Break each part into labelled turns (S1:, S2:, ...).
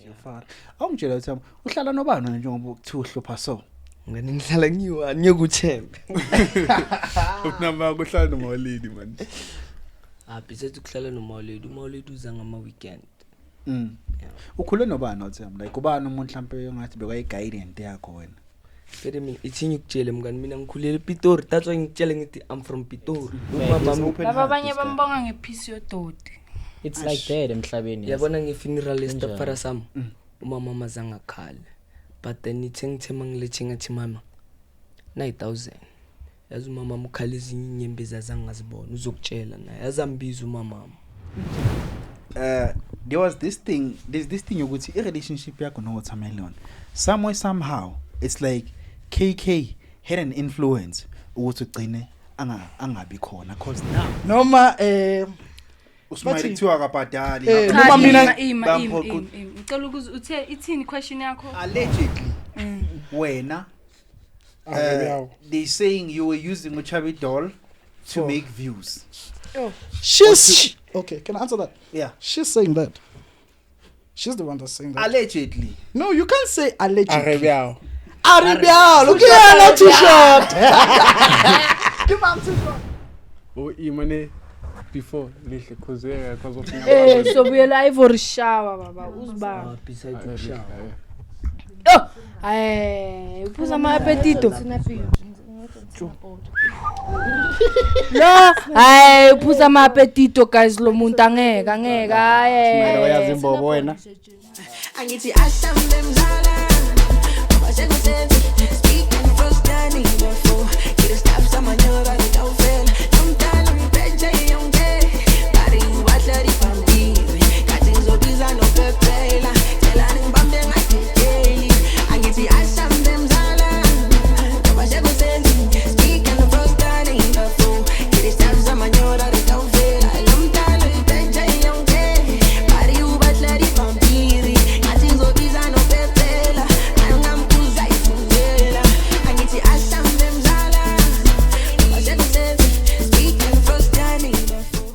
S1: Your father. Awungitshela ukuthi uhlala nobani wena njengoba kuthiwa uhlupha so?
S2: Ngani, ngihlala ngiyi-one, ngeke uthembe.
S3: Unama kuhlala nomawaledi manje.
S2: Ah, besides ukuhlala nomawaledi, umawaledi uza ngama-weekend. Yeah.
S1: Ukhule nobani wathi, like ubani umuntu mhlambe ongathi bekayi-guidance yakho wena?
S2: Fede, mina ithi ngikutshele mngani, mina ngikhulele ePitori. That's why ngikutshele ngithi I'm from Pitori. Umama
S1: Open
S4: Laba
S1: heart,
S4: abanye
S1: this guy.
S4: bambonga ngephisi yodoti.
S5: It's like that emhlabeni.
S2: Yabona, nge-funeral
S5: Kanjani?
S2: yestepfather sami, umama mazange akhale, but then ithe ngithe mangilethe, ngathi, "Mama, 9000." Yazi umama ukhala ezinye inyembezi azange ngazibona. Uzokutshela naye, azambiza umamama.
S1: There was this thing, there's this thing yokuthi i-relationship yakho no-Watermelon, somewhere, somehow it's like KK had an influence ukuthi ugcine angabi khona, cause now
S6: Noma
S3: uSmiley
S6: Bathi-
S3: kuthiwa akabhadali.
S4: Cha,
S6: Noma
S4: ima,
S6: mina-
S4: ima, ima,
S3: Bamphoqa.
S4: ima, ima. Ngicela ukuze uthe ithini question yakho?
S1: Allegedly wena, they saying you were using uChubby Doll to make views.
S6: She's okay, can I answer that?
S1: Yeah.
S6: She's saying that. She's the one that's saying that.
S1: Allegedly.
S6: No, you can't say allegedly.
S3: Arebiao.
S6: Arabiao. Look at not too short.
S3: Oh, imane before lihle khuzeka because of
S4: Sobuyela Ivory Shower, baba, uzibamba.
S2: Ah, besides ukushawa.
S4: Oh, uphuza ama-apetito. Lo, hayi, uphuza ama-apetito guys, lo muntu angeke, angeke, hayi.
S1: Uyazi imbobo wena.
S7: Angithi asambe mzala basekusenzi speaking first time before get a stop samanyora ngitawufela nomntana umpetshe yonke bari wadla dipampiri kathi ngizobiza nophephela cela ningibambe ngadedeli. Angithi asambe mzala basekusenzi speaking first time before get a stop samanyora ngitawufela nomntana umpetshe yonke bari ubadla dipampiri ngathi ngizobiza nophephela angambuza ifungela. Angithi asambe mzala basekusenzi speaking first time before.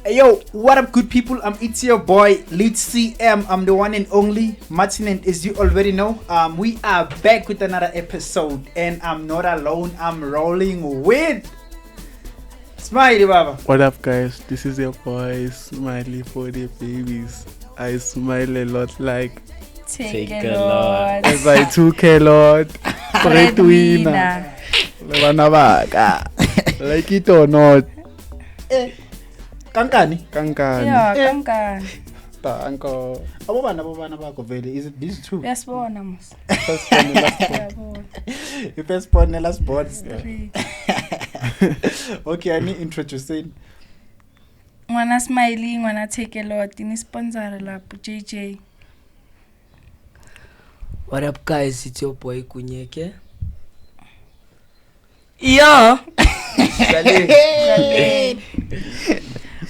S1: Hey, yo, what up, good people? It's your boy, Lead CM. I'm the one and only Martin, and as you already know, we are back with another episode, and I'm not alone. I'm rolling with Smiley Baba.
S3: What up, guys? This is your boy Smiley for the babies. I smile a lot like
S4: Take
S5: Take
S4: a
S5: a lot.
S4: lot.
S3: As I took a lot. Breadwinner. Le bana ba ka. Like it or not.
S1: Kankani?
S3: Kankani.
S4: Yeah, kankani.
S3: Tanko.
S1: Abobana abobana bakho vele? Is it these two?
S4: Uyasibona mos.
S3: First one and last one.
S4: Uyabona.
S1: The first born and last born.
S4: Three.
S1: Okay, I need introducing.
S4: Ngwana Smiley, ngwana Take a lot, ni sponsor lapho JJ.
S2: What up guys, it's your boy Kunyeke. Yeah.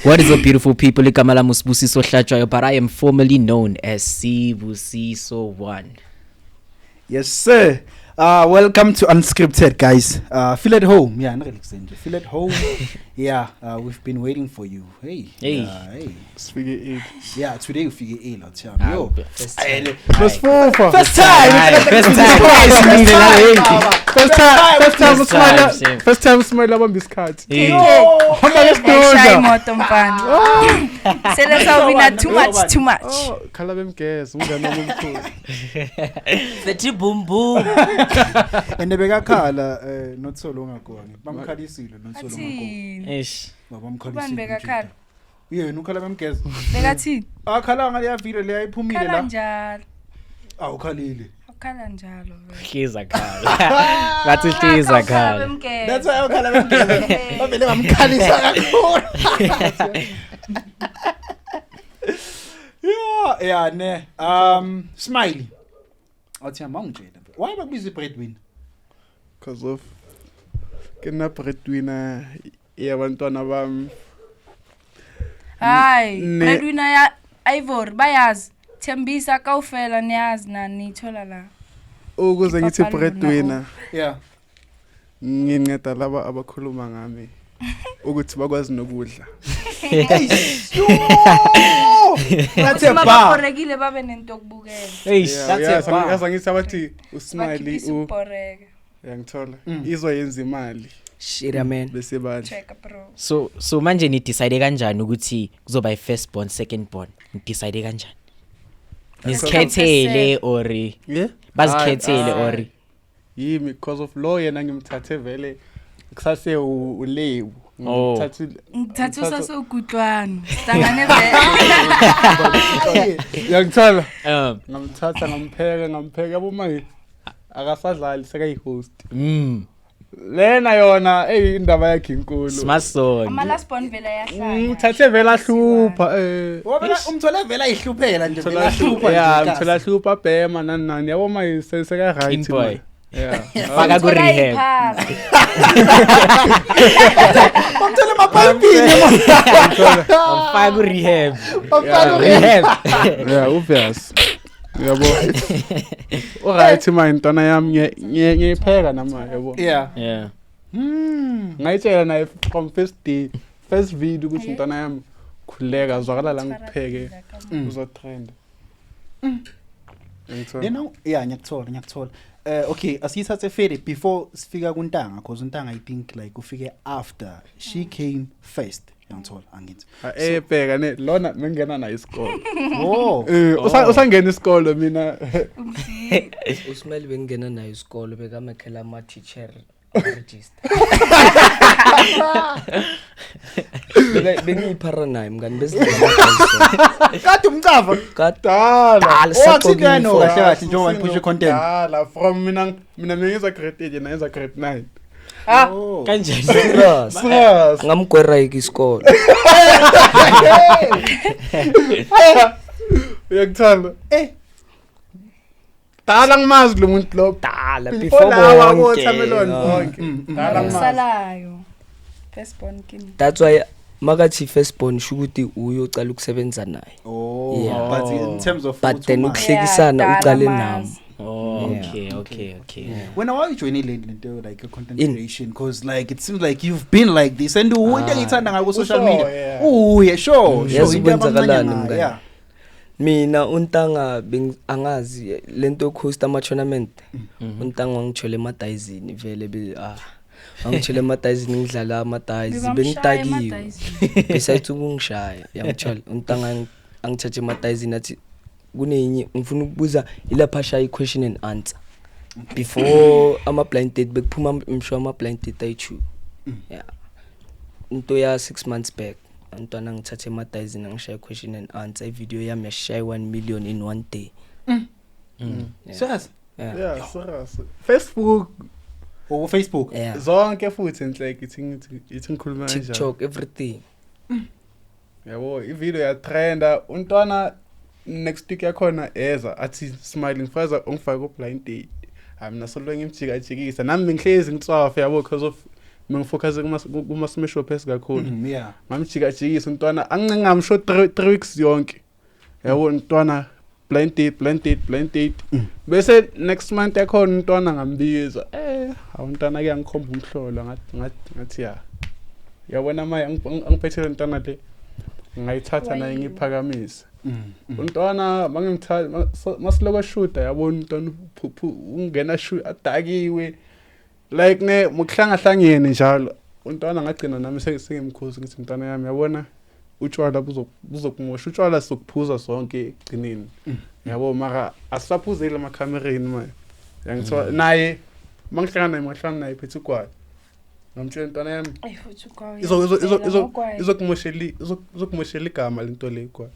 S5: What is up, beautiful people? Igama lami uSibusiso Hlatshwayo, but I am formerly known as Sibusiso One.
S1: Yes, sir. Welcome to Unscripted, guys. Feel at home. Yeah, not Alexandria. Feel at home. Yeah, we've been waiting for you. Hey.
S5: Hey.
S1: Hey.
S3: Sifike 8.
S1: Yeah, today we figure a lot. Yeah.
S5: Ah,
S1: Yo.
S5: first
S1: Ay,
S5: time.
S3: Bosifufa.
S1: First time.
S5: Hayi, first time.
S1: First time.
S3: First time, first time
S5: First time,
S3: Smile.
S5: same.
S3: First time Smile abamba isikhathi.
S5: Hey.
S3: Hamba
S4: Shaya
S3: ngesidudla.
S4: imoto mfana. Sele sawina too much, too much.
S3: Oh, khala bemgeza umngane wami omkhulu.
S2: Fethi boom boom.
S1: And bekakhala not so long ago. Bamkhalisile not so long ago.
S4: Athini?
S5: Eish.
S1: Bamkhalisile.
S4: Ubani bekakhala?
S1: Yena ukhala bemgeza.
S4: Bekathini?
S1: Akhala ngale video leya iphumile
S4: Khala
S1: la.
S4: njalo.
S1: Awukhalile.
S4: Ukhala njalo vele.
S5: Hliza khala. Ngathi hliza khala.
S1: That's why awukhala bemgeza. Bavele bamkhalisa kakhulu. Yeah, ne. Smiley. Athi amangitshela. Why bakubiza breadwinner?
S3: Because of ke nna breadwinner yabantwana bami.
S4: Hayi,
S3: Ne-
S4: breadwinner ya Ivory bayazi. Thembisa kaofela niyazi nani nithola la.
S3: Ukuze ngithi
S4: Ipapa lona,
S3: breadwinner
S1: Yeah.
S3: nginceda laba abakhuluma ngami. Ukuthi bakwazi nokudla.
S1: Eish, yo! That's a
S4: Uma
S1: bar.
S4: babhorekile babe nento yokubukela.
S5: Eish.
S3: Yeah,
S1: That's a
S3: uyazi,
S1: bar.
S3: yazi angithi abathi usmiley
S4: Bakhiphisa
S3: u
S4: ukubhoreka.
S3: yangithola. Izoyenza imali
S2: Shira man.
S3: bese badla.
S4: Check bro.
S5: So manje ni decide kanjani ukuthi kuzoba i first born, second born? Ni decide kanjani? Nizikhethele or
S3: Yeah.
S5: bazikhethele or
S3: Yimi because of lo yena ngimthathe vele kusase uLewu.
S5: Oh.
S3: Ngimthathile.
S4: Ngithatha usasewugudlwana. Sihlangane vele.
S3: Yangithola. Ngamthatha ngampheka yabo manje akasadlali sekayi-host. Lena yona eyi indaba yakhe inkulu.
S5: Smason.
S4: Ama last born vele ayahlala.
S3: Ngithathe vele ahlupha eh.
S1: Wabona umthole vele ayihluphela nje vele ahlupha
S3: Yeah,
S1: nje.
S3: ngithola hlupha bhema nani nani yabo manje seka
S5: Clean
S3: right.
S5: boy.
S3: manje. Yeah.
S5: Faka ku rehab.
S1: Umthole emapayipini.
S5: Faka ku rehab.
S1: Bamfaka ku-
S5: Rehab.
S3: Yeah, obvious. Yabo. Alright manje intwana yami ngiyipheka nama yabo.
S1: Yeah.
S5: Yeah.
S3: Ngayitshela naye from first day, first video ukuthi intwana yami khuleka zwakala la ngipheke uzotrend. Ngithola.
S1: Then yeah, ngiyakuthola. Okay, asiyithathe fede before sifika kuntanga because untanga I think like ufike after she came first. Ngiyangithola angithi.
S3: Eh bheka ne lona mengena naye isikolo.
S1: Oh.
S3: Eh usangena isikolo mina.
S2: Usmile bengena naye isikolo bekamakhela ama teacher register. Bengiyiphara naye mngani besidlala.
S1: Kade umcava.
S3: Dala.
S2: Dala
S1: Oh, akusinto yano kahle kahle njengoba niphusha content.
S3: Dala from mina ngiyenza grade 8 yena yenza grade 9.
S1: Oh.
S5: Kanjani?
S2: Serious.
S3: Serious.
S2: Ngamgwera isikolo.
S3: Uyakuthanda.
S1: Eh.
S3: Dala ngimazi lo muntu lo.
S2: Dala
S3: Before
S2: before
S3: lawa
S2: bonke.
S3: watermelon bonke. Dala ngimazi.
S4: Salayo. First born kini.
S2: That's why makathi first born shukuthi uyocala ukusebenza naye.
S1: Oh,
S2: Yeah.
S1: but in terms of
S2: But then
S1: ukuthi
S2: ukuhlekisana
S4: Yeah,
S2: uqale
S4: dala
S2: nami.
S4: mazi.
S5: Oh,
S2: Yeah.
S5: okay.
S1: When are you joining le like your content
S2: In.
S1: creation? Because like it seems like you've been like this and into engiyithanda ngayo ku-social
S3: Usho,
S1: media.
S3: yeah.
S1: Oh yeah, sure.
S2: Yazi
S1: Sure. Into
S2: kwenzakalani,
S1: abamncane ngayo,
S2: mngani?
S1: yeah.
S2: Mina untanga angazi lento yokuhost ama tournament. Untanga wangithola emadayizini vele be wangithola emadayizini ngidlala amadayizi
S4: Bebamshaya
S2: bengitakiwe.
S4: emadayizini.
S2: Besides ukungishaya yangithola untanga angithathe emadayizini athi kunenye ngifuna ukubuza ilapha shaya i-question and answer. Before ama blind date bekuphuma msho ama blind date ayi2. Yeah. Into ya 6 months back. Antwana ngithathe emadayizini angishaya question and answer ivideo yami yashaya 1 million in one day. Yeah.
S1: Serious?
S2: Yeah.
S3: Yeah, serious. Facebook
S1: Or Facebook.
S2: Yeah.
S3: zonke futhi enhleke ithi ngithi ithi ngikhuluma kanjani.
S2: TikTok everything.
S3: Yabo ivideo yatrenda untwana next week yakhona eza athi smiling faza ungifake ku blind date. Hayi mina solo ngimjikajikisa nami ngihlezi ngitswafa yabo because of mengifocus kuma smash up kakhulu.
S1: Yeah.
S3: Ngamjikajikisa untwana angingamsho 3 weeks yonke. Yabo untwana blind date blind date blind date. Bese next month yakhona untwana ngambiza. Awuntwana ke angikhomba umhlolo ngathi ya. Yabona maye angiphethele untwana le. Ngayithatha naye ngiphakamise. Untwana mangimthatha masiloko shoota yabona untwana ungena shoot adakiwe. Like ne mukuhlangahlangene njalo. Untwana ngagcina nami sengimkhuza ngithi mntwana yami yabona utshwala buzokumosha utshwala sokuphuza sonke ekugcineni. Yabo mara asisaphuzeli emakhamereni manje. Yangithola naye mangihlangana naye naye phethe ugwayi. Ngamtshela mntwana yami
S4: Ay futhi ugwayi.
S3: izokumoshela igama lento le igwayi.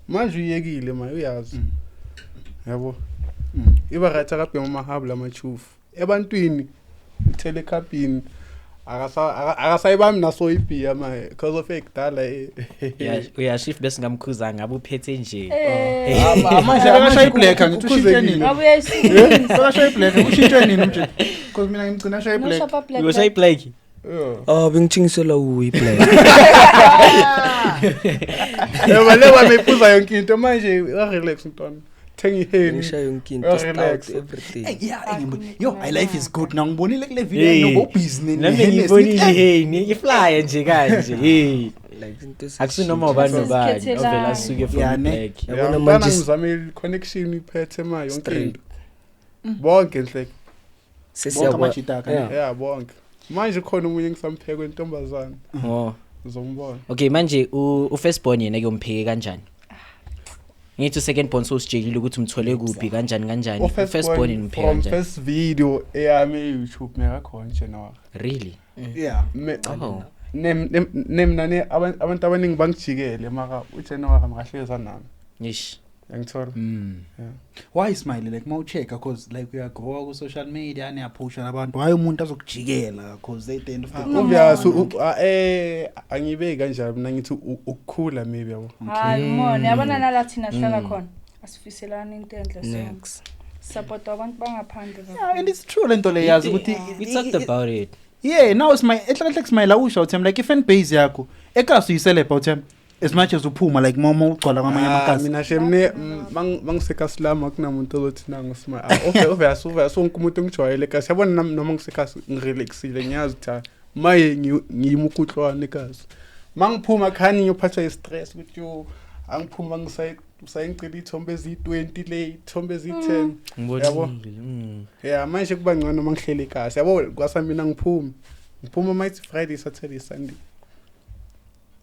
S3: Manje uyekile manje uyazi. Yabo. Iba right akabhema amahabu lamachufu. Ebantwini uthele ekhapini akasayibambi naso ibhiya manje because of ekudala.
S5: Uyasho if besingamkhuza ngabe uphethe nje.
S1: Manje akashaya iblack angithi ushintshe nini?
S4: Ngabe uyayisebenzisa.
S1: Akashaya iblack ushintshe nini manje? Because mina ngimgcina ashaya iblack.
S4: Noshapa black.
S5: Uyoshaya iblack.
S2: Ah bengithengiselwa uyi black.
S3: Yebo le wami iphuza yonke into manje relax mntwana. Thenga iheni.
S2: Ngishaye yonke into,
S3: Uya-relax.
S2: stout, everything.
S1: Hey, yeah, yo, my life is good. Now ngibonile kule video
S5: Hey.
S1: nobo business.
S5: Nami ngiyibonile hey, iflyer nje kanje. Hey.
S2: Like into
S5: Akusinoma ubani nobani
S4: Sizikhethelana.
S5: ovela asuke
S1: Yeah,
S5: from
S1: ne.
S5: back.
S3: Yeah,
S2: Yabona
S3: mntwana
S2: manje
S3: ngizame i-connection iphethe ma yonke
S2: Straight.
S3: into. Bonke nhle.
S1: Bonke
S2: sesiyakwa
S1: amajita akhe.
S2: Yeah.
S3: Yeah, bonke. Manje khona omunye ngisampheka wentombazana.
S5: Oh.
S3: Uzombona.
S5: Okay, manje u first born yena ke umpheke kanjani? Ngithi u second born sowusijelile ukuthi umthole kuphi kanjani kanjani. U first born yena umpheke
S3: from
S5: kanjani?
S3: first video eyami e-YouTube mekakhona January.
S5: Really?
S1: Yeah.
S5: Oh.
S3: Nemna ne abantu abaningi bangijikele mara uJanuary makahleza nami.
S5: Ish.
S3: Yangithola.
S5: Mm.
S1: Why smile like mawuchecka cause like uyagrowa ku social media niyaphusha nabantu. Why umuntu azokujikela cause at the end of the day.
S3: Obvious angibeki kanjalo mina ngithi ukukhula maybe yabo.
S4: Hayi umona, yabona nala thina sihlala khona. Asifiselani into enhle sonke.
S2: Next.
S4: Support abantu bangaphandle
S1: Yeah, and it's true lento le yazi ukuthi
S5: We talked about it.
S1: Yeah, now it's my ehle smile awusho uthi like i-fan base yakho ekasi uyiceleb uthi as much as uphuma like momo ugcwala kwamanye
S3: Ah,
S1: amakasi.
S3: mina shemne mangisekasi lami akunamuntu ozothi nangu smile. Obvious obvious wonke umuntu ongijwayele kasi yabona nami noma ngisekasi ngirelaxile ngiyazi ukuthi hayi, maye ngiyimukutlwane kasi. Mangiphuma khani ngiyophathwa i-stress ukuthi yo angiphuma ngisayingicela iy'thombe eziyi-20 le iy'thombe eziyi-10. Yabo.
S5: Ngibonile. Mm.
S3: Yeah, manje kuba ngcono mangihleli kasi. Yabo kwasa mina ngiphuma. Ngiphuma mayithi Friday, Saturday, Sunday.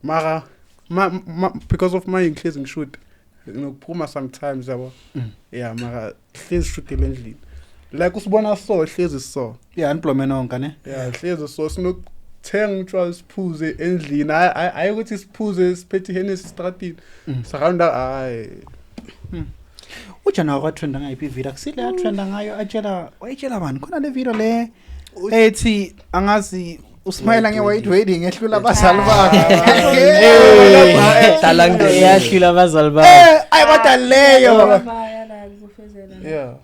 S3: Mara ma because of my ngihlezi ngishoot nokuphuma sometimes yabo. Yeah, mara hlezi shootele endlini. Like usibona so hlezi so.
S1: Yeah, niplome nonke ne.
S3: Yeah, hlezi so sinokuthenga utshwala siphuze endlini. Hayi hayi ukuthi siphuze siphethe iHennessy estradini. Surround hayi.
S1: uJanuary watrenda ngayiphi ivideo akusile yatrenda ngayo atshela wayitshela bani khona le video le ethi angazi usmile nge-white wedding ehlula abazali bakhe.
S2: Dala
S5: Yahlula abazali bakhe.
S1: Eh, ayi kodwa leyo
S4: Baya la kufezela.
S3: Yeah.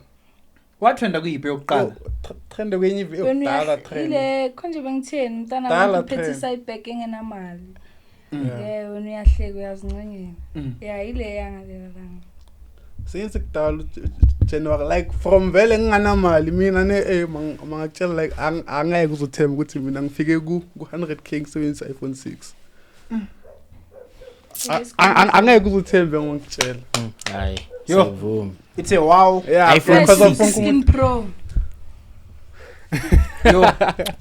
S1: watrenda kuyiphi yokuqala?
S3: Trend kwenye video
S4: Wena
S3: dala trend.
S4: ile konje bengitheni umntana
S3: Dala
S4: wami uphethe
S3: trend.
S4: isayibhek engenamali.
S3: Yeah.
S4: Yeah, wena uyahleka uyazincengela.
S1: Mm.
S4: Yeah, ile yangalela langa.
S3: Since kudala January like from vele nginganamali mina ne mangakutshela like angeke uzothemba ukuthi mina ngifike ku 100k ngisebenzisa iPhone 6. Angeke uzothembe ngokutshela.
S5: Hayi.
S1: Yo.
S5: Siyavuma.
S1: It's a wow.
S3: Yeah,
S5: iPhone
S3: because of
S5: 6.
S3: wonke umuntu
S4: 16 Pro.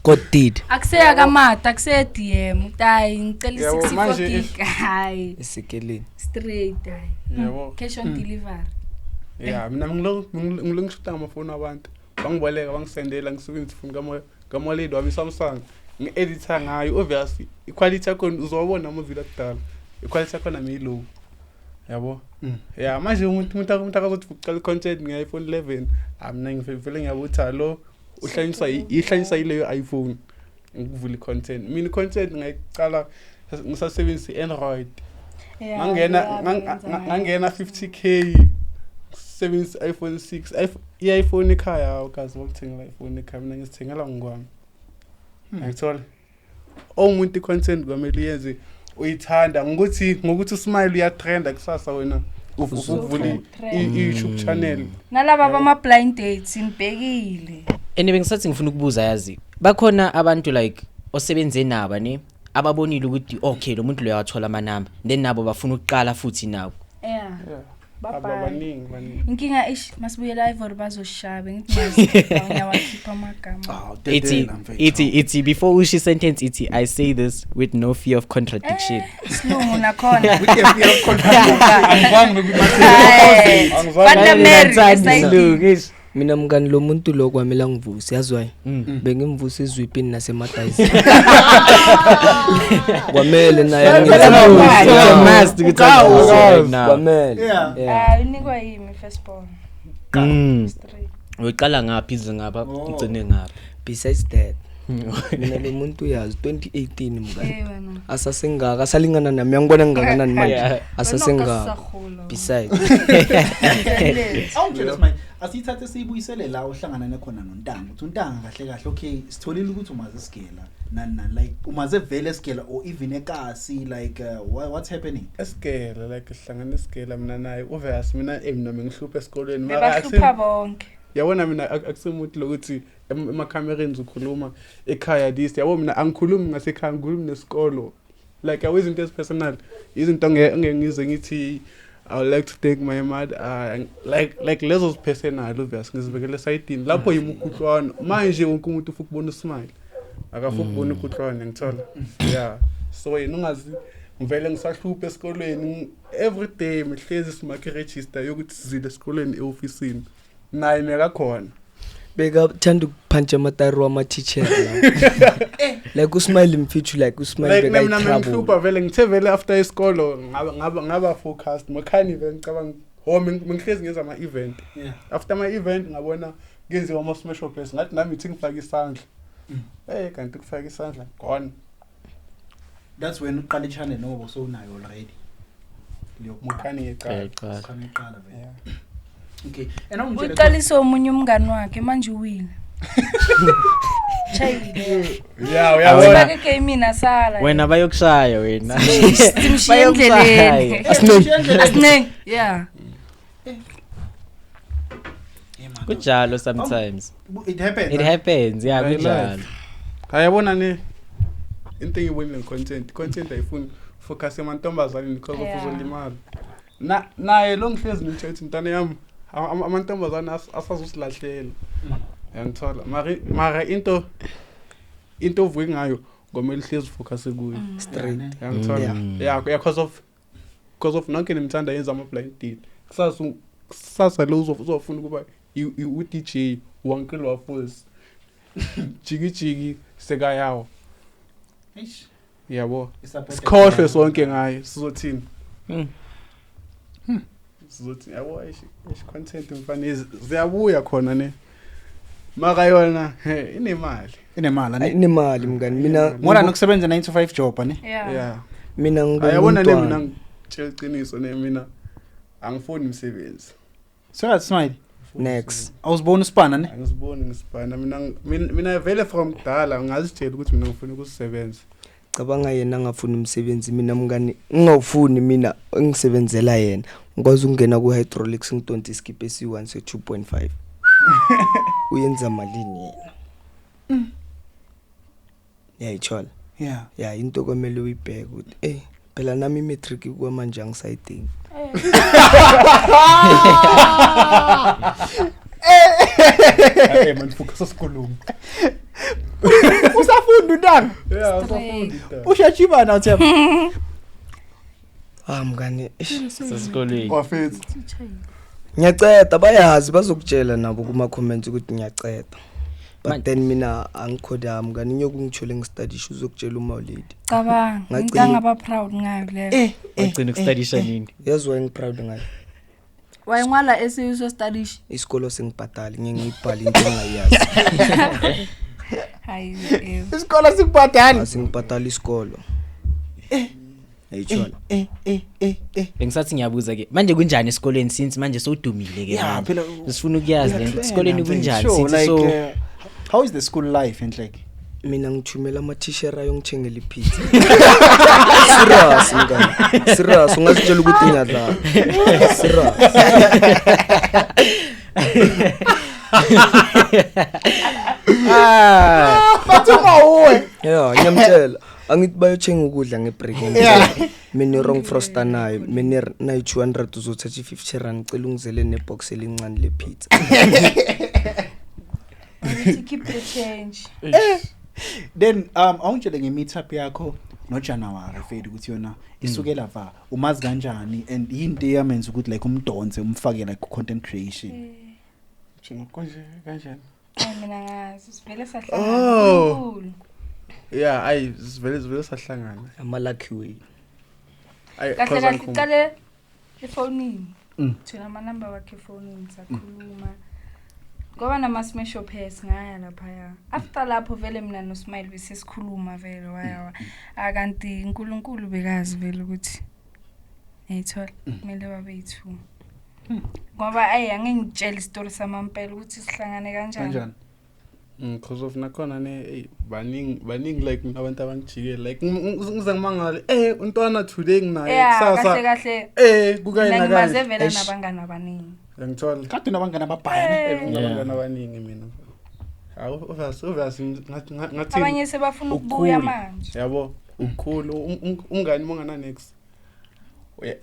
S2: God did.
S4: Akuseya kamata, akuseya DM. Hayi, ngicela
S3: Yabo,
S4: i64
S3: manje
S4: gig. Hayi,
S2: Esikeleni.
S4: straight hayi.
S3: yabo.
S4: Cash on delivery.
S3: Yeah, mina ngilongishuta ngamafoni abantu. Bangiboleka bangisendela ngisebenzisa ifoni kamoya kamoledi wami Samsung. Ngi-editha ngayo obviously iquality yakhona uzowabona ama-video akudala. Iquality yakhona miyilow. Yabo. Yeah, manje umuntu akazothi uqala i-content nge-iPhone 11. Ah mina ngivele ngiyabutha lo uhlanyiswa ihlanyiswa yileyo iPhone. Ngikuvula i-content. Mina i-content ngayiqala ngisasebenzisa i-Android.
S4: Yeah,
S3: Ngangena
S4: yeah, benza ngayo.
S3: ngangena 50k sebenzisa iPhone 6 i-iPhone ekhaya awukazi wakuthengela iPhone ekhaya mina ngizithengela ngokwami. Ngithola omuntu i-content kwamele iyenze uyithanda ngokuthi usmile uyatrenda kusasa wena uvula
S4: Trend.
S3: i-YouTube channel.
S4: Nalaba bama blind dates ngibhekile.
S5: And bengisathi ngifuna ukubuza yazi. Bakhona abantu like osebenze nabo ne ababonile ukuthi okay lo muntu lo uyawathola amanamba then nabo bafuna ukuqala futhi nabo.
S4: Yeah.
S3: Yeah.
S4: Bye bye.
S3: Abaningi baningi.
S4: Inkinga ish masibuyela Ivory bazoshaba ngithi mazikhipha ngiyawakhipha amagama.
S5: Ithi before usho sentence ithi I say this with no fear of contradiction.
S4: Isilungu nakhona.
S1: Angibanga nokuthi
S4: Hayi. Fanta Mary
S5: Ngithanda
S4: SID.
S5: isilungu, eish.
S2: Mina mngani lo muntu lo kwamele angivuse yazwayo. Bengimvuse ezwipini nasemadayisi. Kwamele naye
S5: It's a
S2: angivuse.
S5: must ukuthi angivuse right now.
S2: Kwamele.
S1: Yeah.
S2: Yeah.
S4: Ah, unikwa yimi first born. Straight.
S5: Uyiqala ngaphi ize ngapha ugcine ngapha.
S2: Besides that, mina lo muntu uyazi 2018 mngani.
S4: Eh wena.
S2: Asasengaka asalingana nami uyangibona ngingakanani manje.
S5: Yeah.
S2: Asasengaka. Besides
S1: awungitshela smile Asithathe siyibuyisele la uhlangana nekhona nontanga. Uthi untanga kahle kahle, okay, sitholile ukuthi umaze sigela nani nani, like umaze vele esigela or even ekasi, like what's happening?
S3: Esigela, like sihlangana esigela mina naye obvious, mina mina bengihlupha esikolweni. Mara
S4: Bebahlupha bonke.
S3: Yabona mina akusemuntu lokuthi emakhamereni ukhuluma ekhaya this, yabo, mina angikhulumi ngasekhaya, ngikhulumi nesikolo, like yabo, izinto ezi-personal, izinto angeke ngize ngithi I would like to thank my mother, like lezo zi-personal, obvious, ngizibekele esayidini lapho yimi ukhuhlwana. Manje wonke umuntu ufuna ukubona usmile, akafuni ukubona ukhuhlwane, ngithola. Yeah, so yena ungazi ngivele ngisahlupha esikolweni every day, mihlezi simake register yokuthi sizile esikolweni e-ofisini, naye mekakhona.
S2: Bekathanda ukuphantshi amatari wama-teacher like usmile mfithu, like usmile.
S3: Like mina
S2: Bekayi-trouble.
S3: Mengihlupha vele, ngithe vele after isikolo ngaba focused makhani vele, ngicabanga ho mengihlezi ngenza ama-event. After ama-event ngabona kuyenziwa ama-smash up, ngathi nami ithi ngifake isandla. Eh, kanti kufaka isandla gone.
S1: That's when uqala i-channel noba sowunayo already?
S3: Mukhani ngeqala.
S5: Uyayiqala.
S1: Qala vele.
S3: Yeah.
S1: Okay, and awungitshele
S4: Uqalise omunye umngani wakhe, manje uwile. Chayile.
S3: Yeah, uyabona.
S4: Sifake egamini asala.
S5: Wena bayokushaya wena.
S4: Simshiye endleleni.
S2: Asinengi.
S4: Asinengi. Yeah.
S1: Yeah, man.
S5: Kunjalo sometimes.
S1: It happens.
S5: It happens, yeah.
S3: Right.
S5: Kunjalo.
S3: Ayabona ne into engiyibonile nge-content, content ayifuni focus emantombazaneni because of uzolimala. Na naye lo ngihlezi ngimtshela ukuthi mntana yami, amantombazane asazosilahlela, yangithola, mara into ovuke ngayo ngomele uhlezi ufocus kuyo.
S2: Straight.
S3: Yangithola. Yeah, because of nonke nimthanda yenza ama-blind date, kusasa lo uzofuna ukuba u-DJ wanke wafuls jiki jiki sekayawo.
S1: Eish.
S3: Yabo.
S1: I-support
S3: Sikhohlwe sonke ngaye, sizothini? Sizothi yabo, eish, eish, content mfana ziyabuya khona ne, mara yona he inemali.
S1: Inemali ne.
S2: Inemali mngani, mina
S1: More than ukusebenza 9 to 5 job ne.
S4: Yeah.
S3: Yeah.
S2: Mina ngibonga
S3: Ayabona ne mina
S2: umntwana.
S3: ngitshela iqiniso ne, mina angifuni umsebenzi.
S1: So that's smile.
S2: Next.
S1: Awuzibona usipana ne?
S3: Angiziboni ngisipana mina, mina vele from kudala ngazitshela ukuthi mina ngifuna ukusebenza.
S2: Cabanga yena angafuni umsebenzi, mina mngani ngingawufuni, mina engisebenzela yena ngikwazi ukungena ku-hydraulics ngidonse iskipha esi-1 se-2.5, uyenza malini yena? Yayithola. Ya, into kwamele uyibheke ukuthi phela nami imatric kwamanje angisayidingi.
S3: Eh man, focus esikolweni.
S1: Usafunda untanga.
S3: Yeah, usafunda.
S1: Ushachiba na uthemba.
S2: Ah mngani, eish.
S5: Sesikolweni.
S3: Wafethu.
S2: Ngiyaceda, bayazi, bazokutshela nabo kuma-comments ukuthi ngiyaceda,
S5: Man-
S2: but then mina angikhoda mngani, nyoku ngithole ngistadisha, uzokutshela umawulady.
S4: Cabanga, into angaba proud ngayo leyo.
S5: Wagcina ukustadisha nini?
S2: Yazi why ngiproud ngayo?
S4: Wayengwala esiyiso studish.
S2: Isikolo sengibhadali, ngeke ngiyibhale into engingayazi.
S4: Hayi eh.
S1: Isikolo sikubhadali.
S2: Asingibhadali isikolo, ayithola.
S1: Eh eh eh eh.
S5: Bengisathi ngiyabuza ke manje, kunjani esikolweni since manje sowudumile ke
S1: Yeah,
S5: manje?
S1: phela
S5: Sifuna ukuyazi lento, esikolweni kunjani
S1: Sure,
S5: since
S1: like
S5: so
S1: how is the school life and like
S2: Mina ngithumela amathishera ayongithengela ipizza. Serious mngani, serious, ungazitshela ukuthi ngiyadlala, serious.
S5: Ah,
S1: Bathuma uwe.
S2: Ya, ngiyamtshela, angithi bayothenga ukudla ngebreak, ngiyamtshela mina i-wrong froster nayo, mina nayi 200, uzothatha i-50 rand, cela ungizele nebox elincane lepizza.
S4: Angithi keep the change.
S1: Then awungitshele nge-meetup yakho noJanuary Fade ukuthi yona isukela va, umazi kanjani and yini eyamenza ukuthi like umdonse umfake like content creation?
S3: Thina konje kanjani?
S4: Hayi, mina ngazi sivele sahlangana.
S3: Oh.
S4: uNkulunkulu.
S3: Yeah, ayi sivele sahlangana.
S2: Ama-lucky way.
S3: Ayi
S4: Kahle
S3: cause
S4: kahle
S3: angikhumbi.
S4: iqale efonini. Thina amanamba wakhe efonini sakhuluma. Ngoba nama-smash pass ngaya laphaya. After lapho vele mina noSmile bese sikhuluma vele waya. Akanti uNkulunkulu bekazi vele ukuthi yayithola kumele babe yi-two. Ngoba ayi angeke ngitshele isitori samampela ukuthi sihlangane kanjani.
S1: Kanjani?
S3: Because of nakhona ne ey, baningi baningi like mina abantu abangijikele like ngize ngimangale untwana today nginaye
S4: Yeah, kahle
S3: kusasa
S4: kahle.
S3: kukayi
S4: Mina ngimaze
S3: nakayi
S4: vele
S5: Eish.
S4: nabangani abaningi.
S3: ngithola
S1: Kade unabangani ababhaya ne?
S3: nginabangani abaningi mina. Hawu obvious obvious ngathi ngathi
S4: Abanye sebafuna ukubuya
S3: Ukukhula.
S4: manje.
S3: Yabo ukukhulu umngani mongana next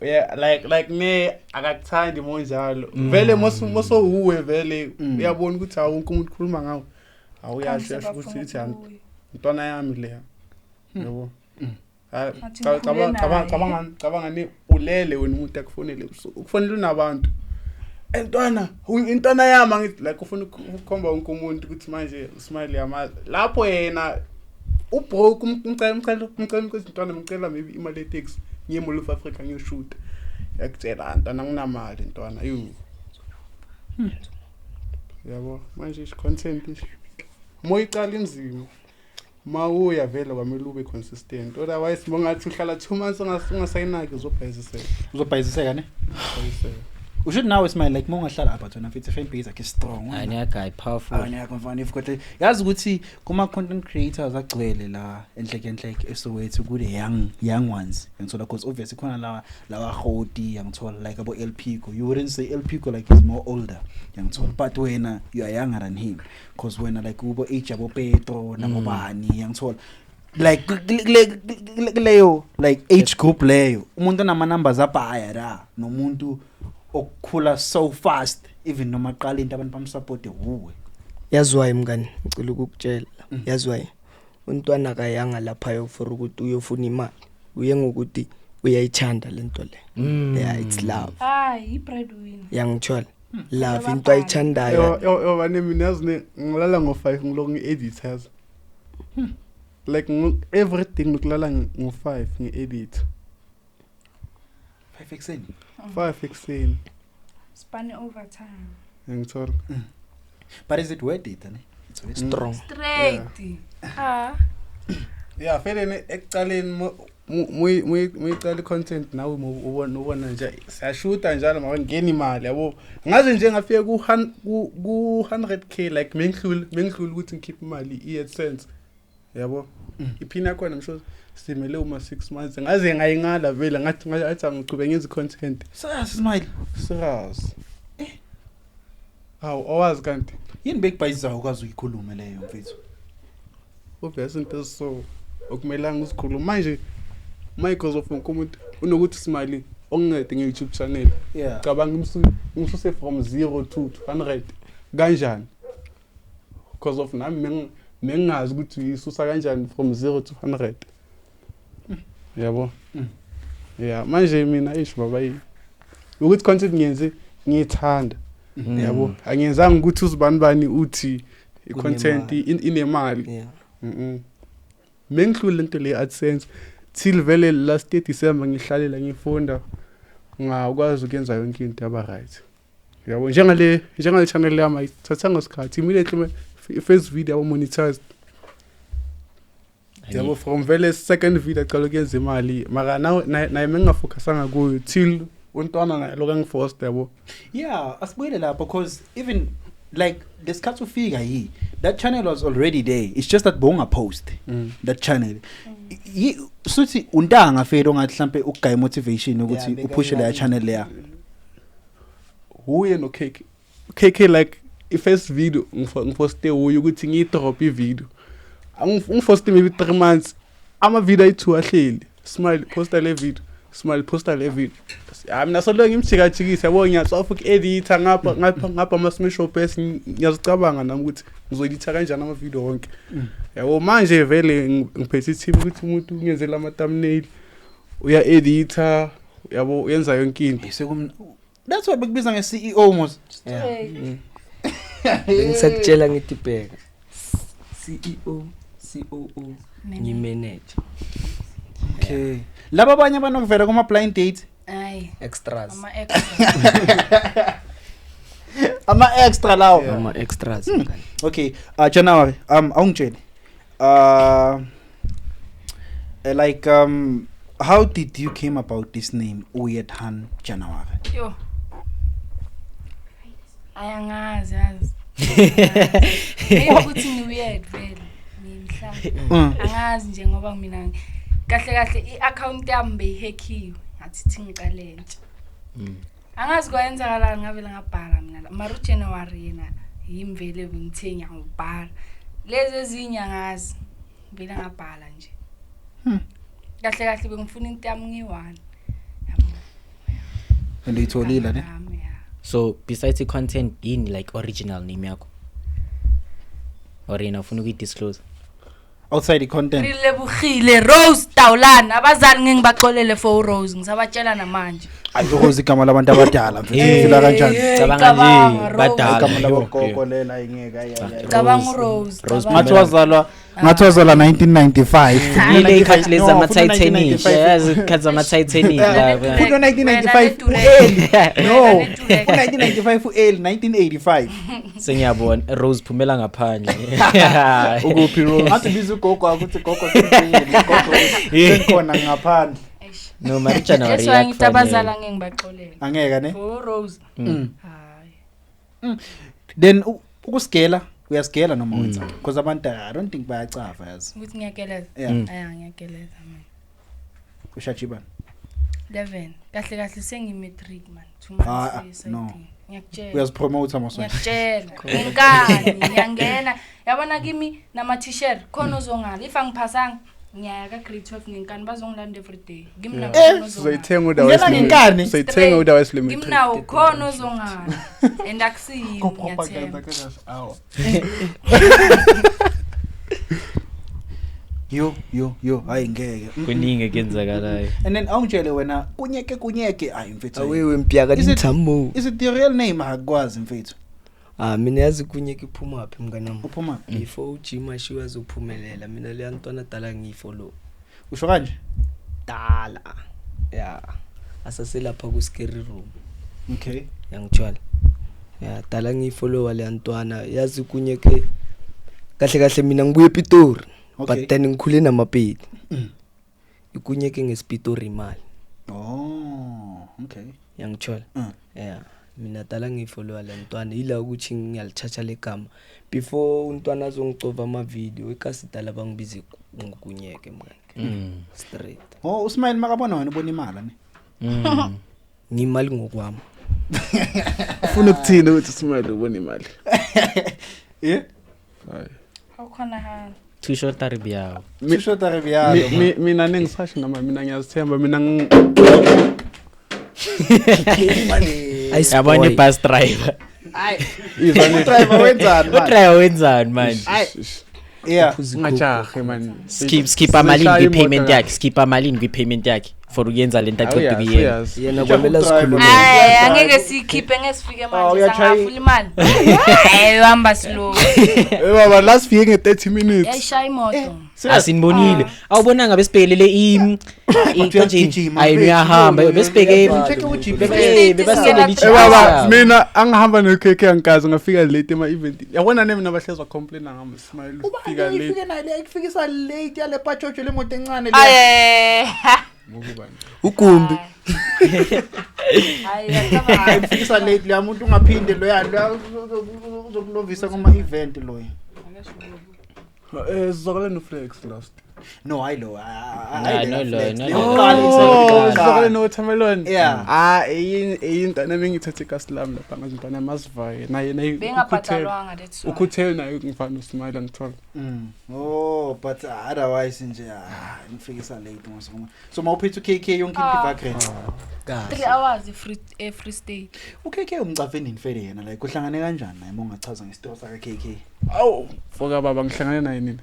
S3: uya like ne akakuthandi monjalo vele moso uwe vele uyabona ukuthi awu wonke umuntu ukhuluma ngawo awuyasho yasho ukuthi
S4: Sebafuna
S3: ithi yani
S4: ukubuya.
S3: intwana yami leya yabo. Hayi,
S4: Ngathi
S3: cabanga
S4: ngikhule
S3: cabanga
S4: naye.
S3: cabanga cabanga ne ulele wena umuntu akufonele ebusuku ukufonela unabantu entwana intwana yami angithi like ufuna ukukhomba wonke umuntu ukuthi manje usmile yamazi lapho yena ubroke umcela umcela umcela ukuthi intwana ngicela maybe imali ye-taxi ngiye eMall of Africa ngiyoshuta yakutshela "Ah, ntwana nginamali ntwana yo." Yabo manje ish content ish moyicala inzima mawuya vele kwamele ube consistent otherwise mongathi uhlala 2 months ungasayinaki uzobhayisiseka.
S1: Uzobhayisiseka ne?
S3: Uzobhayisiseka.
S1: You should now smile like mongahlala apha thona mfethu fan base yakhe strong.
S5: Aniyagayi powerful.
S1: Awuniyakho mfana if kodwa yazi ukuthi kuma content creators agcwele la enhleke enhleke eSoweto kule young ones ngithola because obviously khona lawa lawa Godi ngithola like abo El Pico. You wouldn't say El Pico like he's more older ngithola, but wena you are younger than him because wena like ubo age abo Petro nabobani ngithola like kuleyo like age group leyo umuntu onama numbers abhaya la nomuntu okukhula so fast even noma qala into abantu bamsupport uwe.
S2: Yaziwayo mngani, ngicela ukukutshela. Yaziwayo untwana akayanga lapha for ukuthi uyofuna imali, uye ngokuthi uyayithanda lento le. Yeah, it's love.
S4: Hayi, i-breadwinner.
S2: Yangithola love into
S4: Ababhali.
S2: ayithandayo.
S3: Yo yo bane mina yazi ne ngilala ngo-5 ngiloko ngi-edit yazi like everything ngikulala ngo-5 ngi-edit.
S1: 5 ekseni.
S3: 5 ekuseni.
S4: Spane overtime.
S3: Ngithola.
S1: But is it worth it ne? It's worth it.
S2: Strong.
S4: Straight. Ah.
S3: Yeah vele ne ekucaleni muyicala i-content nawe ubona nje siyashuta njalo makangena imali yabo ngaze nje ngafika ku-100K like mengihlule ukuthi ngikhiphe imali i-AdSense yabo iphini yakhona ngisho simele uma 6 months ngaze ngayingala vele ngathi ngathi angichube ngenza i-content.
S1: Serious smile.
S3: Serious hawu awazi kanti
S1: Yini bekubhayizayo ukwazi uyikhulume leyo mfethu?
S3: Obvious into eziso okumelanga uzikhuluma manje Microsoft wonke umuntu unokuthi simali ongincede nge-YouTube channel.
S1: Yeah.
S3: Cabanga ngisuse from 0 to 200 kanjani because of nami mengingazi ukuthi uyisusa kanjani from 0 to 100 yabo. Yeah manje mina ish baba yini ukuthi content ngiyenze ngiyithanda yabo angiyenzanga ukuthi uzibani bani uthi i-content inemali.
S2: Yeah.
S3: Mengihlule lento le AdSense till vele last year December ngihlalela ngifunda ngakwazi ukuyenza yonke into yaba right yabo njengale channel yami ayithathanga isikhathi immediately first video yabo monetized yabo from vele second video aqala ukuyenza imali mara now naye mengingafocusanga kuyo till untwana naye lokho angiforced yabo.
S1: Yeah, asibuyele lapho because even like lesikhathi ufika yi that channel was already there. It's just that bonga post that channel. Suthi untanga fela ongathi mhlambe ukugaya motivation ukuthi
S2: Yeah,
S1: uphushe leya channel leya.
S3: Uye no KK KK like i-first video ngifoste uye ukuthi ngiyidrop i-video ngifoste maybe 3 months ama-video ayi-2 ahleli smile posta le video smile posta le video. Hayi mina solo ngimjikajikisa yabo ngiyatsofa uku-editha ngapha ngapha ngapha ama-smash best ngiyazicabanga nami ukuthi ngizoeditha kanjani ama-video wonke yabo manje vele ngiphethe i-team ukuthi umuntu ungenzela ama-thumbnail uya-editha yabo uyenza yonke into.
S1: That's why bekubiza nge-CEO mos.
S4: Straight.
S2: Bengisakutshela ngithi bheka CEO COO ngimanage.
S1: Okay. Laba abanye abanokuvela kuma blind date
S4: Hayi,
S2: Extras.
S4: ama extra.
S1: ama extra lawo.
S2: Ama extras mngani.
S1: Okay, January, awungitshele. Like how did you came about this name Uyethan January?
S4: Yo. Ayangazi yazi. Maybe ukuthi ngi-weird vele. Ngimhlamba. Angazi nje ngoba mina kahle kahle i-account yami beyihackiwe. Ngathi thi ngiqale entsha. Angazi kwayenzakalani ngavele ngabhala mina. Mara uJanuary yena yimi vele bengithe ngiyawubhala. Lezi ezinye angazi. Vele ngabhala nje. Kahle kahle bengifuna into yami ngiyi-one. Yabo.
S1: And uyitholile ne?
S4: Yami, yeah.
S5: So besides i-content yini like original name yakho or yena ufuna ukuyi-disclose?
S1: Outside the content.
S4: Rilebugile Rose Tawulana abazali ngeke ngibaxolele for uRose ngisabatshela namanje.
S1: Ayi Rose igama labantu abadala mfethu ufila kanjani?
S5: Cabanga nje
S4: Rose.
S5: badala.
S1: Igama labogogo lela ayingeke ayi ayi, ayi.
S4: Cabanga uRose.
S5: Rose
S4: cabanga.
S1: Ngathi wazalwa 1995.
S5: Yile ikhathi lezi
S1: No,
S5: zama-Titanic,
S1: futhi 1995.
S5: yazi ikhathi zama-Titanic lapha.
S1: Futhi 1995
S4: Wena
S1: u-early. No.
S4: Wena ne-Durek.
S1: U-1995 u-early 1985.
S5: Sengiyabona Rose phumela ngaphandle.
S3: Ukuphi Rose?
S1: Ngathi biza ugogo wakho uthi gogo sengibuyile, gogo sengikhona ngaphandle.
S4: Eish.
S5: No mara uJanuary
S4: That's why ngithi abazali
S5: iyakufanele.
S4: angeke ngibaxolele.
S1: Angeke ne?
S4: For uRose. Hayi.
S1: Then ukusigela uyasigela noma wenza because abantu I don't think bayacava yazi.
S4: Ukuthi ngiyageleza.
S1: Yeah.
S4: Aya ngiyageleza mina.
S1: Ushajibana.
S4: 11. Kahle kahle sengimatric man. 2
S1: Ah,
S4: months.
S1: ah, no.
S4: Ngiyakutshela.
S1: Uyazipromote moswa.
S4: Ngiyakutshela. Ngenkani ngiyangena. Yabona kimi nama t-shirt khona ozongala. If angiphasanga ngiyaya ka grade 12 ngenkani bazongilanda every day. Kimi nawo khona ozongala.
S3: Sizoyithenga udawa.
S1: Ungena ngenkani?
S3: Sizoyithenga udawa esilimit.
S4: Kimi nawo khona ozongala. And akusiyimi ngiyathemba.
S3: Awu.
S1: Yo yo yo hayi ngeke.
S5: Kuningi ekuyenzakalayo.
S1: And then awungitshele wena kunyeke kunyeke ayi mfethu.
S2: Awewe mpiyaka
S1: Is it-
S2: dithamo.
S1: Is it the real name akwazi mfethu?
S2: Ah mina yazi kunye kuphuma phi mnganami.
S1: Uphuma
S2: Before ujima shiwa azophumelela mina le ntwana dala ngiyifollow.
S1: usho kanje?
S2: Dala. Yeah. Asaselapha ku scary room.
S1: Okay.
S2: Yangithola. Yeah, dala ngiyifollowa le ntwana yazi kunye ke kahle kahle mina ngibuye ePitori.
S1: Okay.
S2: But then ngikhule namapedi. Ikunye ke ngesipitori imali.
S1: Oh, okay.
S2: Yangithola. Yeah. Mina dala ngiyifollowa le ntwana ila ukuthi ngiyalithatha legama before untwana azongicova ama video ikasi dala bangibize ngokunyeke mngani. Straight.
S1: Oh, uSmile makabona wena ubona imali ne.
S2: Ngimali ngokwami.
S3: Ufuna ukuthini ukuthi Smile ubona imali?
S1: Eh?
S3: Hayi.
S4: Awukhona ha.
S5: Too short aribiyawo.
S1: Sisho Taribiano.
S3: Mina nengisasho nama mina ngiyazithemba mina
S2: Ice
S5: Yabona
S2: boy.
S5: i-bus driver.
S3: izwa ne
S1: Driver wenzani manje?
S5: Udriver wenzani manje?
S1: Yeah.
S3: ngajahe man.
S5: Skip amalini kwi-payment yakhe, skip amalini kwi-payment yakhe for ukuyenza lento aqeda ukuyenza.
S2: Yena kwamele asikhulume.
S4: Hayi angeke siyikhiphe ngeke sifike
S1: Oh,
S4: manje
S1: uyatshaya-
S4: sangafula imali. Hayi uhamba slow.
S3: Eh baba last fike nge 30 minutes.
S4: Yayishaya imoto.
S5: Asinibonile. Awubonanga besibhekelele i
S1: Uyagijima,
S5: ayi
S1: mfethu.
S5: uyahamba besibheke
S1: Check ujiphe.
S5: bebasele
S3: Eh baba mina angihamba no KK angikaze ngafika late ema event. Yabona nami nabahlezwa complain ngami Smile ufika late.
S1: Ifike nayo le ikufikisa late yale patshotsho le moto encane le.
S4: Aye.
S3: Ngokubani?
S2: Ugumbi.
S4: Hayi yacabanga.
S1: Ifikisa late leya muntu ungaphinde loya loya uzokulovisa kuma event loya.
S3: Eh sizokala no Flex last.
S1: No, hayi lo.
S5: Nah, no lo, no lo.
S3: Oh, sizokala no Watermelon.
S1: Yeah.
S3: Ah, eyintana bengithathe ikasi lami lapha ngazi intwana yamasivaye naye naye
S4: Bengabhadalwanga that's why.
S3: ukhuthele naye ngifana noSmile ngithola.
S1: Oh, but otherwise nje ngifikisa late ngosoma. So mawuphethe uKK yonke into iva great.
S4: 3 hours e-free e-free state.
S1: uKK umcafe nini fele yena like uhlangane kanjani naye mongachaza ngesitory saka KK?
S3: Awu, foka baba ngihlangane naye nini?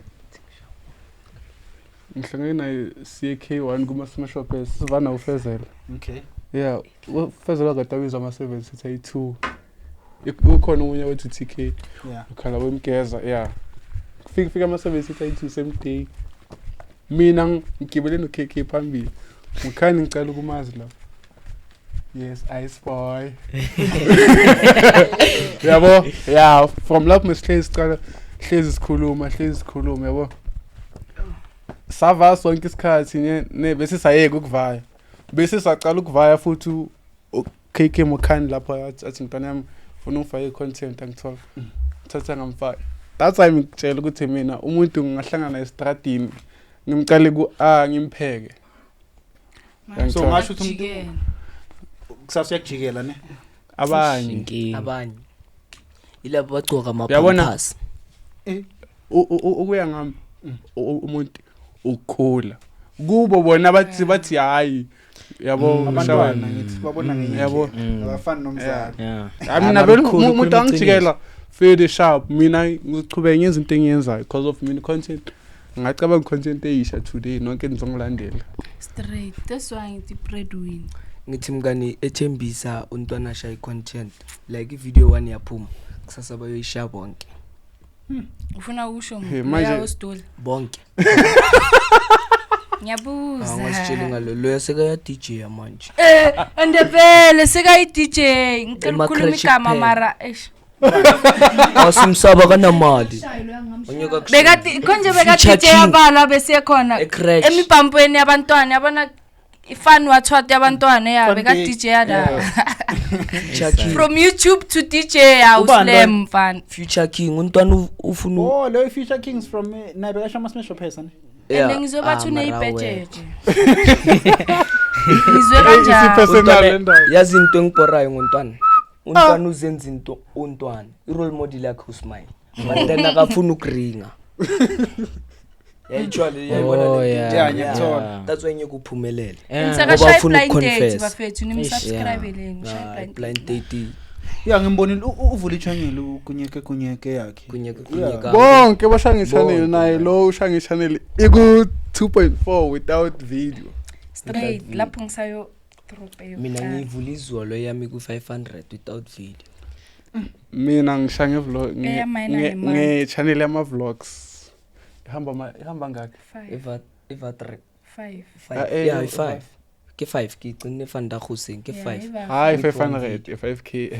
S3: Ngihlangane naye CK1 kuma Smash Shop sivana ufezela.
S1: Okay.
S3: Yeah, ufezela kade abizwa ama 7 sithi ayi2. Ukhona omunye wethu TK.
S1: Yeah.
S3: Ukhala wemgeza, yeah. Kufika fika ama 7 sithi ayi2 same day. Mina ngigibele no KK phambili. Ngikhani ngicela ukumazi lapho. Yes, ice boy. Yabo, yeah, from lapho mesihlezi sicala hlezi sikhuluma, hlezi sikhuluma, yabo. Sava sonke isikhathi ne bese sayeka ukuvaya. Bese sacala ukuvaya futhi KK Mokhani lapho athi mntwana yami Ufuna ungifake i-content, angithola thatha ngamfaka. That's why ngikutshela ukuthi mina umuntu ngingahlangana estradini ngimcale ku-a ngimpheke.
S1: So ngasho ukuthi umuntu
S4: Jikela.
S1: kusasa uyakujikela ne?
S3: Abanye
S5: Inkinga.
S2: Abanye ilabo bagcoka
S3: Uyabona?
S2: ama-pampers.
S3: Ukuya ngami umuntu ukukhula kubo bona bathi hayi, yabo.
S1: Abantwana ngithi babona ngenye
S3: Yabo.
S1: indlela. Abafani nomzali.
S5: Yeah.
S3: Hayi, mina vele
S5: Abakhulu,
S3: umuntu
S5: khuluma
S3: angijikela fede sharp, mina ngizochubeka ngenza into engiyenzayo because of mina content ngacabanga content eyisha today nonke nizongilandela.
S4: Straight, that's why ngithi breadwinner.
S2: Ngithi mngani ethembisa untwana ashaye i-content like i-video one yaphuma kusasa bayoyishaya bonke.
S4: Ufuna ukusho
S3: Hey,
S4: manje ositoli.
S2: Bonke.
S4: Ngiyabuza.
S2: Angasitsheli ngalo loyo sekaya-dj manje.
S4: And vele sekayi-DJ, ngicela ukukhuluma
S2: Ema-crèche
S4: igama
S2: kuphela.
S4: mara eish.
S2: Asimsaba kanamali. Onyeka
S4: Bekati konje
S2: Future
S4: beka-DJ
S2: King.
S4: abalwa bese khona
S2: E-crèche.
S4: emibhampweni yabantwana, yabona ifani wathwati yabantwana ya
S1: Fun
S4: beka-DJ yala.
S2: Future King.
S4: From YouTube to DJ
S1: Ubani
S4: awuslem mfana.
S2: Future King untwana ufuna
S1: Oh, leyo Future Kings from naye bekasho ama-smash person.
S2: Yeah.
S4: And ngizobathi
S2: Ah, mara wena.
S4: uneyibhejeje. Ngizwe kanjani?
S3: Personal
S2: Untwana-
S3: le ndaba.
S2: Yazi into engibhorayo ngontwana, untwana uzenza into, untwana i-role model yakhe usmile, but then akafuni ukuringa yayitsho le yayibona
S5: Oh,
S2: le nto.
S5: yeah.
S1: Yeah, ngiyakuthola.
S2: That's why ngeke uphumelele.
S5: Yeah.
S2: Ngoba
S4: Ngisakashaya
S2: ufuna
S4: i-blind date
S2: ukuconfess.
S4: bafethu, nimsubscribe-leni.
S2: Ah, blind date.
S1: Yeah, ngimbonile uvula i-channel kunyeke kunyeke yakhe.
S2: Kunyeke
S1: Yeah.
S2: kunyeka.
S3: Bonke bashaya nge-channel.
S2: Bonke.
S3: Naye lo ushaya nge-channel iku-2.4 without video.
S4: Straight lapho ngisayo drop
S2: Mina ngiyivula izolo yami ku-500 without video.
S3: Mina ngishaya nge-vlog
S4: Eyamayina nemali.
S3: nge-channel yama-vlogs ihamba ngakhi?
S2: Eva eva 3.
S4: 5.
S3: Ah, eh,
S2: Yeah, i-5 ke 5 ke igcine fandagoseng ke 5.
S3: Hayi,
S2: With one
S3: 500 5K.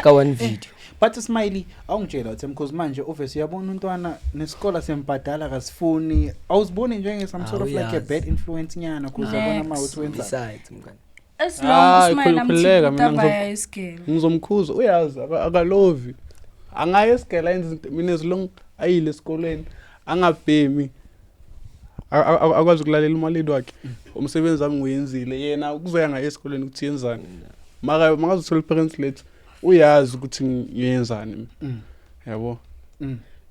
S2: Ka one video.
S1: But Smiley, awungitshela uthi because manje obviously uyabona untwana nesikole sembhadala kasifuni. Awuziboni njenge some sort of like a
S2: Awuyazi.
S1: bad influence nyana because uyabona ma uthi wenza.
S2: Besides mngani
S4: As
S3: Ah,
S4: long usmile
S3: khululeka, mina
S4: amthibuta isigele.
S3: Ngizomkhuza, uyazi akalovi angaye esigela enze izinto. Mina as long ayile esikolweni angabhemi akwazi ukulalela umaledi wakhe, umsebenzi wami nguyenzile. Yena kuzoya ngaye esikolweni ukuthi yenzani, maka makazothola i-parents lethu uyazi ukuthi ngiyenzani mina. Yabo.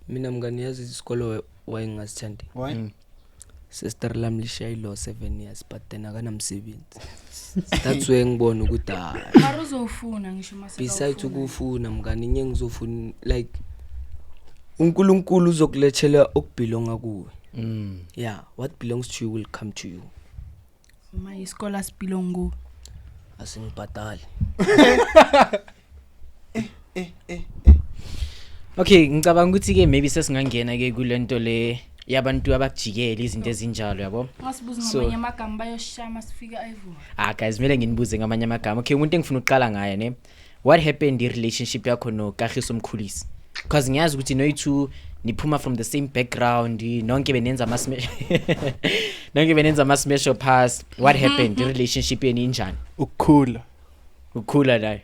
S2: Mina mngani yazi isikolo wayengasithandi.
S1: Why?
S2: Sister lami lishaye ilo 7 years but then akanamsebenzi. That's where ngibona ukuthi hayi.
S4: Mara uzowufuna ngisho mase.
S2: Besides ukufuna mngani nye ngizofuna like uNkulunkulu uzokulethela okubelonga kuwe. Yeah, what belongs to you will come to you.
S4: Ma isikole sibelong ku.
S2: Asingibhadali.
S5: Okay, ngicabanga ukuthi ke maybe sesingangena ke kulento le yabantu abakujikela izinto ezinjalo, yabo.
S4: Ngasibuza
S5: So-
S4: ngamanye amagama bayoshaya masifika Ivory.
S5: Ah guys, kumele nginibuze ngamanye amagama. Okay, umuntu engifuna ukuqala ngaye ne. What happened i relationship yakho no Kagiso Mkhulisi? Because ngiyazi ukuthi noyi-two niphuma from the same background, nonke benenza ama smash nonke benenza ama smash or pass. What happened i relationship yenu injani?
S3: Ukukhula.
S5: Ukukhula la.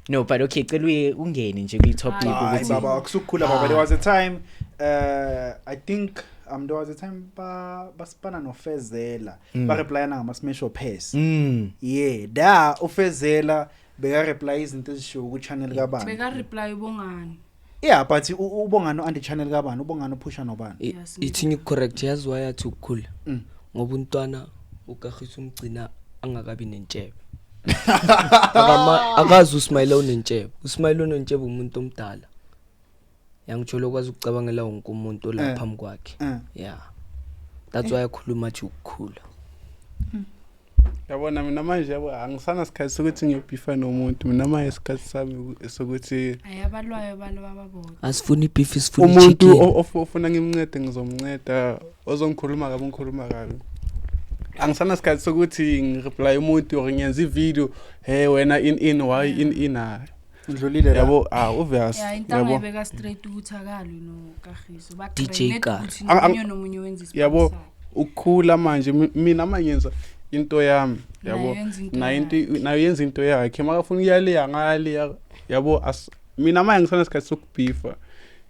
S5: No, but okay, cela uye ungene nje kwi topic
S1: Hayi
S5: ukuthi
S1: baba, akusukukhula baba. There was a time I think there was a time ba basipana noFezela ba replyana ngama smash or pass. Yeah, da uFezela beka reply izinto ezishiwo ku channel kabani.
S4: Beka reply ubongani.
S1: Yeah, but ubongani andi channel kabani, ubongani uphusha nobani.
S4: Yes,
S2: Ithi ngicorrect yazi why athi ukukhula.
S1: Mm.
S2: Ngoba untwana uKagiso umgcina angakabi nentshebe. Akazi usmile unentshebe. Usmile unentshebe umuntu omdala. Yangithola okwazi ukucabangela wonke umuntu
S1: Eh.
S2: la phambi kwakhe.
S1: Eh.
S2: Yeah. That's why akhuluma athi ukukhula.
S3: Yabona mina manje, yabo, angisana sikhathi sokuthi ngiyobhifa nomuntu. Mina manje isikhathi sami sokuthi
S4: Ayabalwayo balwa babodwa.
S2: Asifuni beef, sifuna
S3: umuntu
S2: chicken.
S3: ofuna ngimncede ngizomnceda, ozongikhuluma kabi ngikhuluma kabi. Angisana sikhathi sokuthi ngireply umuntu or ngiyenza ivideo, hey wena in in why in in ah.
S1: Ndlulile la.
S3: Yabo, ah, obvious.
S4: Yeah, intanga
S3: Yabo.
S4: ibeka straight ukuthi akalwi noKagiso. Ba
S2: DJ Ka.
S4: ukuthi nomunye nomunye wenza isiphathi
S3: Yabo.
S4: sakhe.
S3: Ukukhula manje mina mangenza into yami,
S4: Naye
S3: yabo.
S4: yenza into
S3: Naye
S4: yakhe.
S3: into naye yenza into yakhe, makafuna uyaliya ngaliya. Yabo, mina manje ngisenesikhathi sokubhifa.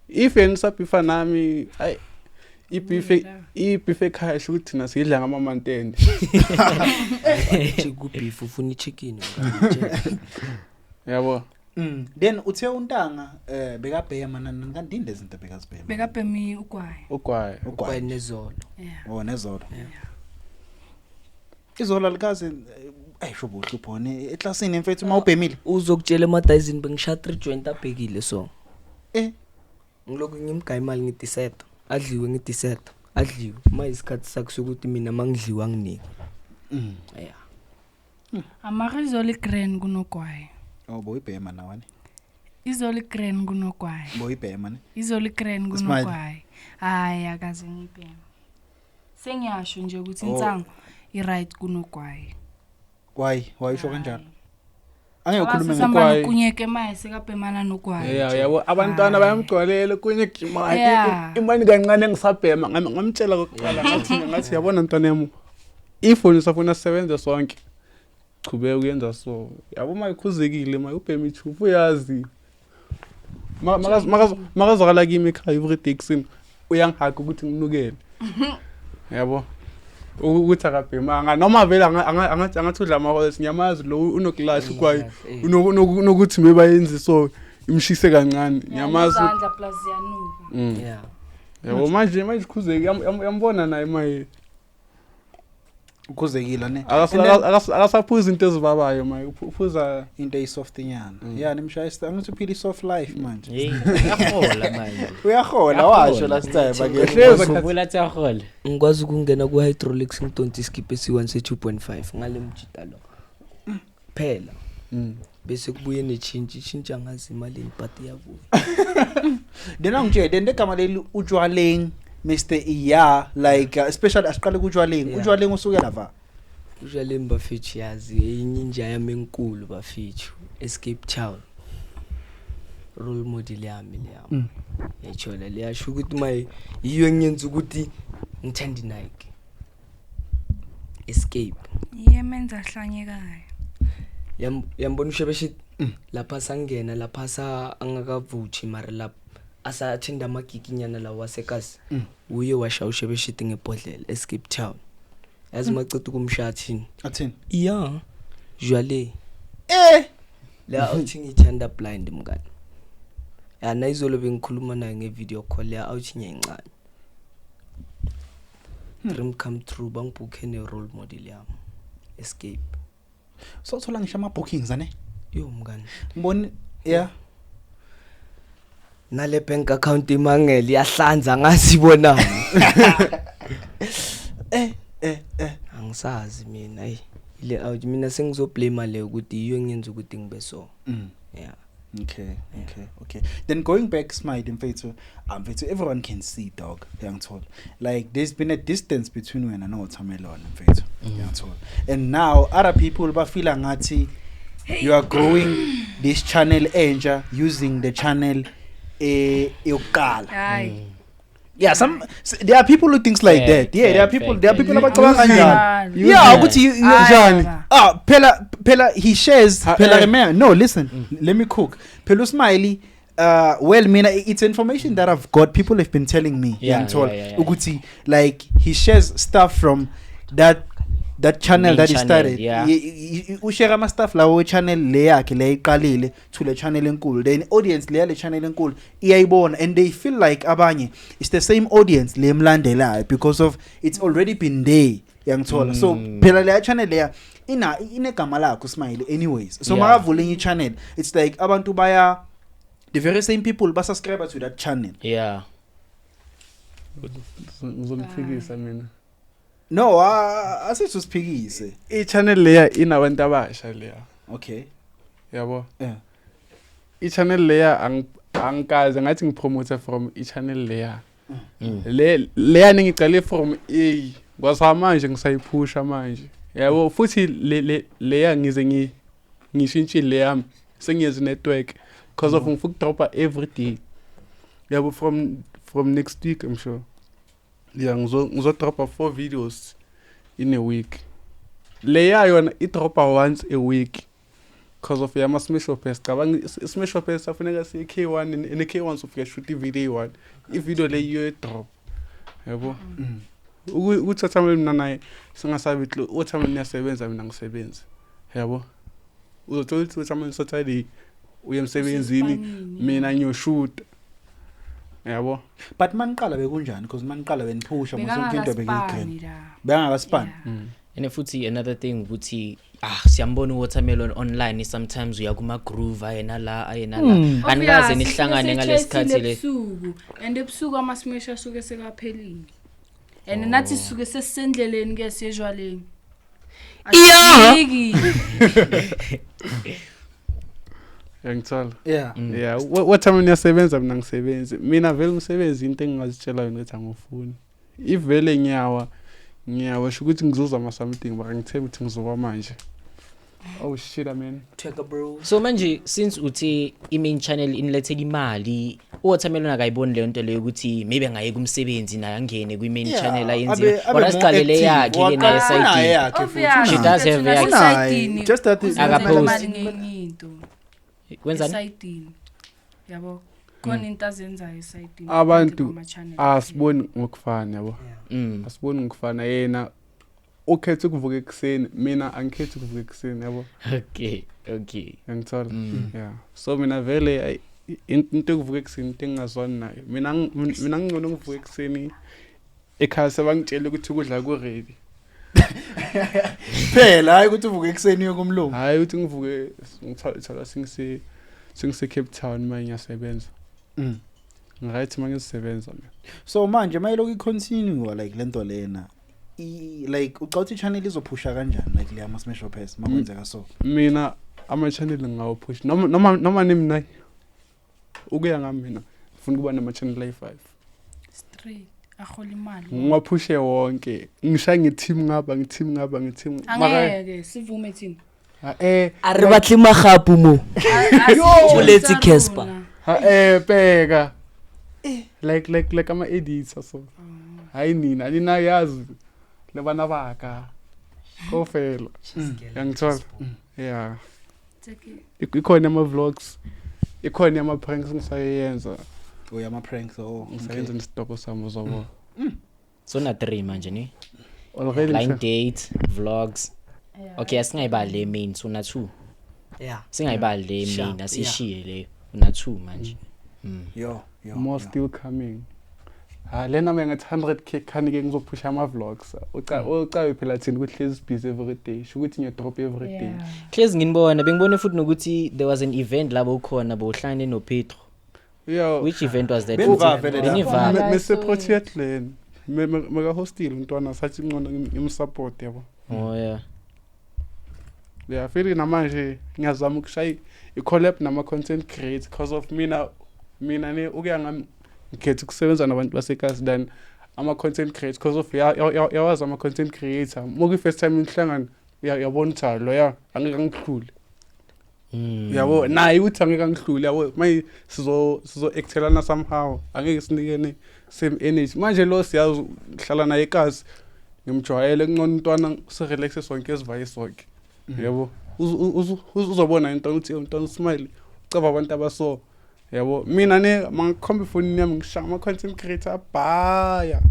S3: If yena usabhifa nami, ayi, ibeef ekhaya sho ukuthi thina siyidla ngamamantende.
S2: Kubeef ufuna ichicken.
S3: Yabo.
S1: Then uthe untanga bekabhema nani kanti yini lezinto bekazibhema?
S4: Bekabhemi ugwayi.
S3: Ugwayi.
S1: Ugwayi
S2: nezolo.
S4: Yeah.
S1: Oh, nezolo. Izolo likaze ayisho bohlupho ne eklasini mfethu uma ubhemile.
S2: Uzokutshela emadayizini bengishaya 3 joint abhekile so. Ngilokhu ngimgaya imali ngidisetha. Adliwe ngidisetha. Adliwe. Uma isikhathi sakho sokuthi mina mangidliwa nginike. Yeah.
S4: Amarizoli grand kunogwayi.
S1: Oh, boyibhema nawe ne.
S4: Izoli grand kunogwayi.
S1: Boyibhema ne.
S4: Izoli grand kunogwayi. Hayi akaze ngibhema. Sengiyasho nje ukuthi insango i-right kunogwayi.
S1: Why usho kanjalo? Angeke ukhulume ngogwayi.
S4: Kunyeke maye sekabhemana nogwayi.
S3: Yeah, yabo abantwana bayamgcwalela kunye imali. Imali kancane ngisabhema ngamtshela kokuqala ngathi yabona ntwana yami. If usafuna sisebenze sonke chubeka uyenza so. Yabo mayikhuzekile mayubhema ithufu uyazi. Makazwakala kimi ekhaya every day kusini uyangihaka ukuthi nginukele. Yabo. Ukuthi akabhemanga noma vele angathi udla ama-horse ngiyamazi lo unokulahla ugwayi unokuthi mebayenzi so imshise kancane ngiyamazi.
S4: Izandla plus ziyanuka.
S2: Yeah.
S3: Yabo manje khuzeki yambona naye maye
S1: ukhuzekile ne.
S3: Akasaphuza into ezibabayo maye uphuza
S1: into eyisoft nyana. Yeah, nimshayisa angithi uphila isoft life manje.
S5: Hey, uyahola manje.
S1: Uyahola washo last time ake.
S5: Khumbula athi uyahola.
S2: Ngikwazi ukungena ku hydraulics ngidonsa iskip esi1 se 2.5 ngale mjita lo. Phela. Bese kubuye nechinchi, ichinchi angazi imali but iyabuya.
S1: Then angitshele then legama leli utshwaleng Mr. Iya like especially asiqale kutshwaleng. Utshwaleng usuke lapha.
S2: Utshwaleng bafethu yazi enye inja yami enkulu bafethu Escape Town. Role model yami leya. Yayithola leyasho ukuthi maye yiyo engenza ukuthi ngithanda Nike. Escape.
S4: Iyemenza hlanyekayo.
S2: Yambona ushebeshit lapha sangena lapha sa angakavuthi mara lapha asathinda amagikinyana lawo wasekasi. Uye washa ushebeshit ngebhodlela Escape Town. Yazi macethu kumshaya thini?
S1: Athini?
S2: Yeah. Jwale. La uthi ngithanda blind mngani. Ya nayizolo bengikhuluma naye ngevideo call ya awuthi ngiyancane. Dream come true bangibhukhe ne role model yami. Escape.
S1: So thola ngisho ama bookings ane?
S2: Yo mngani.
S1: Ngibona yeah.
S2: Nale bank account imangele iyahlanza ngazibonani. Angisazi mina hey ile out mina sengizoblame le ukuthi yiyo engenza ukuthi ngibe so. Yeah.
S1: Okay. Then going back Smile mfethu, everyone can see dog yangithola. Like there's been a distance between wena no Thamelon mfethu yangithola. And now other people bafila ngathi you are growing this channel entsha using the channel yokuqala.
S4: Hayi.
S1: Yeah, some there are people who thinks like that. Yeah, there are people abacabanga kanjalo. Yeah, ukuthi
S3: njani?
S1: Ah, phela he shares phela remember. No, listen. Let me cook. Phela Smiley well mina it's information that I've got, people have been telling me.
S5: Yeah,
S1: ukuthi like he shares stuff from that channel main that he started.
S5: Yeah.
S1: Ushare ama stuff lawo channel le yakhe le iqalile to le channel enkulu. Then audience le channel enkulu iyayibona and they feel like abanye it's the same audience le emlandelayo because of it's already been there yangithola. So phela le channel leya ina inegama lakho Smile anyways. So makavula enye channel it's like abantu baya the very same people ba subscribe to that channel.
S5: Yeah.
S3: Ngizomphikisa mina.
S1: No, asithi usiphikise.
S3: I-channel leya inabantu abasha leya.
S1: Okay.
S3: Yabo.
S1: Yeah.
S3: I-channel leya angikaze ngathi ngipromote from i-channel leya. Le leya ngiqale from A kwasamanje ngisayiphusha manje. Yabo futhi le leya ngize ngishintshile le yami sengiyezi network because of ngifuna ukudropa every day. Yabo from next week I'm sure. Yeah, ngizodropa 4 videos in a week. Leya yona idropa once a week. Because of yama smash up cabanga smash up safuneka siye K1 ne K1 sofika shoot i-video eyi-one, i-video le iyo drop, yabo. Ukuthatha mina naye singasabi uthi niyasebenza, mina ngisebenzi, yabo. Uzothola ukuthi uthi mina Saturday uye emsebenzini, mina ngiyoshoot, yabo.
S1: But maniqala bekunjani? Because maniqala beniphusha mos yonke into
S4: Bekangakaspani
S1: bekiyigrand.
S4: la.
S1: Bekangakaspani.
S4: Yeah.
S5: And futhi another thing ukuthi siyambona uWatermelon online, sometimes uya kuma groove ayena la ayena la, anikaze
S4: Obvious,
S5: nihlangane
S4: sisuke
S5: ngalesikhathi
S4: sesitshayisile
S5: le.
S4: ebusuku, and ebusuku ama-smash asuke sekaphelile, and nathi sisuke sesisendleleni ke siyejwaleni.
S2: Yeah.
S4: Asifiki.
S3: Yangithola.
S1: Yeah.
S3: Yeah, wathi mina niyasebenza, mina ngisebenzi. Mina vele umsebenzi into engingazitshela yona ukuthi angifuni. If vele ngiyawa, ngiyawa sho ukuthi ngizozama something, mara ngithemba ukuthi ngizoba manje. Oh shit, I mean.
S2: Tweka bro.
S5: So manje since uthi i-main channel inilethela imali, uWatermelon akayiboni leyo nto leyo ukuthi maybe angayeka umsebenzi naye angene kwi-main
S1: Yeah,
S5: channel
S1: abe-
S5: ayenziwe,
S1: abe
S5: or
S1: more
S5: asiqalele
S1: active,
S5: yakhe ke
S1: or
S5: naye
S1: unaye
S5: esayidini.
S1: yakhe futhi,
S4: Obvious,
S5: She does have
S4: thina
S5: yakhe.
S4: sisayidini,
S1: Unaye, just that is-
S4: uzenza
S5: Akapost.
S4: imali ngenye into.
S5: Wenzani?
S4: Esayidini, yabo, khona into azenzayo esayidini
S3: Abantu
S4: ngaphandle kwama-channel.
S3: Asiboni ngokufana, yabo. Asiboni ngokufana, yena ukhetha ukuvuka ekuseni, mina angikhethi ukuvuka ekuseni, yabo.
S5: Okay.
S3: Yangithola. Yeah. So mina vele ay, into yokuvuka ekuseni into engingazwani nayo. Mina ngcono ngivuka ekuseni ekhaya sebangitshela ukuthi ukudla ku-ready.
S1: Phela hayi ukuthi uvuke ekuseni uye kumlungu.
S3: Hhayi ukuthi ngivuke ngithola sengise Cape Town manje ngiyasebenza. Right, manje ngisebenza mina.
S1: So manje mayilokhu i-continue like lento lena, like ucabanga ukuthi i-channel izophusha kanjani like leya ama-smash pass makwenzeka so?
S3: Mina ama-channel ngingawaphush noma nimi ukuya ngami, mina ngifuna ukuba nama-channel ayi-5.
S4: Straight ahola imali.
S3: Ngiwaphushe wonke, ngishaye nge-team ngapha, nge-team ngapha, nge-team.
S4: Angeke sivume thina.
S2: A re batle magapu mo. Boletse Casper.
S3: Ha bheka. Like ama-editor so. Hayi nina, nina yazi le bana baka. Kofela. Yangithola. Yeah. Ikhona ama-vlogs, ikhona ama-pranks ngisayenza.
S1: Oh, ama-pranks, oh.
S3: Ngisayenza nesitoko sami uzobona.
S5: So na 3 manje ni
S3: Already
S5: blind
S3: ngisha-
S5: date, vlogs. Okay, asingayibali le main, so na 2.
S2: Yeah.
S5: Singayibali le
S2: Sharp,
S5: main, asishiye leyo. Una 2 manje.
S1: Yo, yo.
S3: More
S1: yo.
S3: still coming. Ha lena mina ngathi 100K khani ke ngizophusha ama-vlogs. Ucawe phela thina ukuthi hlezi busy every day. Sho ukuthi ngiyadrop every day.
S5: Hlezi nginibona, bengibone futhi nokuthi there was an event labo ukhona bowuhlangane noPetro.
S3: Yo.
S5: Which event was that?
S1: Beniva vele lapho.
S5: Beniva.
S3: Mese Protea Glen. Meka hostel umntwana sathi ngcono ngimsupport, yabo.
S5: Oh yeah.
S3: Yeah, feel namanje ngiyazama ukushaya i-collab nama content creator because of mina ne ukuya ngami ngikhetha ukusebenza nabantu basekasi than ama content creator because of yawazi ama content creator moku first time nihlangana uyabona ukuthi hayi loya angeke angihlule. Yabo, naye uthi angeke angihlule, yabo, maye sizo actelana somehow, angeke sinikene same energy. Manje lo siyazi ngihlala naye ekasi, ngimjwayele kungcono umntwana sirelaxe sonke esivaye sonke, yabo. Uzobona into ukuthi umntwana usmile ucava abantu abaso, yabo. Mina ne mangikhomba ifoni yami ngishaya ama content creator abhaya,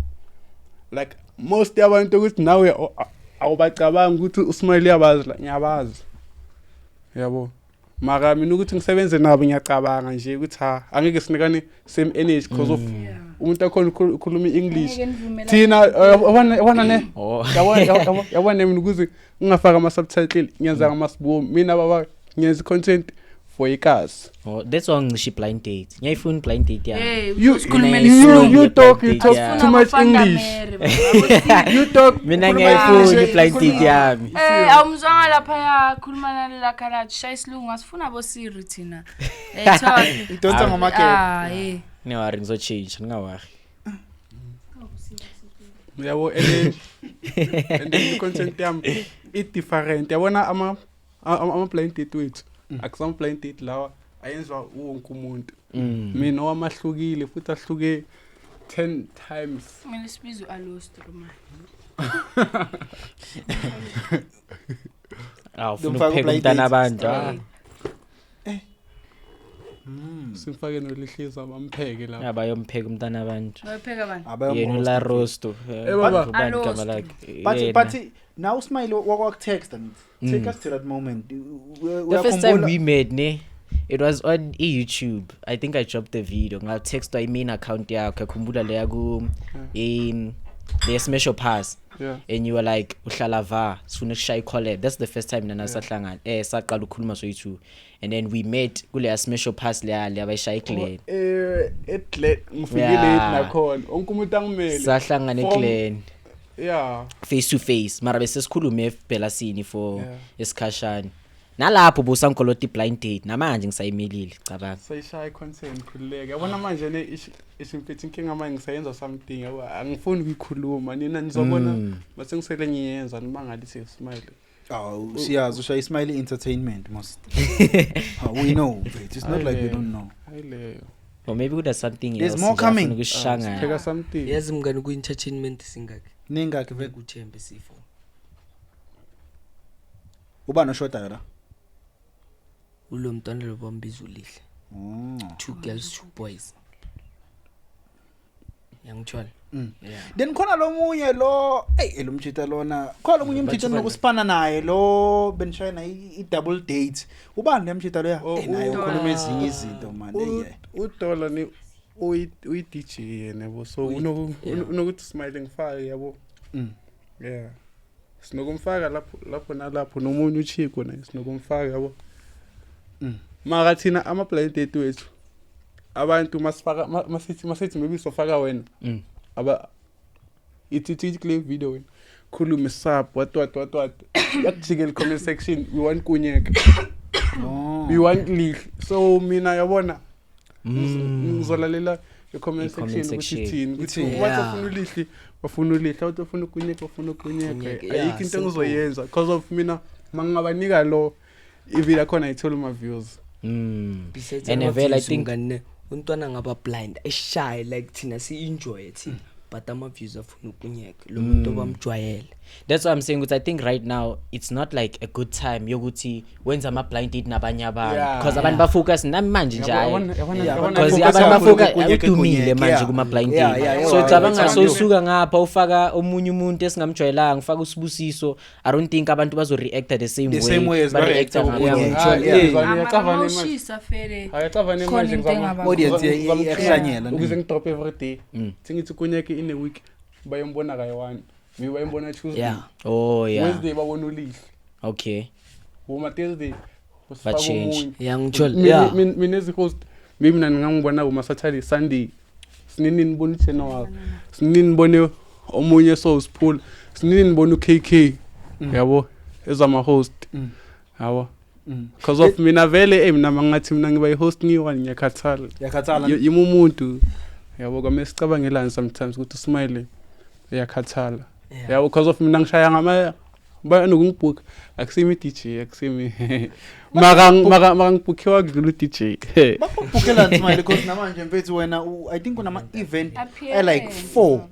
S3: like most yabantu ukuthi nawe awubacabanga ukuthi usmile uyabazi la, ngiyabazi, yabo. Mara mina ukuthi ngisebenze nabo ngiyacabanga nje ukuthi ha angeke sinikane same energy because of umuntu akhona ukhuluma i-English, thina yabona ne
S5: Oh.
S3: yabona mina ukuze ngingafaka ama-subtitle ngiyenza ngamasibomu mina baba, ngiyenza i-content for ikasi.
S5: Oh, that's why ngisho blind date. Ngiyayifuna blind date yami.
S3: You you talk too much English. You talk
S5: Mina
S3: ukhuluma
S5: ngiyayifuna
S3: English.
S5: i-blind date yami.
S4: Eh, awumzwanga laphaya khuluma nalela kalathi shaya isilungu, asifuna bosiri thina. Eh, thola.
S1: Idonsa ngomakethe.
S4: Ah, eh.
S5: Ningawari ngizochange, ningawari.
S3: Yabo, and then i-content yami i-different, yabona ama-blind date wethu akusama-blind date lawa ayenziwa wonke umuntu. Mina owamahlukile futhi ahluke 10 times.
S4: Kumele sibize u-Alostro manje.
S5: Ah, ufuna
S1: Lomfaka
S5: ukupheka
S1: u-blind
S5: umntana
S1: date.
S5: abantu. Ah.
S3: Simfake nolihliza bampheke lapho.
S5: Abayompheka umntana abantu.
S4: Bayopheka bani?
S5: Yena ularosto.
S3: Eh, baba.
S5: Ubani igama lakhe?
S1: But
S5: Yena.
S1: but now Smile wakwakutext and take us to that moment.
S5: The first time we met ne, it was on YouTube. I think I dropped the video. Ngatextwa i-main account yakho, yakhumbula leya ku le smash or pass.
S3: Yeah.
S5: And you were like uhlala va sifuna ukushaya i-collab. That's the first time nana sahlangana saqala ukukhuluma soyi-two, and then we met kuleya smash or pass leya leya bayishaya eGlen.
S3: Eglen ngifike
S5: Yeah.
S3: late nakhona wonke umuntu angimele.
S5: Sahlangana eGlen
S3: Yeah.
S5: face to face, mara bese sikhulume phela sini for
S3: Yeah.
S5: isikhashana. Nalapho busankolota i-blind date, namanje ngisayimelile, cabanga.
S3: Sayishaya i-content, khululeka. Yabona manje ne ishimphethe inkinga manje ngisayenza something, yabo, angifuni ukuyikhuluma nina nizobona mase ngisele ngiyenza nimangalithi smile.
S1: Oh, siyazi ushaya Smiley Entertainment must. We know, but it's not like we don't know.
S3: Hayileyo.
S5: Or maybe kuda something
S1: There's
S5: else
S1: more
S5: nje afuna
S1: coming.
S5: ukushangana.
S3: Pheka something.
S2: Yazi mngani, ku-entertainment singakhi?
S1: Ningakhi vele?
S2: Kuthembe sifo.
S1: Ubani oshodayo la?
S2: Ulo mntwana lo bambiza uLihle.
S1: Oh.
S2: Two girls, two boys. Yangithola. Yeah.
S1: Then khona lo munye lo, hey, lo mjita lona. Khona lo munye umjita
S2: Bathi bani?
S1: nokusipana naye lo benishayina i-double date. Ubani lo mjita loya?
S3: Oh,
S1: Eh, naye ukhuluma ezinye izinto man. Eh,
S3: Udola ni uyi-DJ yena, yabo, so unokuthi smile ngifake, yabo. Yeah, sinokumfaka lapho lapho nalapho nomunye uchiko naye sinokumfaka, yabo. Mara thina ama-blind date wethu abantu masifaka masithi maybe sofaka wena aba ithi kule video wena khulume sub what what what what, yakujikela comment section, we want kunyeka,
S1: Oh.
S3: we want lihle. So mina yabona ngizolalela i-comment
S5: I-comment
S3: section ukuthi
S5: section.
S3: ithini, ukuthi
S1: Ithini.
S3: wathi
S2: Yeah.
S3: bafuna ulihle, bafuna ulihle, wathi bafuna ukunyeka, bafuna ukunyeka.
S2: Kunyeka, yeah,
S3: Ayikho into
S2: simple.
S3: engizoyenza because of mina mangingabanika lo ivideo yakhona ayitholi ma-views.
S2: Besides
S5: And
S2: ama
S5: vele I
S2: views,
S5: think
S2: mngani ne, umntwana ngaba blind eshaye like thina si-enjoye thina, but ama-views afuna ukunyeka lo muntu obamjwayele.
S5: That's what I'm saying ukuthi I think right now it's not like a good time yokuthi wenza ama blind date nabanye abantu because abantu bafocus nami manje nje hayi.
S1: Yeah,
S5: Because
S1: focus
S5: abantu
S1: kakhulu
S5: bafoka
S1: kunyeke,
S5: udumile
S1: kunyeke,
S5: manje
S1: yeah.
S5: kuma blind
S1: Yeah,
S5: date.
S1: yeah,
S5: So
S1: yeah,
S5: cabanga
S1: yeah.
S5: so usuka ngapha ufaka omunye umuntu esingamjwayelanga, ufaka uSibusiso, I don't think abantu bazo react the same
S1: The
S5: way.
S1: same way as
S5: ba react
S1: ba-reacta kukunyeka.
S5: ngapha.
S3: Yeah.
S4: Mawushisa fele.
S3: Ayacavane
S4: Khona
S3: manje
S4: into engaba-
S1: Audience iyahlanyela.
S3: ukuze ngidrop every day. Singithi kunyeke in a week bayombona kayi-one, maybe bayombona Tuesday,
S2: Yeah.
S5: Oh yeah.
S3: Wednesday babona ulihle,
S5: Okay.
S3: woma Thursday usifaka
S5: Ba-change.
S3: omunye.
S2: Yangithola. Yeah.
S3: Mina ezi-host maybe mina ningangibona kuma-Saturday, Sunday, sinini nibone uGeneral, sinini nibone omunye so usiphula, sinini nibone u-KK, yabo, ezama-host, yabo, because of mina vele mina mangathi mina ngiba i-host ngiyi-one ngiyakhathala.
S1: Yakhathala.
S3: Yimi umuntu, yabo, kwamele sicabangelane sometimes ukuthi usmile uyakhathala,
S2: Yeah.
S3: yabo, because of mina ngishaya ngama banokungibhukha, akusimi i-DJ, akusimi mara ngibhukhiwa kudlula u-DJ.
S1: Bakubhukelani Smile because namanje mfethu wena I think unama event I like four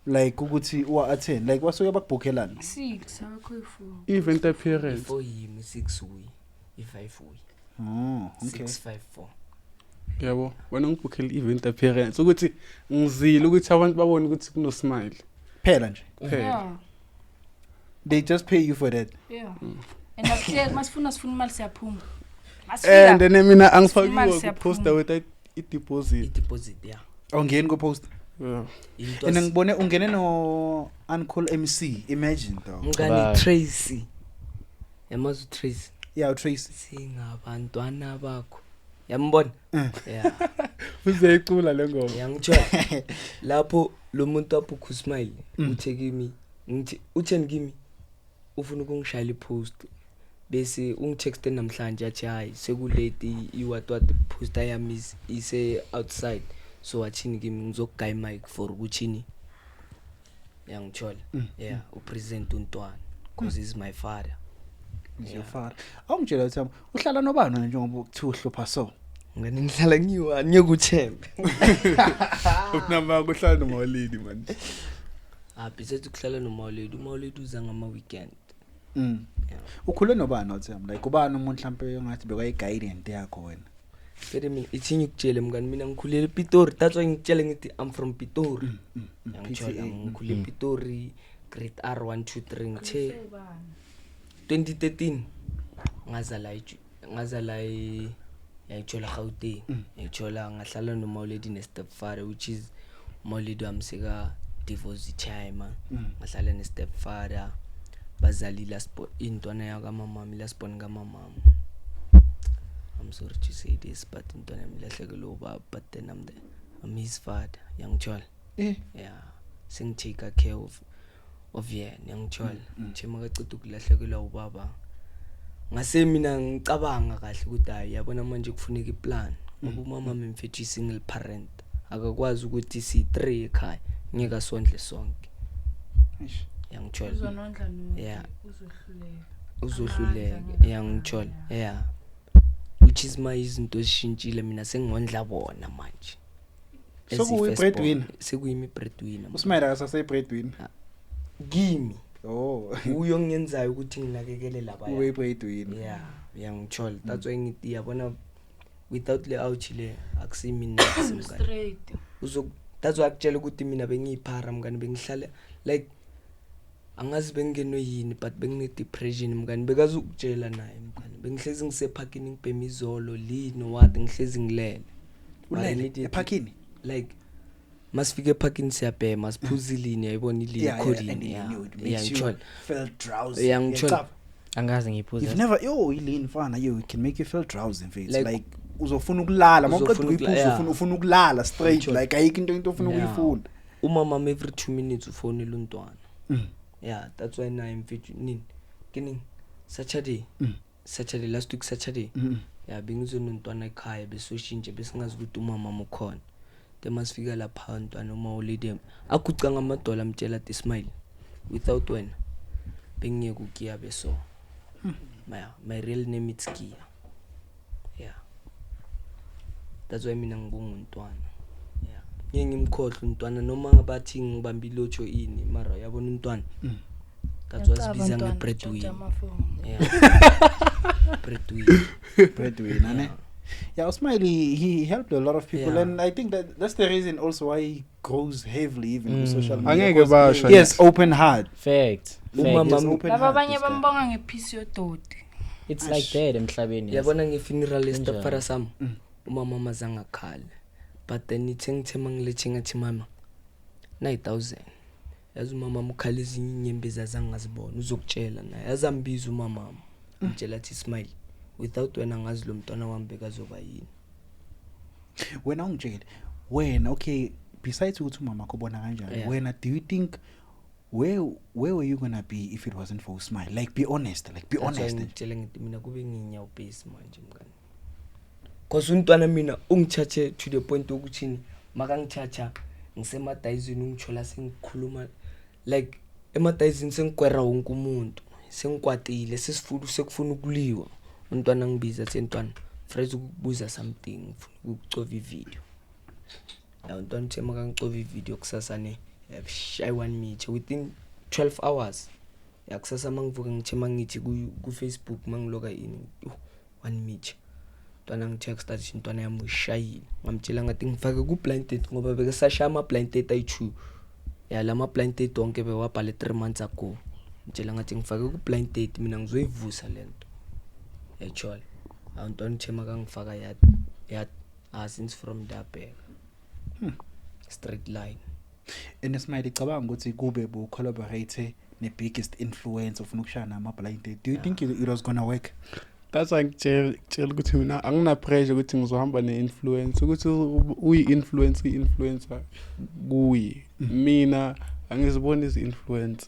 S1: like ukuthi uwa attend like wasuke bakubhukhelana.
S4: Six, abakho yi-four.
S3: Event appearance.
S2: I-four yimi, six uyi, i-five uyi.
S1: Oh, okay.
S2: Six, five, four.
S3: Yabo, wena ngibhukhela i-event appearance ukuthi ngizile ukuthi abantu babone ukuthi kunosmile
S1: Phela nje.
S3: kuphela.
S4: Yeah.
S1: They just pay you for that.
S4: Yeah. And akuhleki masifuna sifuna imali siyaphuma. Masifika.
S3: And then mina
S4: Imali
S3: angifakiwe
S4: siyaphuma.
S3: ku-poster without i-deposit.
S2: I-deposit, yeah.
S1: Awungeni ku post.
S3: Yeah.
S2: Into
S1: And ngibone ungene no Uncle MC, imagine though.
S2: Mngani,
S5: Bye.
S2: Tracy. Yamazi uTracy.
S1: Yeah, Tracy.
S2: Singabantwana bakho. Yambona? Yeah.
S3: Uzayicula le ngoma.
S2: Yangithola. Lapho lo muntu wabhukha uSmile uthe kimi, ngithi utheni kimi, ufuna ukungishayela ipost bese ungitexte namhlanje athi hayi sekulate, i-what what poster yami ise outside, so wathini kimi, ngizokugaya imic for ukuthini, yangithola. Yeah, upresent untwana because he's my father.
S1: Ngiyofara. Awungitshela ukuthi yami uhlala nobani wena njengoba kuthiwa uhlupha so.
S2: Ngani, ngihlala ngiyi-one, ngeke uthembe.
S3: Unama kuhlala nomawalidi manje.
S2: Ah, besides ukuhlala nomawuledi, umawuledi uza ngama-weekend. Yeah.
S1: Ukhule nobani wathi yami like ubani umuntu mhlambe ongathi bekayi guidance yakho wena.
S2: Vele mina ithi ngikutshele mngani, mina ngikhulele ePitori. That's why ngikutshele ngithi I'm from Pitori. Yangithola?
S1: PTA.
S2: Ngikhule ePitori, grade R 1 2 3, ngithe 2013 ngazala ngazala yayithola Gauteng, yayithola, ngahlala nomawuledi ne-stepfather, which is umawuledi wami seka divorce time. Ngahlala ne-stepfather, bazali last intwana yakamamami, last born kamamami. I'm sorry to say this, but intwana yami ilahlekelwe ubaba, but then I'm his father, yangithola? Yeah, sengitake care of yena, yangithola? Nje makaceda ukulahlekelwa ubaba, ngase mina ngicabanga kahle ukuthi hayi, yabona manje kufuneka iplan, ngoba umama mfethu i-single parent, akakwazi ukuthi siyi-three ekhaya, ngeke asondle sonke.
S1: Eish.
S2: Yangithola?
S4: Uzonondla no
S2: Yeah.
S4: uzohluleka.
S2: Uzohluleka.
S4: Amandla.
S2: Yangithola? Yeah, which is my izinto zishintshile, mina sengondla bona manje. As
S1: Sekuyi
S2: i-first
S1: breadwinner?
S2: born. Sekuyimi i-breadwinner manje.
S1: Usmile akasaseyi-breadwinner.
S2: Kimi.
S1: Oh.
S2: Uyo ngiyenzayo ukuthi nginakekele labaya.
S1: Uwe breadwinner.
S2: Yeah, uyangithola? That's why ngithi yabona, without le ouch le, akusimi mngani.
S4: Straight.
S2: Uzo that's why akutshela ukuthi mina bengiyiphara mngani, bengihlala like angazi bengingenwe yini, but bengine-depression mngani, bekazukutshela naye mngani, bengihlezi ngisephakini ngibhema izolo lino what, ngihlezi ngilele. Mara
S1: Ulele
S2: immediately-
S1: ephakini?
S2: Like masifike ephakini siyabhema, siphuza ilini, yayibona ilini?
S1: Yeah, and
S2: Codeine,
S1: you knew it
S2: yeah,
S1: makes you
S2: ngithola.
S1: feel drowsy.
S2: Yeah, ngithola.
S1: Ngiyacaba.
S5: Angaze ngiyiphuze.
S1: You've never, yo, ilini mfana, yo, it can make you feel drowsy mfethu.
S2: Like-
S1: Like uzofuna ukulala, mawuqeda
S2: Uzofuna
S1: ukuyiphuza,
S2: yeah.
S1: ufuna ukulala straight,
S2: Ngithola.
S1: like ayikho into ofuna
S2: Yeah.
S1: ukuyifuna.
S2: Umama every 2 minutes ufonela untwana. Yeah, that's why naye mfethu nini kining Saturday, Saturday last week Saturday, yeah, bengizonontwana ekhaya, besoshintshe, besingazi ukuthi umama ukhona. Then masifika lapha ntwana uma ulady aguca ngamadola, amtshela athi, "Smile, without wena bengingeke uKiya beso." My real name is Kia. Yeah, that's why mina ngibonga untwana. Yeah, ngeke ngimkhohlwe umntwana, noma ngabathi ngibamba ilotho ini, mara yabona umntwana, that's why sibiza nge-breadwinner. Yeah, breadwinner.
S1: Breadwinner, ne? Yeah, Usmile, he helped a lot of people, and I think that that's the reason also why he grows heavily even on social media.
S3: Angeke
S1: 'Cause
S3: basho.
S1: he has open heart.
S5: Fact.
S2: Umama-
S1: He
S5: Fact.
S1: has open
S4: Laba
S1: heart,
S4: abanye
S1: this guy.
S4: bambonga ngephisi yodoti.
S5: It's like that emhlabeni.
S2: Yabona nge-funeral
S5: Kunjalo.
S2: yestepfather sami, umama mazange akhale, but then ithe ngithe mangilethe ngathi, "Mama, 9000," yazi umama ukhala ezinye inyembezi azange ngazibona, uzokutshela naye, azambiza umamama, mtshela athi, "Smile, without wena angazi lo mntwana wami bekazoba yini."
S1: Wena ungitshele wena, okay, besides ukuthi umama wakho ubona kanjani, wena, do you think where were you gonna be if it wasn't for Usmile? Like, be honest, like, be
S2: That's why
S1: honest.
S2: ngikutshele ngithi mina kube ngiyinyawubhesi manje mngani, cause umntwana mina ungitshatshe to the point yokuthini, makangitshatsha ngisemadayizini, ungitshola sengikhuluma like emadayizini, sengigwera wonke umuntu, sengikwatile, sesifuna sekufuna ukuliwa, umntwana ngibiza athi, "Ntwana, Fred, ukukubuza something, ngifuna ukukucova ivideo." Ya, umntwana uthe makangicova ivideo kusasa ne shayi 1 meter within 12 hours. Ya, kusasa mangivuka ngithe mangithi ku-Facebook mangiloka ini, 1 meter, ntwana ngitext athi intwana yami uyishayile. Ngamtshela ngathi ngifake ku-blind date, ngoba bekesashaya ama-blind date ayi-two. Ya, la ma-blind date wonke bewabhale 3 months ago. Ngitshela ngathi ngifake ku-blind date, mina ngizoyivusa le nto, yayitshola. Awu, ntwana uthe makangifaka ya ah, since from there bheka straight line.
S1: And Smile, icabanga ukuthi kube bu collaborate ne biggest influence, ufuna ukushaya nama blind date, do you think it was gonna work?
S3: That's why ngitshela ukuthi mina angina pressure ukuthi ngizohamba ne-influence, ukuthi uyi-influence, i-influencer kuye. Mina angiziboni izi-influence,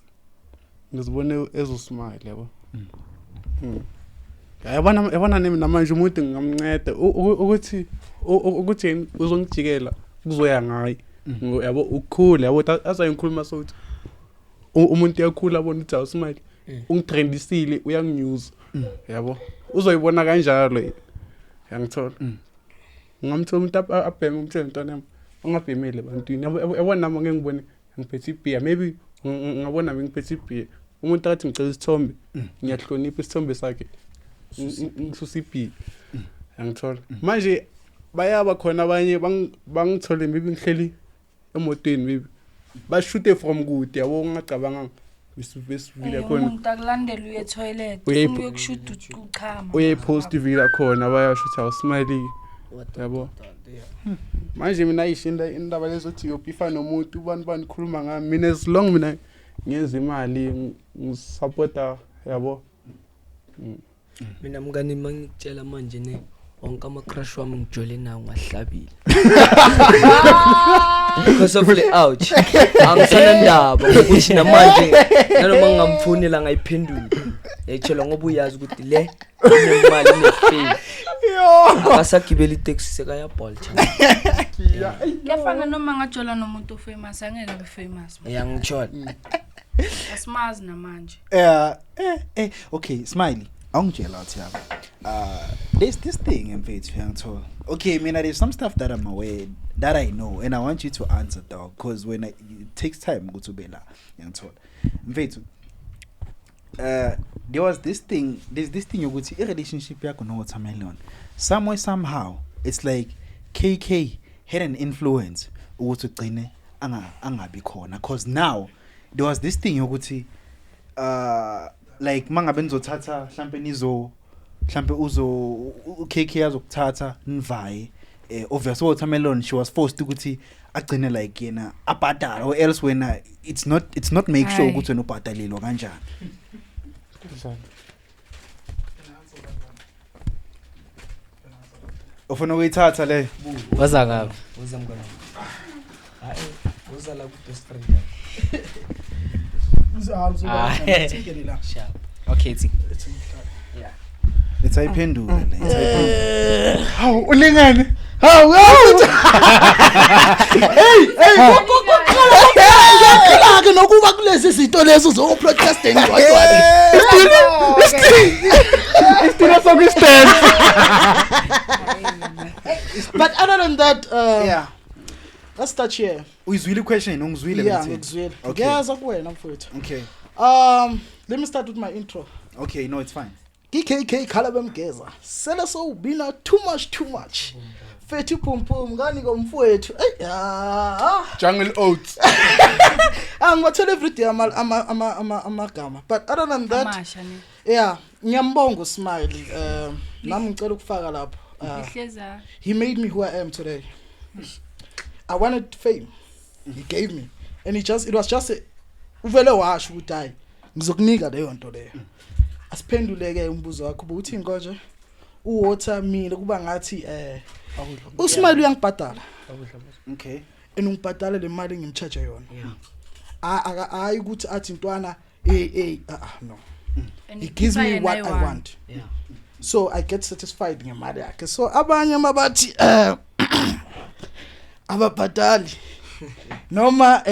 S3: ngizibone ezosmile, yabo. Yabona, yabona nami namanje umuntu ngingamnceda ukuthi yena uzongijikela, kuzoya ngaye. Yabo, ukukhula, yabo, azaye ngikhuluma sokuthi umuntu uyakhula abona ukuthi awusmile ungitrendisile, uyanginews, yabo, uzoyibona kanjalo, yangithola? Ngingamthola umuntu abheme, umtshele, "Mntwana yami, ungabhemeli ebantwini." Yabo, nami ngeke ngibone ngiphethe ibhiya, maybe ngabona nami ngiphethe ibhiya, umuntu athi ngicela isithombe, ngiyahlonipha isithombe sakhe, ngisusa ibhiya, yangithola? Manje Bayaba khona abanye bangithole maybe ngihleli emotweni, maybe bashute from kude, yabo, ngingacabanga besivile khona.
S4: Umuntu akulandela uye toilet, uyokushuda uchama.
S3: Uyayipost ivila khona, bayasho ukuthi awusmiley, yabo. Manje mina ayisho indaba lezothi uyobhifa nomuntu, ubani bani khuluma ngami. Mina as long mina ngenza imali, ngisupporta, yabo.
S2: Mina mngani, mangikutshela manje ne, wonke ama-crush wami ngijole nawo ngahlabile because of le ouch. Angisanandaba ngokuthi namanje nanoma ngingamfonela ngayiphendula, yayitshelwa ngoba uyazi ukuthi le inemali, ine-fame, akasagibela iteksi, sekayabholtsha.
S4: Kuyafana noma ngajola nomuntu ofamous, angeke abe famous.
S2: Yangitshola.
S4: Asimazi namanje.
S1: Okay, Smiley, awungitshela uthi yabo. There's this thing mfethu, uyangithola. Okay, mina there's some stuff that I'm aware that I know and I want you to answer, dog, because when it takes time ukuthi ube la, uyangithola. Mfethu, there was this thing, there's this thing yokuthi i relationship yakho no Watermelon. Somewhere somehow it's like KK had an influence ukuthi ugcine angabi khona, cause now there was this thing yokuthi like mangabe nizothatha mhlambe nizo mhlambe uzo uKK azokuthatha nivaye, obviously Watermelon, she was forced ukuthi agcine like yena abhadala, or else wena it's not make sure
S4: Hayi.
S1: ukuthi wena ubhadalelwa kanjani. Ufuna ukuyithatha le?
S5: Waza ngapha.
S2: Woza mngani wami. Hayi, woza la ku-best friend yakho.
S5: Ah.
S2: Sharp.
S5: Okay, thi.
S2: Yeah.
S1: It's ayiphendule le, it's ayiphendule.
S3: Hawu, ulingane.
S6: Hawu, hey hey, ke nokuba kulezi zinto lezo zo-broadcasting kodwa.
S3: Isitilo sokustand.
S6: But other than that,
S1: Yeah.
S6: let's start here.
S1: Uyizwile question? Ungizwile?
S6: Yeah,
S1: Mthini?
S6: ngikuzwile.
S1: Okay.
S6: Ngiyeza kuwena mfowethu.
S1: Okay.
S6: Let me start with my intro.
S1: Okay, no, it's fine.
S6: KKK khala bemgeza. Sele sowubina too much, too much. Fethu pum pum ngani komfowethu. Ey ah.
S3: Jungle oats.
S6: Angibathela every day ama ama ama ama amagama. But other than that,
S4: Amasha ne.
S6: yeah, ngiyambonga uSmiley. Nami ngicela ukufaka lapho.
S4: Ihleza.
S6: He made me who I am today. I wanted fame. He gave me. And he just it was just a, uvele washo ukuthi hayi ngizokunika leyo nto leyo. Asiphendule ke umbuzo wakho ubuthi nkonje uwater mina kuba ngathi uSmile uyangibhadala
S1: Okay.
S6: and ungibhadala le mali engimcharge yona.
S2: Yeah.
S6: Hayi ukuthi athi ntwana hey hey, ah ah, no.
S4: And
S6: He gives
S4: ikhipha
S6: me
S4: yena
S6: what I
S4: ayi-one.
S6: want.
S2: Yeah.
S6: So I get satisfied ngemali yakhe. So abanye mabathi ababhadali noma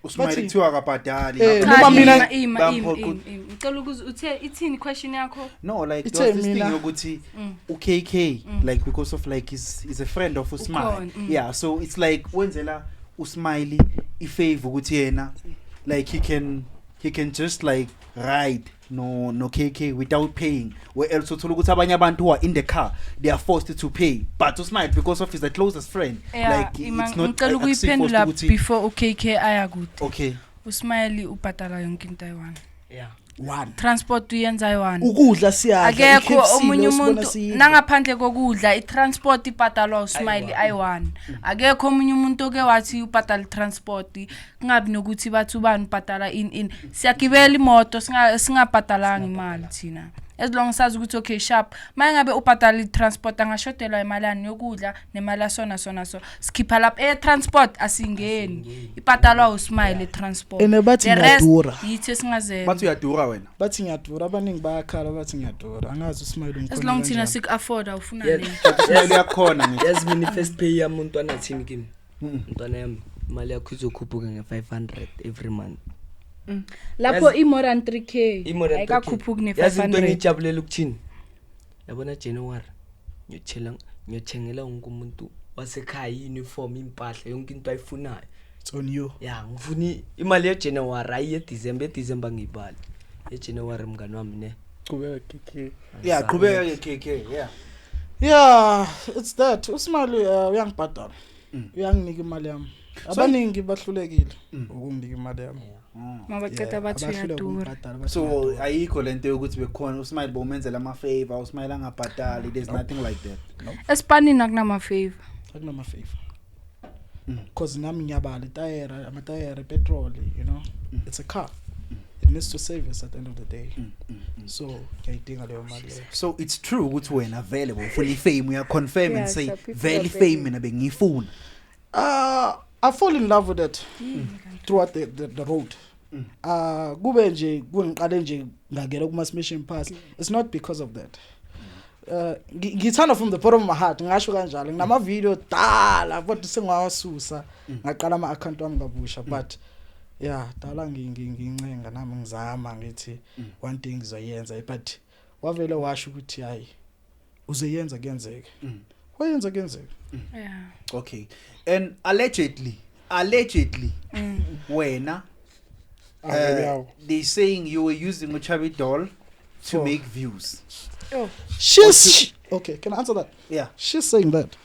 S1: uSmiley
S6: Bathi-
S1: kuthiwa akabhadali.
S6: Eh,
S4: Cha,
S6: noma
S4: ima,
S6: mina-
S4: ima,
S1: Bamphoqa
S4: ima, ima, ima. Ngicela ukuze uthe ithini question yakho?
S1: No, like
S6: Ithe
S1: there was this thing
S6: mina-
S1: yokuthi uKK, like because of like he's a friend of uSmiley.
S4: Ukhona.
S1: Yeah, so it's like wenzela uSmiley ifavor ukuthi yena like he can just like ride no KK without paying, where else uthola ukuthi abanye abantu who are in the car, they are forced to pay, but uSmiley, because of his the closest friend,
S4: Yeah,
S1: like
S4: ima,
S1: it's not
S4: ngicela
S1: akusi forced
S4: ukuyiphendula
S1: ukuthi
S4: before uKK aya kude.
S1: Okay.
S4: uSmiley ubhadala yonke into ayi-one.
S2: Yeah.
S6: One.
S4: Transport uyenza ayi-one.
S6: Ukudla siyadla.
S4: Akekho
S6: i-KFC
S4: omunye
S6: leyo sibona
S4: umuntu
S6: siyidla.
S4: nangaphandle kokudla, i-transport ibhadalwa uSmiley ayi-one. Akekho omunye umuntu oke wathi ubhadala i-transport, kungabi nokuthi bathi ubani ubhadala ini ini. Siyagibela imoto singabhadalanga imali thina, as long sazi ukuthi okay, sharp, uma ngabe ubhadala i-transport angashodelwa imali yani yokudla nemali yasona sona, so sikhipha lapha e-transport, asingeni, ibhadalwa uSmiley i-transport.
S6: And bathi
S4: The rest,
S6: ngiyadura.
S4: yithi esingazela.
S1: Bathi uyadura wena.
S6: Bathi ngiyadura, abaningi bayakhala bathi ngiyadura. Angazi uSmile
S4: As
S6: ungikhona
S4: long thina
S6: kanjani.
S4: siku-afforda ufuna
S2: Yeah.
S4: nini.
S1: uSmiley uyakhona ngithi.
S2: Yazi mina i-first pay yami umntwana athini kimi? Mntwana yami, imali yakho izokhuphuka nge-500 every month.
S4: Lapho i-more than 3K.
S2: I-more than 3K.
S4: Ayikakhuphuki
S2: Yazi into
S4: ne-500.
S2: engiyijabulela ukuthini? Yabona January ngiyothela ngiyothengela wonke umuntu wasekhaya i-uniform, impahla, yonke into ayifunayo.
S6: It's on you.
S2: Ya, ngifuna imali yeJanuary, hayi yeDecember. YeDecember ngiyibali. YeJanuary mngani wami ne.
S3: Qhubeka KK.
S1: Yeah, qhubeka ke KK, yeah.
S6: Yeah, it's that. Usmali uyangibhadala. Uyanginika imali yami. Abaningi bahlulekile ukunginika imali yami.
S4: Mabaceda bathi
S6: abahluleka
S4: uyadura.
S6: ukungibhadala, bathi
S1: So
S6: uyadura.
S1: ayikho lento yokuthi bekhona uSmile bomenzela ama favor, uSmile angabhadali, there's nothing like that.
S4: Esipanini akunama favor.
S6: Akunama favor. Because nami ngiyabala itayera, amatayera, petrol, you know. It's a car. It needs to service at the end of the day. So ngiyayidinga leyo mali leyo.
S1: So it's true ukuthi wena vele bowufuna ifame, uya confirm and
S4: Yeah,
S1: say
S4: sure, people
S1: vele
S4: are
S1: ifame
S4: very-
S1: mina bengiyifuna.
S6: I fall in love with it throughout the road. Kube nje kungiqale nje ngangena kuma smashing pass. It's not because of that. Ngithanda from the bottom of my heart ngisho kanjalo nginama video dala kodwa sengawasusa ngaqala ama account wami kabusha but yeah dala ngincenga nami ngizama ngithi one thing ngizoyenza but wavele washo ukuthi hayi uzoyenza kuyenzeka wayenza kuyenzeka.
S4: Yeah.
S1: Okay. And allegedly wena they saying you were using Uchabi doll to make views.
S4: Oh.
S6: She's okay, can I answer that?
S1: Yeah.
S6: She's saying that.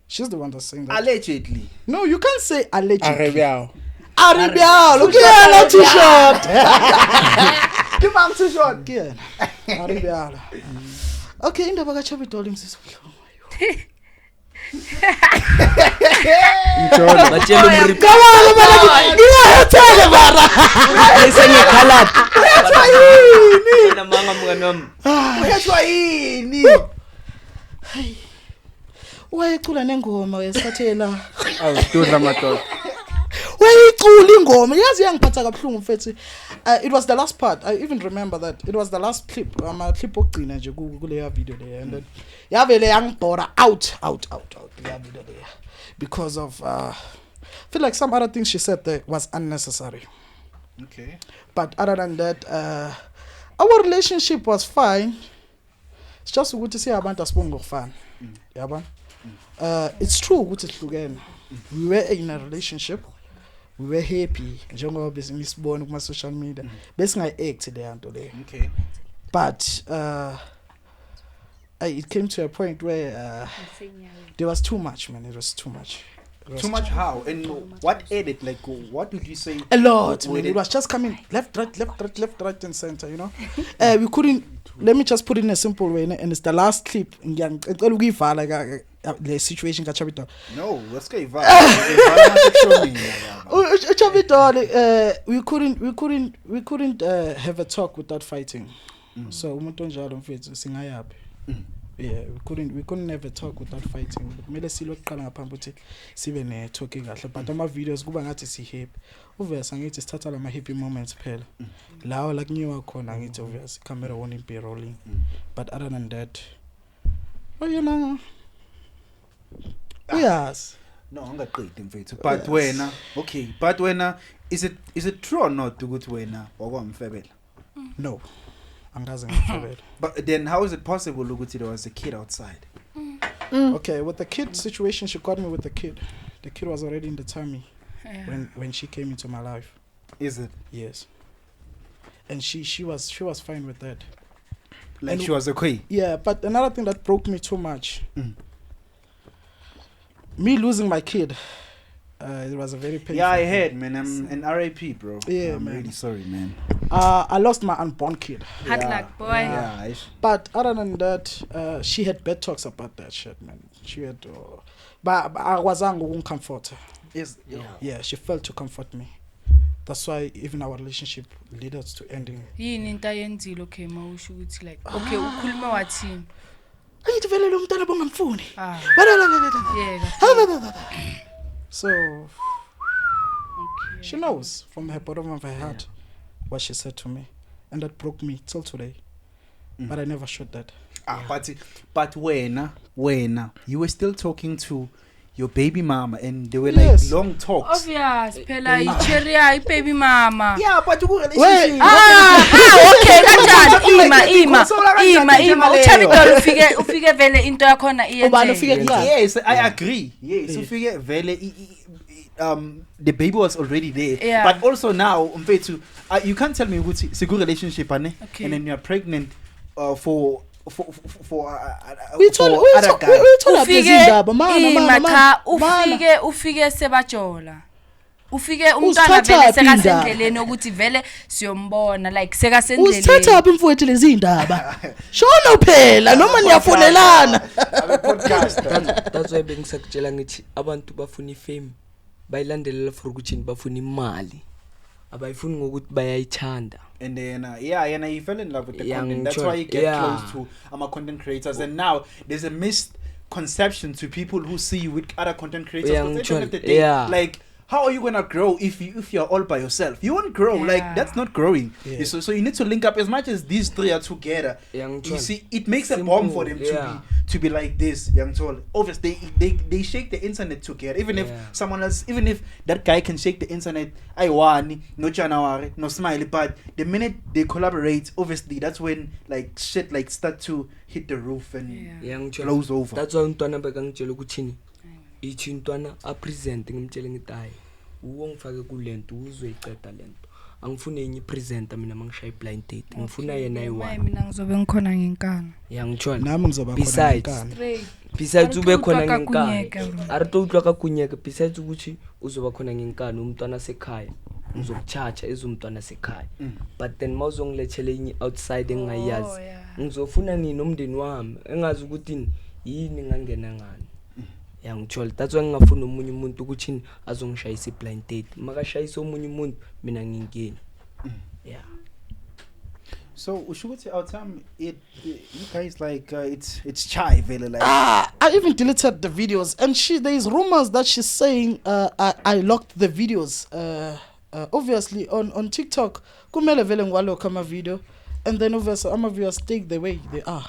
S6: She's the one that's saying that.
S1: Allegedly.
S6: No, you can't say allegedly.
S3: Arebiao.
S6: Arabiao. Look at her too short.
S1: Give am too short.
S6: Ke yena. Arabiao. Okay, indaba kaChabi Dolly msisi ubuhlungu.
S2: Batshela umrip
S6: Come on, man. Ngiyahetheka bara.
S2: esengekhalad. Namanga mngani wami.
S1: Uyashwa yini?
S6: Wayecula nengoma wesithathela.
S3: Awududla madoda.
S6: Wayicula ingoma. Yazi yangiphatha kabuhlungu mfethu. It was the last part. I even remember that. It was the last clip. Ama clip okugcina nje kuleya video leya and then yavele yangibhora out out out out leya video leya because of feel like some other things she said there was unnecessary.
S1: Okay.
S6: But other than that, our relationship was fine. It's just ukuthi siyabantu asibonge ngokufana. Yabona? It's true ukuthi sihlukene. We were in a relationship. We were happy njengoba besingisibona kuma social media. Besingayi-act leya nto leyo.
S1: Okay.
S6: But it came to a point where there was too much, man. It was too much. It was
S1: Too much how? And what edit? Like what would you say?
S6: A lot, man.
S1: With
S6: It
S1: it-
S6: was just coming left, right, left, right, left, right, and center, you know. We couldn't. Let me just put it in a simple way, ne? And it's the last clip. Ngiyacela ukuyivala le situation kaChabi Dolly.
S1: No, let's go.
S6: Chabi Dolly, we couldn't have a talk without fighting. So umuntu onjalo mfethu singayaphi? Yeah, we couldn't have a talk without fighting. Kumele silwe kuqala ngaphambi ukuthi sibe ne talking kahle. But ama videos kuba ngathi si happy. Obvious angithi sithatha lama happy moments phela. Lawo la kunyiwa khona angithi obvious camera won't be rolling. But other than that, oh you know. Yes.
S1: No, angaqedi mfethu. But wena, okay, but wena is it true or not ukuthi wena wakwamfebela?
S6: No. Angaze ngifebele.
S1: But then how is it possible ukuthi there was a kid outside?
S6: Okay, with the kid situation, she got me with the kid. The kid was already in the tummy
S4: Yeah.
S6: when she came into my life.
S1: Is it?
S6: Yes. And she was fine with that.
S1: Like
S6: And
S1: she was okay.
S6: Yeah, but another thing that broke me too much. Me losing my kid. It was a very painful.
S1: Yeah, I
S6: thing.
S1: heard, man. I'm an RAP, bro.
S6: Yeah,
S1: I'm
S6: man.
S1: really sorry, man.
S6: I lost my unborn kid.
S4: Hard
S1: Yeah.
S4: luck, boy.
S1: Yeah,
S6: But other than that, she had bad talks about that shit, man. She had, but akwazanga ukungicomfort.
S1: Yes.
S6: Yeah, she failed to comfort me. That's why even our relationship led us to ending.
S4: Yini into ayenzile okay mawusho ukuthi like okay ukhuluma wathini?
S6: Angithi vele lo mntana bongamfuni.
S4: Ah,
S6: Ba-la-la-la-la-la.
S4: yeka.
S6: So
S4: Okay.
S6: she knows from her bottom of her heart what she said to me, and that broke me till today. But I never showed that.
S1: Ah, but wena, you were still talking to your baby mama, and they were like
S6: Yes.
S1: long talks.
S4: Obvious phela icherry baby mama.
S1: Yeah, but you
S6: Wait.
S4: Okay kanjani ima ima ima ima uChabi Dolly ufike vele into yakhona
S6: Ubani ufike
S4: iyenzeke.
S6: kuqala?
S1: Yes, I agree. Yes, ufike vele the baby was already there.
S4: Yeah.
S1: But also now, mfethu, you can't tell me ukuthi siku relationship ane
S4: Okay.
S1: and then you are pregnant for for
S6: Uyithola
S1: for other guy.
S6: uyithola
S4: Ufike
S6: izindaba mana
S4: ima
S6: mana
S4: cha
S6: mana.
S4: ufike sebajola, ufike umntwana
S6: Uzithatha
S4: vele
S6: phi indaba?
S4: sekasendleleni ukuthi vele siyombona, like sekasendleleni.
S6: Uzithatha phi mfowethu lezi indaba? Shono phela noma niyafonelana.
S1: Abe podcaster.
S2: That's why bengisakutshela ngithi abantu bafuna ifame, bayilandelela for ukuthini, bafuna imali, abayifuni ngokuthi bayayithanda.
S1: And then yeah, and he fell in love with the
S2: Yeah,
S1: content. That's
S2: ngithola.
S1: why he get close to ama content creators. And now there's a misconception to people who see you with other content creators. 'Cause at the end of the day, like, how are you gonna grow if you're all by yourself? You won't grow. Like that's not growing.
S6: Yeah.
S1: So you need to link up. As much as these three are together,
S2: Yeah,
S1: you
S2: ngithola.
S1: see, it makes a bomb for them to be like this. Young tall. Obviously, they shake the internet together. Even if someone else, even if that guy can shake the internet, I one no January, no smiley. But the minute they collaborate, obviously that's when like shit like start to hit the roof and
S2: Yeah, ngithola.
S1: blows over.
S2: That's why umntwana bekangitshela ukuthini, ithi umntwana apresent, ngimtshele ngithi hayi, uwo ngifake kule nto uzoyiceda le nto, angifuni enye ipresenter mina mangishaya i-blind date, ngifuna yena
S4: Maye,
S2: ayi-one.
S4: Mina ngizobe ngikhona ngenkani.
S2: Ya, ngithola.
S6: Nami ngizoba khona
S2: Besides,
S6: ngenkani.
S4: Straight.
S2: Besides ube khona
S4: Re tlo utlwa ka
S2: ngenkani,
S4: kunyeka, bro.
S2: a re tlo utlwa ka kunyeka. Besides ukuthi uzoba khona ngenkani, umntwana sekhaya ngizokuchacha ezumntwana sekhaya, but then ma uzongilethela enye outside engingayazi,
S4: Oh, yeah.
S2: ngizofuna nini umndeni wami engazi ukuthi yini ngangena ngani. Ya, ngithola. That's why ngingafuni omunye umuntu ukuthi azongishayisa i-blind date, makashayisa omunye umuntu mina ngingeni, yeah.
S1: So usho our time it you guys like it's chai vele like
S6: Ah, I even deleted the videos, and she there is rumors that she's saying I locked the videos. Obviously on TikTok, kumele vele ngiwalokho ama video, and then obviously ama viewers take the way they are.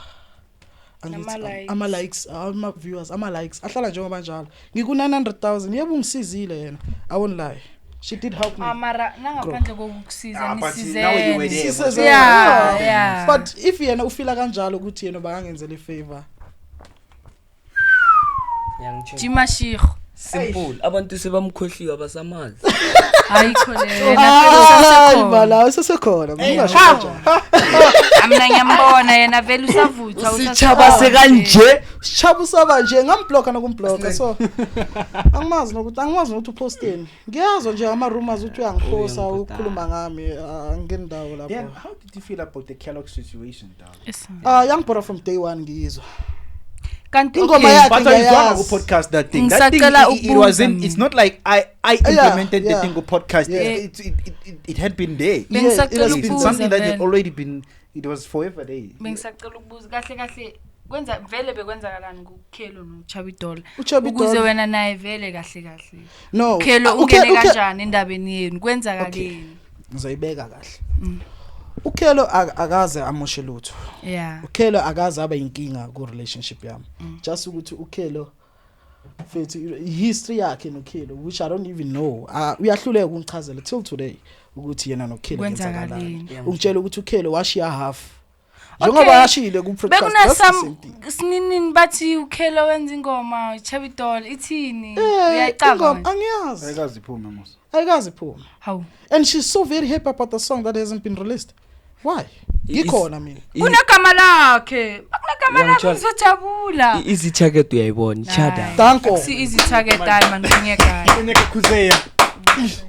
S6: Angithi,
S4: Nama-likes.
S6: Ama likes, ama viewers, ama likes ahlala njengoba njalo. Ngiku 900,000. Yebo ngisizile yena. I won't lie. She did help me.
S4: Ah, mara nangaphandle kokukusiza
S1: Ah, but now you were
S4: nisizene.
S1: there.
S6: Siseze-
S4: Yeah.
S6: But if yena ufila kanjalo ukuthi yena bakangenzela ifavor.
S2: Ya, ngithola.
S4: Jimashiro.
S2: Simple, abantu sebamkhohliwe, abasamazi.
S4: Ayikho leyo. Yena vele
S6: Hayi
S4: usasekhona.
S6: bala usesekhona. Ungasho kanjalo.
S4: Ah, mina ngiyambona yena vele usavuthwa.
S2: Sitshaba sekanje.
S6: Sitshaba usaba nje ngambloka nokumbloka, so angimazi nokuthi uposteni. Ngiyazwa nje ama rumors ukuthi uyangiphosa,
S2: Uyangiphosta.
S6: ukhuluma ngami, angendawo
S1: Then
S6: lapho.
S1: how did you feel about the Kellogg situation, dog?
S6: Ah, yangibhora from day 1 ngiyizwa.
S4: Kanti
S6: Ingoma
S4: okay.
S6: yakhe
S1: But I
S6: ngiyayazi.
S1: ku podcast that thing. That thing
S4: Ngisacela
S1: it
S4: ukubuza
S1: wasn't.
S4: mina.
S1: It's not like I implemented the thing ku podcast.
S6: Yeah.
S1: It had been there.
S6: Yeah, it
S4: Bengisacela
S6: has
S1: It's been
S4: ukubuza
S1: something that had
S4: vele.
S1: already been. It was forever there.
S4: Bengisacela ukubuza kahle kahle kwenza vele bekwenzakalani kuKhelo noChabidola
S6: uChabi
S4: ukuze
S6: Dola.
S4: wena naye vele kahle kahle
S6: No.
S4: Khelo
S6: Ah,
S4: ungene kanjani endabeni yenu, kwenzakaleni?
S6: Ngizoyibeka kahle. Ukhelo akaze amoshe lutho. Ukhelo akaze abe inkinga ku relationship yami. Just ukuthi ukhelo mfethu history yakhe nokhelo, which I don't even know. Uyahluleka ukungichazela till today ukuthi yena nokhelo
S4: Kwenzakaleni.
S6: kwenzakalani. Ungitshela ukuthi ukhelo washiya half.
S4: Okay.
S6: Njengoba yashile ku podcast, that's the
S4: Bekunasam
S6: same thing.
S4: sininini bathi uKhelo wenza ingoma Chabidola ithini?
S6: Eh,
S4: Uyayicaba
S6: ingoma
S4: manje?
S6: angiyazi.
S1: Ayikaze iphume mos.
S6: Ayikazi iphuma.
S4: Hawu.
S6: And she's so very happy about the song that hasn't been released. Why? Ngikhona mina.
S4: Kunegama lakhe, bakunegama lakhe,
S2: Uyangithola?
S4: ngizojabula.
S2: I-easy target uyayibona ichada.
S6: Danko.
S4: Akusi easy target hayi man, kunyeka.
S1: Kunyeke khuzeya.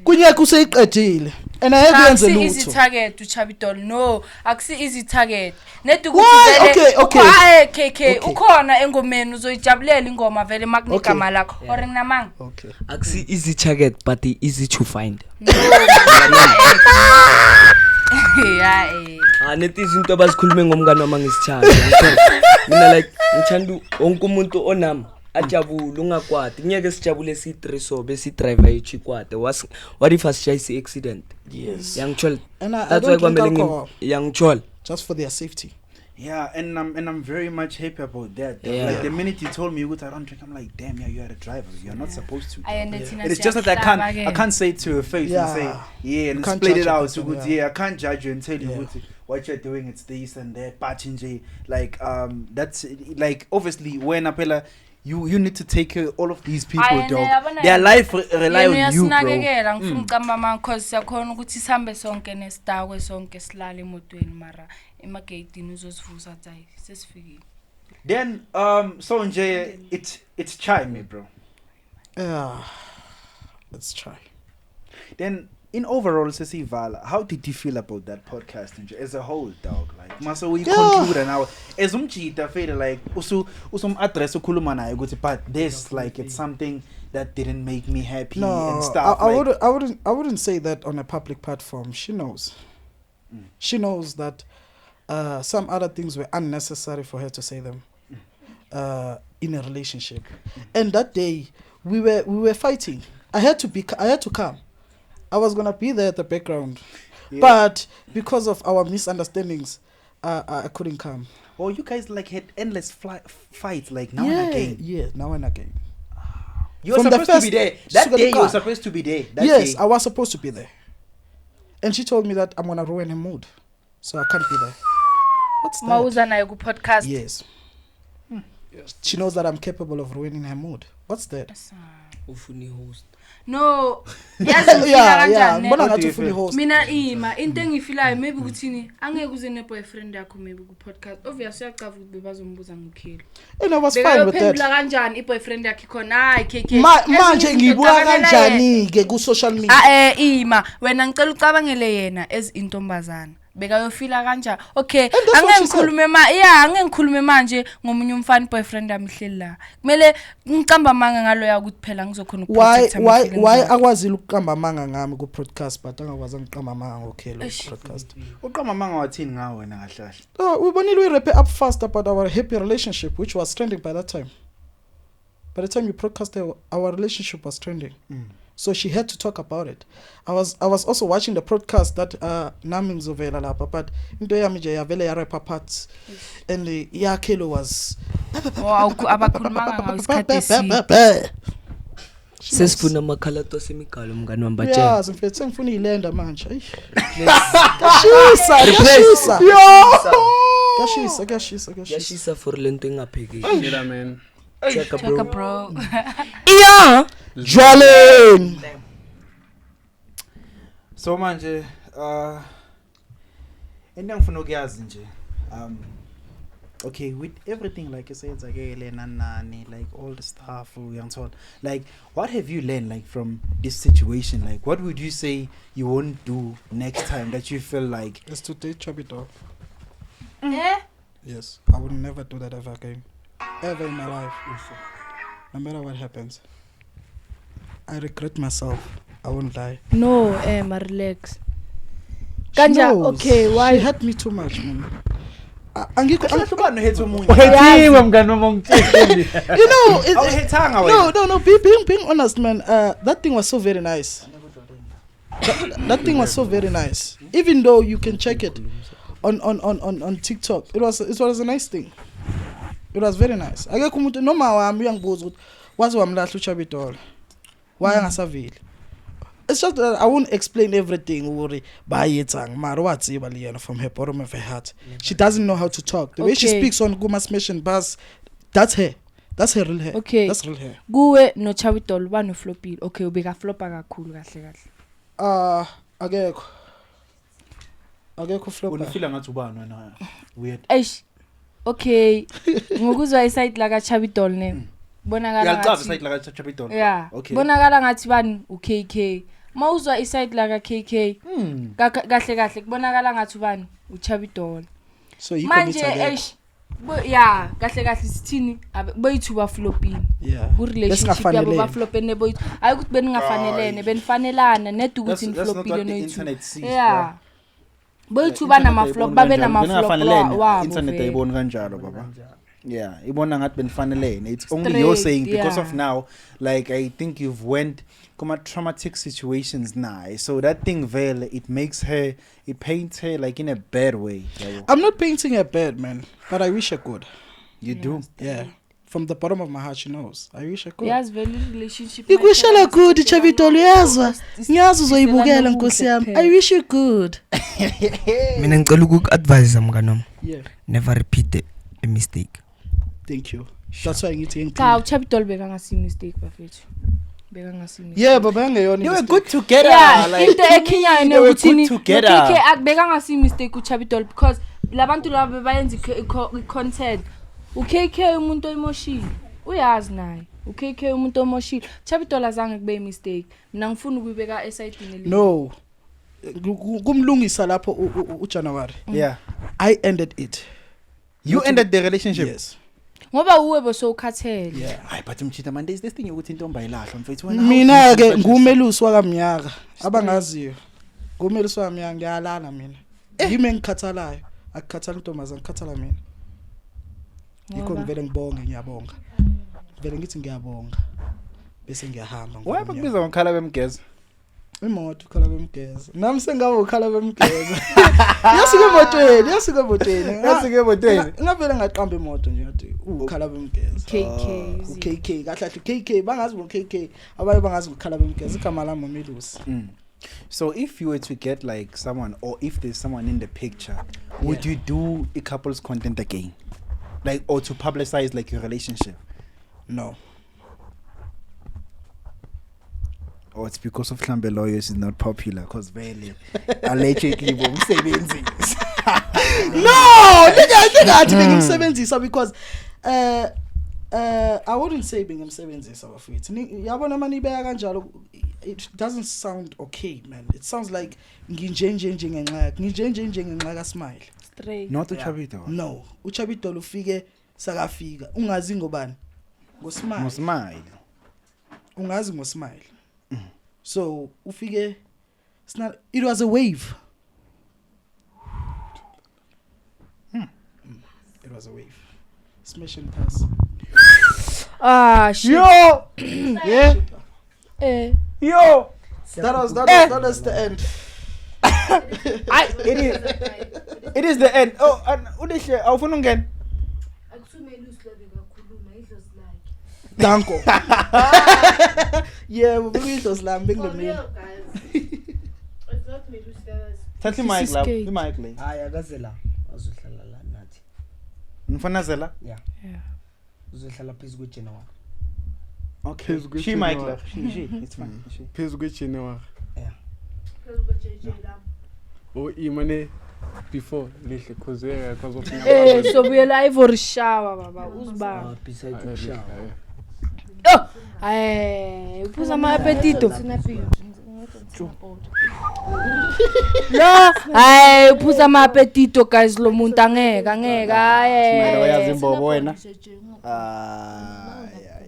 S6: Kunyeka useyiqedile. And ayeke yenze
S4: Akusi easy
S6: lutho.
S4: target uChabidol, no, akusi easy target nedi.
S6: Why? Okay.
S4: KK
S6: Okay.
S4: ukhona engomeni, uzoyijabulela ingoma vele makunegama lakho or nginamanga.
S6: Okay.
S2: Akusi easy target but easy to find.
S4: Ya eh.
S2: Ah, neti izinto abazikhulume ngomngane wami angisithandi. Ngithola. Mina like ngithanda wonke umuntu onami ajabule, ungakwati ngeke sijabule siyi-three, so besiyidrayiva yethu ikwate. What if asishayise i-accident?
S6: Yes.
S2: Yangithola.
S6: And I
S2: That's why
S6: don't drink
S2: kwamele
S6: alcohol
S2: yangithola.
S6: just for their safety.
S1: Yeah, and I'm very much happy about that. Dog.
S2: Yeah.
S1: Like the minute you told me you I don't drink, I'm like, damn, yeah, you are a driver. You're not supposed to.
S4: Ayi, and thina
S1: It is just that I can't
S4: siyahlaba
S1: I
S4: ke.
S1: can't say it to your face and say yeah and
S6: You can't
S1: split
S6: judge
S1: it
S6: a
S1: out.
S6: person,
S1: Ukuthi,
S6: yeah.
S1: yeah, I can't judge you and tell you ukuthi what you're doing, it's this and that. But nje, like that's like obviously when apela You need to take care of all of these people,
S4: Ayi,
S1: dog.
S4: yabona
S1: Their
S4: yena-
S1: life rely
S4: Yena
S1: on you, bro.
S4: uyasinakekela, ngifuna ukucamba amanga cause siyakhona ukuthi sihambe sonke nesidakwe sonke silale emotweni mara emageyidini uzosivusa athi hayi sesifikile.
S1: Then so nje it's chime, bro.
S6: Yeah, let's try.
S1: Then in overall sesivala, how did you feel about that podcast nje as a whole, dog? Like mase we conclude now as umjita feel like usu usum address ukhuluma naye ukuthi but this like it's something that didn't make me happy
S6: No,
S1: and stuff.
S6: I
S1: like,
S6: wouldn't say that on a public platform. She knows. She knows that some other things were unnecessary for her to say them in a relationship. And that day we were fighting. I had to come. I was gonna be there at the background,
S1: Yeah.
S6: but because of our misunderstandings, I couldn't come.
S1: Oh, you guys like had endless fights like now and again.
S6: Yeah, now and again.
S1: You were
S6: From the
S1: supposed to be
S6: first
S1: there. That day you were
S6: Sugar-
S1: supposed to be there. That
S6: Yes,
S1: day.
S6: I was supposed to be there. And she told me that I'm gonna ruin her mood, so I can't be there. What's that?
S4: Mawuza naye ku-podcast.
S6: Yes. She knows that I'm capable of ruining her mood. What's that?
S2: Ufuna i-host.
S4: No, yazi ngifila
S6: Yeah, yeah.
S4: kanjani ne?
S6: Ngibona
S1: What do
S6: ngathi
S1: you
S6: ufuna
S1: feel?
S6: i-host.
S4: Mina ima into engiyifilayo maybe ukuthini angeke uze ne-boyfriend yakho maybe ku-podcast, obvious uyacava ukuthi bebazombuza ngokhelo.
S6: And I was fine with
S4: Bekayophendula
S6: that.
S4: kanjani i-boyfriend yakhe ikhona? Hayi KK.
S6: Manje
S4: Ezinye izinto
S6: ngiyibuka
S4: ucabangela yena.
S6: kanjani-ke ku-social media?
S4: Ah ima wena ngicela ucabangele yena as intombazana bekayofila kanjani. Okay,
S6: that's what
S4: angeke
S6: she said.
S4: ngikhulume ma yeah angeke ngikhulume manje ngomunye umfana boyfriend yami ihleli la, kumele ngicamba amanga ngaloya ukuthi phela ngizokhona
S6: Why
S4: ukuprotect
S6: why
S4: ama-feelings
S6: why
S4: wakhe.
S6: akwazile ukuqamba amanga ngami ku-podcast but angakwazanga ukuqamba amanga ngokhelo
S4: Eish.
S6: ku-podcast?
S1: Uqamba amanga wathini ngawe wena kahle kahle?
S6: Oh, we bonile we wrap it up fast about our happy relationship, which was trending by that time. By the time you broadcasted, our relationship was trending. So she had to talk about it. I was also watching the broadcast that nami ngizovela lapha, but into yami nje yavele ya wrap apart and yakhelo was
S4: Oh, abakhulumanga ngawo isikhathi eside.
S2: Sesifuna amakhalati wasemigalo mngani wami, batshela.
S6: Uyazi mfethu sengifuna iyilenda manje. Eish. Kashisa, kashisa. Kashisa, kashisa, kashisa.
S2: Kuyashisa for lento engaphekeki.
S3: Yeah, man.
S2: Chaka
S4: Chaka
S2: bro.
S4: bro.
S2: Yeah.
S6: Jwaleni.
S1: So manje into engifuna ukuyazi nje okay, with everything like eseyenzakele nani like all the stuff uyangithola, like what have you learned like from this situation? Like what would you say you won't do next time that you feel like
S6: It's to date Chubby dog.
S4: Eh?
S6: Yes, I would never do that ever again. Ever in my life. No matter what happens. I regret myself. I won't lie.
S4: No, ma relax.
S6: She
S4: Kanja,
S6: knows.
S4: okay, why?
S6: She hurt me too much, man. Angikho
S1: Kahle ubani ohethe omunye?
S5: Uhethiwe mngani wami, ungitshele.
S6: you know,
S1: Awuhethanga wena.
S6: No, being honest, man, that thing was so very nice. That thing was so very nice. Even though you can check it on TikTok. It was a nice thing. It was very nice. Akekho umuntu noma wami uyangibuza ukuthi waze wamlahla uChubby Doll. Why angasaveli? It's just that I won't explain everything uri bayetsang mara wa tseba le yena from her bottom of her heart. She doesn't know how to talk. The way she
S4: Okay.
S6: speaks on Kuma Smash and Buzz, that's her. That's her real hair.
S4: Okay.
S6: That's real hair.
S4: Kuwe no Chubby Doll banoflopile. Okay, ubeka flopa kakhulu kahle kahle.
S6: Akekho. Akekho flopper.
S1: Unifila ngathi ubani wena? Weird.
S4: Eish. Okay. Ngokuzwa iside la ka Chubby Doll ne. Bonakala
S1: Uyalicaza
S4: ngathi.
S1: iside la ka Chubby Doll.
S4: Yeah.
S1: Okay.
S4: Bonakala ngathi bani uKK. Mawuzwa iside la ka KK. Kahle kahle kubonakala ngathi ubani uChubby Doll.
S6: So yikho
S4: Manje
S6: ngithi akekho.
S4: eish. Ya, kahle kahle sithini boyithu baflopile.
S6: Yeah.
S4: Ku relationship yabo
S6: Besingafanelene.
S4: baflopene boyithu. Hayi ukuthi beningafanelene, benifanelana ned ukuthi
S1: That's not
S4: niflopile
S1: what the
S4: noyithu.
S1: internet sees.
S4: Yeah. Boyithu banama flop, babe nama flop wabo.
S1: Internet
S4: vele.
S1: ayiboni kanjalo baba. Yeah, ibona ngathi benifanelene. It's only you're
S4: Straight,
S1: saying because
S4: yeah.
S1: of now, like I think you've went kuma traumatic situations now. So that thing vele it makes her, it paints her like in a bad way. Yabo.
S6: I'm not painting her bad, man, but I wish I could.
S1: You do.
S6: Yeah. From the bottom of my heart, she knows. I wish I could.
S4: Yazi vele relationship.
S6: Ngikuwishela good Chubby Doll, uyazwa? Ngiyazi uzoyibukela nkosi yami. I wish you good.
S2: Mina ngicela ukuku-advise mngani wami.
S6: Yeah.
S2: Never repeat a mistake.
S6: Thank you. That's why ngithi
S4: Cha,
S6: ngiphinde.
S4: uChapitol bekangasi mistake bafethu. Bekangasi mistake.
S6: Yebo, bengeyona
S1: They were
S6: i-mistake.
S1: good together.
S4: Yeah,
S1: like,
S4: into ekhinyayo
S1: they were
S4: nekuthini
S1: good together.
S4: no-KK akubekangasi mistake uChapitol because labantu laba bayenza i-content. uKK umuntu oyimoshile. Uyazi naye. uKK umuntu omoshile. Chapitol azange kube mistake. Mina ngifuna ukuyibeka esayidini le.
S6: No. Kumlungisa lapho uJanuary.
S1: Yeah.
S6: I ended it.
S1: You ended the relationship.
S6: Yes.
S4: Ngoba uwe bosowukhathele.
S6: Yeah.
S1: Hayi but mchita man there's this thing yokuthi intombi ayilahlwa mfethu wena.
S6: Mina ke ngumelusi wakamnyaka abangaziyo. Ngumelusi wakamnyaka ngiyalala mina. Yimi engikhathalayo. Akukhathala intombazana ngikhathala mina. Yikho
S4: Ngoba?
S6: ngivele ngibonge ngiyabonga. Ngivele ngithi ngiyabonga. Bese ngiyahamba.
S1: Why
S6: ngomnyaka.
S1: bakubiza ngokhala bemgeza?
S6: Imoto ukhala bemgeza. Nami sengabe ukhala bemgeza. Yasuka emotweni, yasuka emotweni.
S1: Yasuka emotweni.
S6: Ngavele ngaqamba imoto nje ngathi ukhala bemgeza.
S4: KK.
S6: uKK kahle kahle KK bangazi ngoKK abanye bangazi ngokhala bemgeza igama lami uMilusi.
S1: So if you were to get like someone or if there's someone in the picture, would you do a couple's content again? Like or to publicize like your relationship?
S6: No.
S1: Or it's because of Hlambe lawyers is not popular because vele allegedly bomsebenzisa.
S6: No, nigga, ngingathi bengimsebenzisa because I wouldn't say bengimsebenzisa bafethu. Yabona manje ibeka kanjalo it doesn't sound okay man. It sounds like nginje nje nje ngenxa yakhe. Nginje nje nje ngenxa ka Smile.
S4: Straight.
S1: Not uChabito.
S6: No, uChabidolo ufike sakafika. Ungazi ngobani? NgoSmile.
S1: Ngosmile.
S6: Ungazi ngoSmile. So ufike it's not it was a wave. It was a wave. Smash and pass.
S4: Ah shit.
S1: Yo! Yeah.
S4: Eh.
S1: Yo!
S6: That was the end.
S1: I it is the end. Oh, and ulihle awufuna ungena.
S6: Danko. Yebo, bekuyidlozi lami bekulemini.
S1: Thatha imic lapho,
S4: Skate.
S1: imic le.
S2: Hayi akaze la azohlala la nathi.
S1: Ngifuna zela.
S2: Yeah.
S4: Yeah.
S2: Uzohlala phezu kweJanuary.
S1: Okay.
S3: Phezu
S1: She mic
S3: kweJanuary.
S1: la. She it's fine. She.
S3: Phezu kweJanuary.
S2: Yeah.
S3: Oh imane before lihle cause yeah cause of
S4: Eh sobuyela Ivory shower baba uzibamba.
S2: Ah, beside ukushawa.
S4: Oh, eh uphuza ama appetito. Lo, hayi uphuza ama appetito guys lo muntu angeke angeke
S1: Smile uyazi
S4: hayi.
S1: imbobo wena. Ah yeah.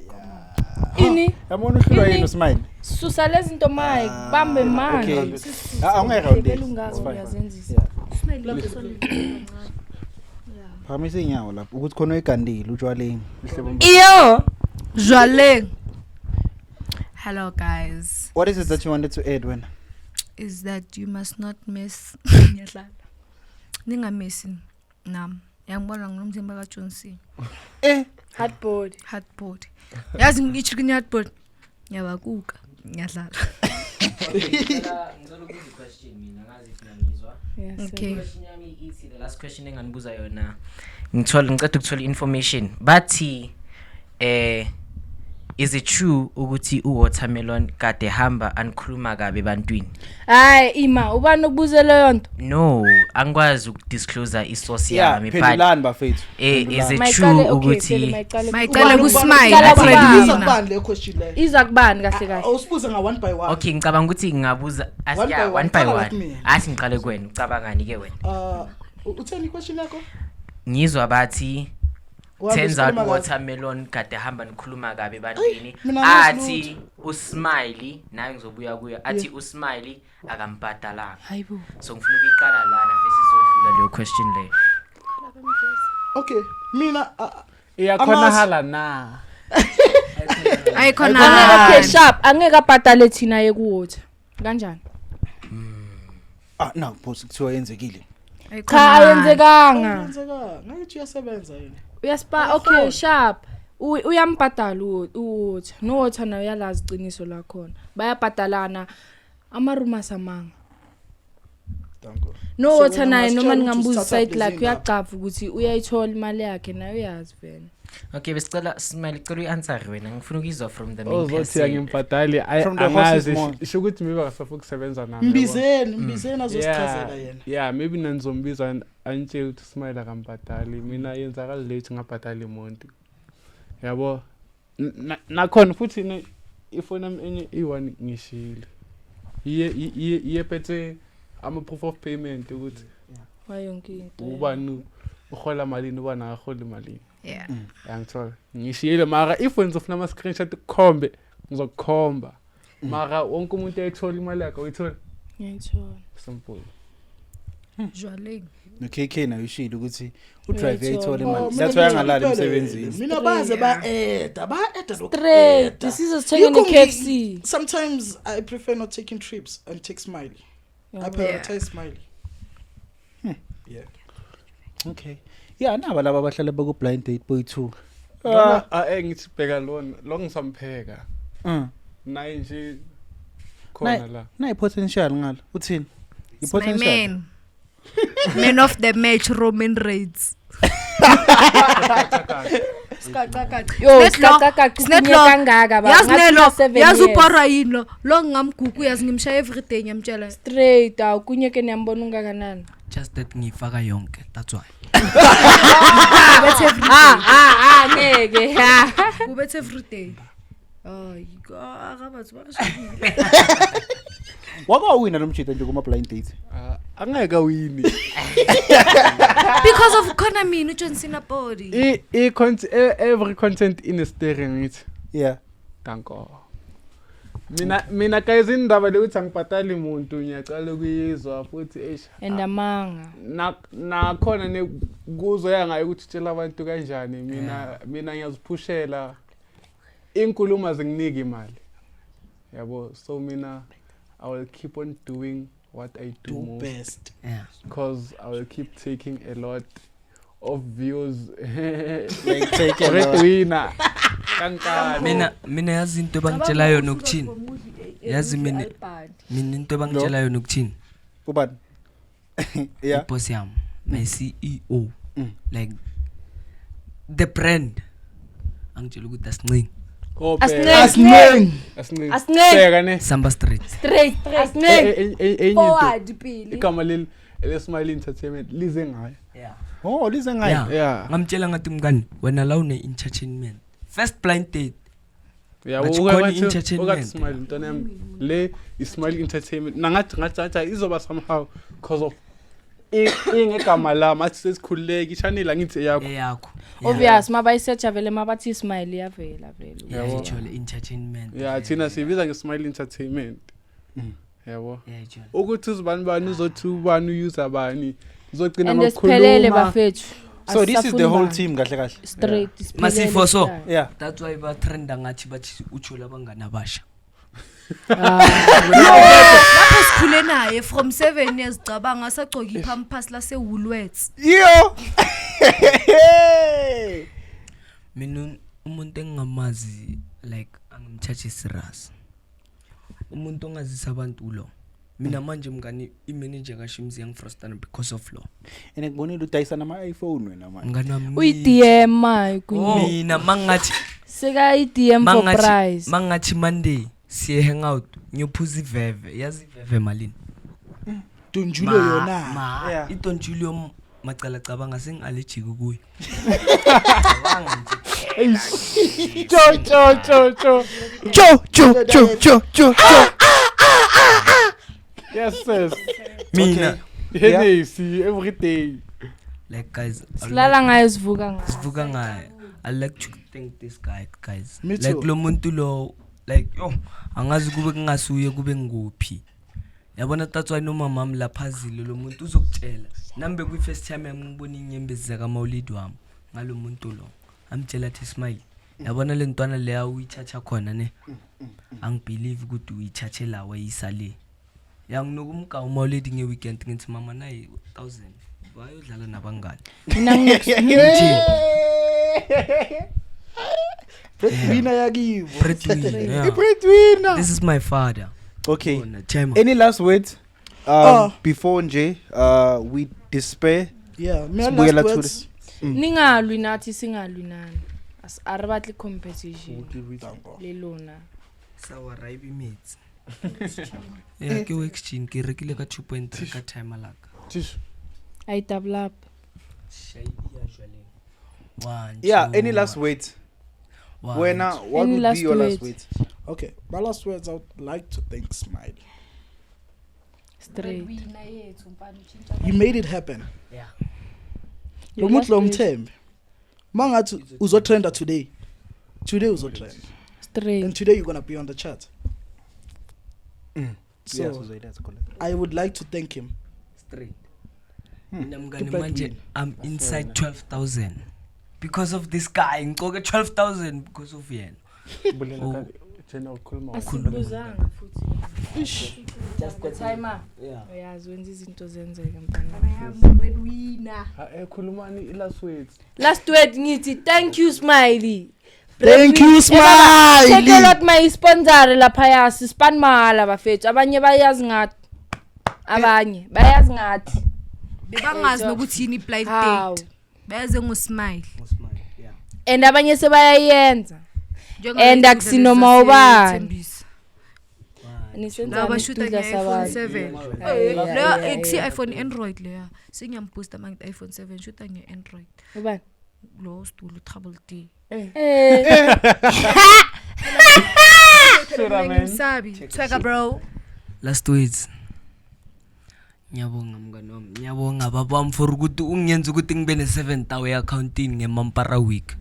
S4: Ini
S1: Yabona uhlulwa
S4: Ini?
S1: yini uSmile?
S4: susa lezi zinto Mike, bambe manje.
S1: Okay. Ah, awungayirowundeli.
S4: Vele ungaka
S1: It's fine.
S4: uyazenzisa.
S1: Yeah. Phakamisa inyawo lapho ukuthi khona oyigandile utshwaleni.
S8: Iyo. Jwaleng. Hello guys.
S1: What is it that you wanted to add wena?
S8: Is that you must not miss Ngiyadlala. Ningamisi nami. Yangibona nginomzimba kaJohnson.
S1: Eh,
S4: Hardboard.
S8: Hardboard. Yazi ngichicken hardboard. Ngiyabakuka. Ngiyadlala.
S5: Ngicela ukubuza i-question mina ngazi if niyangizwa.
S4: Yes.
S8: Okay.
S5: Question yami ithi the last question enganibuza yona. Ngithola ngicela ukuthola information. Bathi is it true ukuthi uwatermelon kade hamba anikhuluma kabi ebantwini?
S4: Hayi ima ubani okubuze leyo nto?
S5: No, angikwazi ukudisclose isource
S1: yeah,
S5: yami but
S1: phendulani bafethu.
S5: is it
S4: Mayiqale
S5: true
S4: okay, phela
S5: ukuthi
S4: mayiqale.
S8: Mayiqale
S4: Ubani-
S8: ku-Smile,
S4: Iqala
S8: Fred
S4: kubani?
S6: Iza
S8: Mina.
S6: kubani le question leyo?
S4: Iza kubani kahle kahle?
S6: Awusibuze nga one by one.
S5: Okay, ngicabanga ukuthi ngingabuza
S6: One
S5: yeah,
S6: by one.
S5: one by
S6: Qala
S5: one.
S6: kumina.
S5: Athi ngiqale kuwena, ucabangani ke wena?
S6: Utheni question yakho?
S5: Ngizwa bathi
S6: Uhambe
S5: turns out
S6: usikhuluma kabi.
S5: watermelon kade hamba nikhuluma kabi ebantwini
S6: mina angazi
S5: athi usmiley naye ngizobuya kuyo athi usmiley akambhadalanga
S4: Hayibo.
S5: so ngifuna ukuyiqala lana first izodlula leyo question leyo.
S6: Okay, mina
S3: Iyakhonakala na.
S8: Ayikhona.
S4: Okay, sharp. Angeke abhadale thina yekuwater. Kanjani?
S1: Ah no, boss kuthiwa yenzekile.
S4: Cha ayenzekanga.
S6: Yenzeka, ngathi uyasebenza yena.
S4: Uyaspa okay sharp. Uyambhadala uwater. No water naye uyalazi iqiniso lakhona. Bayabhadalana ama rumors amanga.
S6: Danko.
S4: No
S6: So
S4: water
S6: wena
S4: naye noma
S6: ungasitshela ukuthi
S4: ningambuza
S6: usithatha
S4: site
S6: lezi
S4: lakhe
S6: ndaba.
S4: uyaqava ukuthi uyayithola imali yakhe naye uyazi vele.
S5: Okay, besicela Smile, cela uyi-answer wena. Ngifuna ukuyizwa from the main
S3: Ozothi
S5: person.
S3: angimbhadali ayi,
S1: From the horse's
S3: angazi
S1: mouth.
S3: isho ukuthi maybe akasafuna ukusebenza nami yabo.
S6: Mbizeni, mbizeni azosichazela
S3: Yeah,
S6: yena.
S3: yeah, maybe nanizombiza antshele ukuthi Smile akambhadali. Mina yenzakala late ngabhadali umuntu. Yabo. Nakhona futhi ifoni yami enye iyi-one ngishilo. Iye iye iye phethe ama proof of payment ukuthi
S4: Wayonke into.
S3: ubani uhola malini ubani akaholi malini.
S8: Yeah.
S3: Yangithola. Ngishiyile mara if wena uzofuna ama screenshot kukhombe ngizokukhomba. Mara wonke umuntu ayithola imali yakhe uyithola
S4: Ngiyayithola.
S3: simple.
S8: Jwaleng.
S1: No-KK nayo ushilo ukuthi udrive
S4: Uyayithola.
S1: uyayithola
S6: Oh,
S1: imali.
S6: mina
S1: That's why angalali
S6: ngiyithola
S1: emsebenzini.
S6: Mina baze ba-eda, ba-eda
S4: Straight.
S6: noku-eda.
S4: Sizosithenga
S6: Yikho
S4: ne-KFC.
S6: Sometimes I prefer not taking trips and take Smiley. I prioritize Smiley. Yeah.
S1: Okay. Yeah, naba laba abahlala baku-blind date boyi-two.
S3: Lona ngithi bheka lona lo ngisampheka.
S1: Mm.
S3: Naye nje khona la.
S1: Nayi-potential ngalo. Uthini?
S8: It's my
S1: I-potential.
S8: man. Man of the match Roman Reigns.
S4: Yo,
S8: Sinet lo,
S4: sikacakaca
S8: sinet
S4: ukunye
S8: lo.
S4: kangaka baba.
S8: Yazi
S4: Ngathi
S8: nelo,
S4: una-seven
S8: yazi
S4: years.
S8: uporwa yini lo? Lo ngingamgugu yazi ngimshaya everyday ngiyamtshela.
S4: Straight awu kunye ke niyambona ungakanani.
S2: Just that ngiyifaka yonke, that's why.
S8: Ubethe everyday.
S4: Ah ah ah ngeke. Ha.
S8: Ubethe everyday. Ay, ka batho ba shebile.
S1: Wakwawina lo mjita nje kuma-blind date.
S3: Ah, angeke awini.
S8: Because of khona mina uJohn Cena body.
S3: I every content in a steering ngithi.
S1: Yeah.
S3: Danko. Mina guys indaba le ukuthi angibhatali umuntu ngiyacala ukuyizwa futhi eish.
S4: And amanga.
S3: Na nakhona ne kuzoya ngayo ukuthi utshela abantu kanjani mina ngiyaziphushela inkulumo azinginiki imali yabo, so mina I will keep on doing what I do,
S6: Do
S3: most
S6: best.
S2: Yeah.
S3: because I will keep taking a lot of views.
S1: Like take a lot.
S3: Breadwinner kankani.
S2: Mina yazi into ebangitshela yona ukuthini? Yazi mina into ebangitshela yona ukuthini?
S1: Ubani? Yeah.
S2: Boss yami, my CEO. Like the brand. Angitshela ukuthi asincingi.
S3: Oh,
S4: Asincingi.
S3: bheka.
S6: Asinengi.
S3: Asincingi.
S4: Asincingi.
S3: Bheka ne.
S2: Samba straight.
S4: Straight. Asincingi.
S3: Enye into
S4: Forward pili.
S3: igama leli eleSmile Entertainment lize ngayo.
S2: Yeah.
S1: Oh, lize ngayo.
S2: Yeah.
S3: Yeah.
S2: Ngamtshela ngathi mngani wena la une entertainment. First blind date.
S3: Yeah,
S2: Ngathi
S3: uke
S2: khona
S3: wathi-
S2: i-entertainment.
S3: ukathi Smile ntwana yami le iSmile Entertainment nangathi ngathi ngathi hayi, izoba somehow because of ingegama lami athi sesikhululeke i-channel angithi eyakho.
S2: Eyakho.
S4: Obvious mabayisearcha vele mabathi Smile iyavela vele.
S3: Yabo.
S2: Yayithola entertainment.
S3: Yeah, thina siyibiza ngeSmile Entertainment. Yabo.
S2: Yayithola.
S3: Ukuthi uzibani bani uzothi ubani uyuza bani uzogcina
S4: And siphelele
S3: ngokukhuluma.
S4: bafethu.
S1: So this is the whole
S4: Asisafuni
S1: team kahle kahle.
S4: bantu. Straight. siphelele
S2: Masifo so.
S4: sihlale.
S1: Yeah.
S2: That's why ba trenda ngathi bathi utshola abangani abasha.
S4: Ah.
S8: Lapho sikhule naye from 7 years cabanga asagcoka ipampers lase Woolworths.
S1: Yo.
S2: Mina umuntu engingamazi like angimthathe serious. Umuntu ongazisa abantu lo. Mina manje mngani i-manager kaShimzi yangifrustana because of lo.
S1: And ngibonile udayisa nama-iPhone wena manje.
S2: Mngani wami.
S4: Uyi-DM maye kunye.
S2: Mina mangathi
S4: Seka i-DM for
S2: mangathi
S4: price.
S2: mangathi Monday siye hang out ngiyophuza iveve yazi iveve malini?
S6: Donjulo yona.
S2: Ma
S1: Yeah.
S2: iDon Julio macala cabanga sengi-allergic kuyo. Cabanga nje.
S3: Cho cho cho cho.
S1: Cho cho cho cho cho cho.
S3: Yes sis.
S2: Mina
S3: Hennessy every day.
S2: like guys I
S4: Silala ngayo sivuka ngayo.
S2: sivuka ngayo. I like to thank this guy guys.
S6: Me
S2: Like
S6: too.
S2: lo muntu lo like yo angazi kube kungasuye kube nguphi. Yabona tatswa nomama wami lapha azile lo muntu uzokutshela. Nami bekuyi first time yami ngibona inyembezi zakaMawulidi wami ngalo muntu lo. Amtshela athi Smile. Yabona le ntwana leya uyithatha khona ne. Angibelieve ukuthi uyithathe la wayisa le. Yanginuka uMawulidi ngeweekend ngithi mama nayi 1000 wayodlala nabangani.
S4: Mina nginoku-
S6: Breadwinner yakibo.
S2: Breadwinner. Yeah.
S1: Breadwinner.
S2: This is my father.
S1: Okay.
S2: Bona, Chema.
S1: Any last words?
S6: Oh.
S1: Before nje we despair.
S6: Yeah, my
S1: Sibuyela
S6: last
S1: to
S6: words.
S4: Ningalwi nathi singalwi nani. A re batle competition le lona.
S2: Sawa raibi metsi. Ya ke exchange ke rekile ka 2.3 ka timer laka.
S3: Tissue.
S4: I double up.
S2: Shaibi ya jwaleng. One,
S1: Yeah,
S2: two,
S1: any last words?
S2: one,
S1: Wena, what
S4: Any
S1: would be
S4: last
S1: your last
S4: words?
S1: words?
S6: Okay, my last words, I would like to thank Smiley.
S4: Straight.
S6: You made it happen.
S2: Yeah.
S6: Lo
S4: Your
S6: muntu
S4: last
S6: lo
S4: words.
S6: mthembe. Mangathi uzotrenda today. Today uzotrend.
S4: Straight.
S6: And today you're going to be on the chart. So
S1: Yes, uzoyiletha khona.
S6: I would like to thank him.
S2: Straight. Mina mngani
S6: Keep
S2: manje
S6: win.
S2: I'm inside 12,000 because of this guy. Ngicoke 12,000 because of yena.
S3: Bulela
S2: Oh.
S3: ka tjena ukhuluma.
S4: Asibuzanga futhi.
S2: Just that
S4: Timer.
S2: Yeah.
S4: Uyazi wenza izinto zenzeke mfana.
S3: Ha eh khulumani i last words.
S4: Last word ngithi thank you Smiley.
S6: Thank you,
S4: Take a
S6: Smiley.
S4: lot my sponsor laphaya sispan mahala bafethu abanye bayazi ngathi. Abanye bayazi ngathi.
S8: Bebangazi nokuthi yini i-blind
S4: Hawu.
S8: date. Bayaze ngosmile.
S2: Ngosmile. Yeah.
S4: And abanye sebayayenza.
S8: Njengoba
S4: And
S8: lezi
S4: akusinoma
S8: zase-
S4: ubani.
S8: Thembisa.
S4: Nisenzani
S8: Laba bashuta
S4: isidudla
S8: nge-iPhone
S4: sabantu?
S8: 7.
S4: Ayi,
S8: Leyo
S4: ayi, ayi,
S8: ekusi
S4: ayi.
S8: iPhone Android leya. Sengiyamboosta mangithi iPhone 7 shuta nge-Android.
S4: Ubani?
S8: Lo situlo Trouble D.
S4: Eh.
S8: Ngimsabi. Tweka bro.
S2: Last words. Ngiyabonga mngani wami. Ngiyabonga baba wami for ukuthi ungiyenze ukuthi ngibe ne-7000 e-accountini ngemampara week.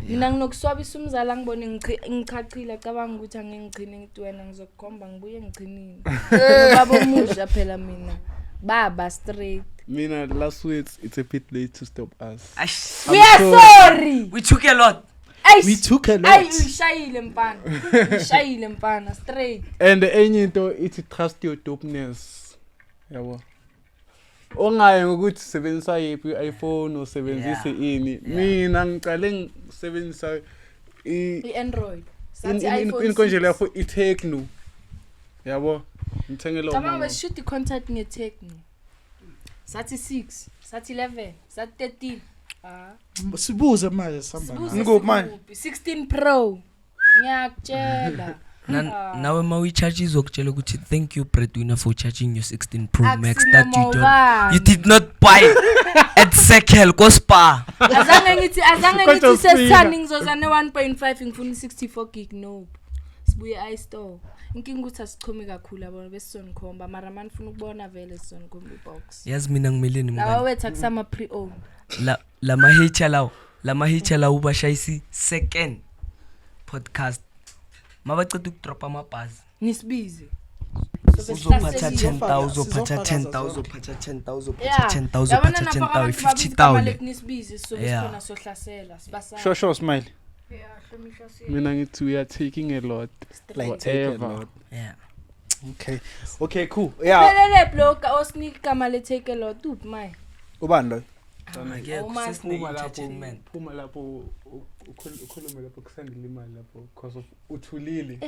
S4: Mina nginokuswabisa umzala ngibone ngichachile acabanga ukuthi angeke ngichine ngithi wena ngizokukhomba ngibuye ngichinile. Baba omusha phela mina. Baba straight.
S3: Mina last words, it's a bit late to stop us.
S2: Eish.
S4: We are sorry.
S2: We took a lot.
S4: Eish.
S6: We took a
S4: Ayi
S6: lot.
S4: uyishayile mfana. Uyishayile mfana straight.
S3: And enye into ithi trust your dopeness. Yabo. Ungayi ngokuthi sebenzisa yiphi iPhone usebenzise
S2: Yeah.
S3: ini. Mina ngiqale ngisebenzisa i
S4: I-Android. Sathi iPhone.
S3: inkonje lapho iTecno. Yabo. Ngithengele
S4: Cabanga
S3: umama.
S4: besishuta i-contact nge-Tecno. Sathi 6, sathi 11, sathi 13. Ah.
S6: Sibuze manje sihamba.
S4: Sibuze
S1: Ngikuphi manje?
S4: sikuphi? 16 Pro. Ngiyakutshela.
S2: Na, nawe ma uyicharge izokutshela ukuthi thank you breadwinner for charging your 16 Pro Max that you
S4: Akusinoma
S2: don't
S4: ubani.
S2: you did not buy at Sekel ko Spa.
S4: Azange ngithi azange
S3: Kodwa
S4: ngithi sesithani
S3: ufika.
S4: ngizoza ne-1.5 ngifuna i-64 gig no. Sibuye iStore. Inkinga ukuthi asichome kakhulu yabona besizonikhomba mara manifuna ukubona vele sizonikhomba ibox.
S2: Yazi mina ngimeleni
S4: Lawa
S2: mngani.
S4: wethu akusama pre-owned.
S2: La lama hater lawo, lama hater lawo bashayisi second podcast. Mabaceda ukudropa amabhazi.
S4: Nisibize.
S2: Uzophatha
S4: Sobe
S2: 10,000, uzophatha
S6: Sizofakaza
S2: 10,000,
S6: zonke.
S2: uzophatha 10,000, uzophatha
S4: Yeah.
S2: 10,000,
S4: Yabona
S2: uzophatha
S4: napha
S2: 10,000,
S4: abantu babiza igama
S2: 50,000.
S4: lethu nisibize sizobe
S2: Yeah.
S4: sikhona sohlasela sibasala.
S1: Sure, sure, Smile.
S3: Mina ngithi we are taking a lot.
S1: Like take a
S3: Forever.
S1: lot.
S2: Yeah.
S1: Okay. Okay, cool. Yeah.
S4: Phelele block osinika igama le take a lot uphi maye.
S1: Ubani loyo?
S2: Akekho,
S4: Oh, man.
S2: sesine
S3: Phuma lapho,
S2: entertainment.
S3: phuma lapho ukhulume lapho kusendele imali lapho because of uthulile.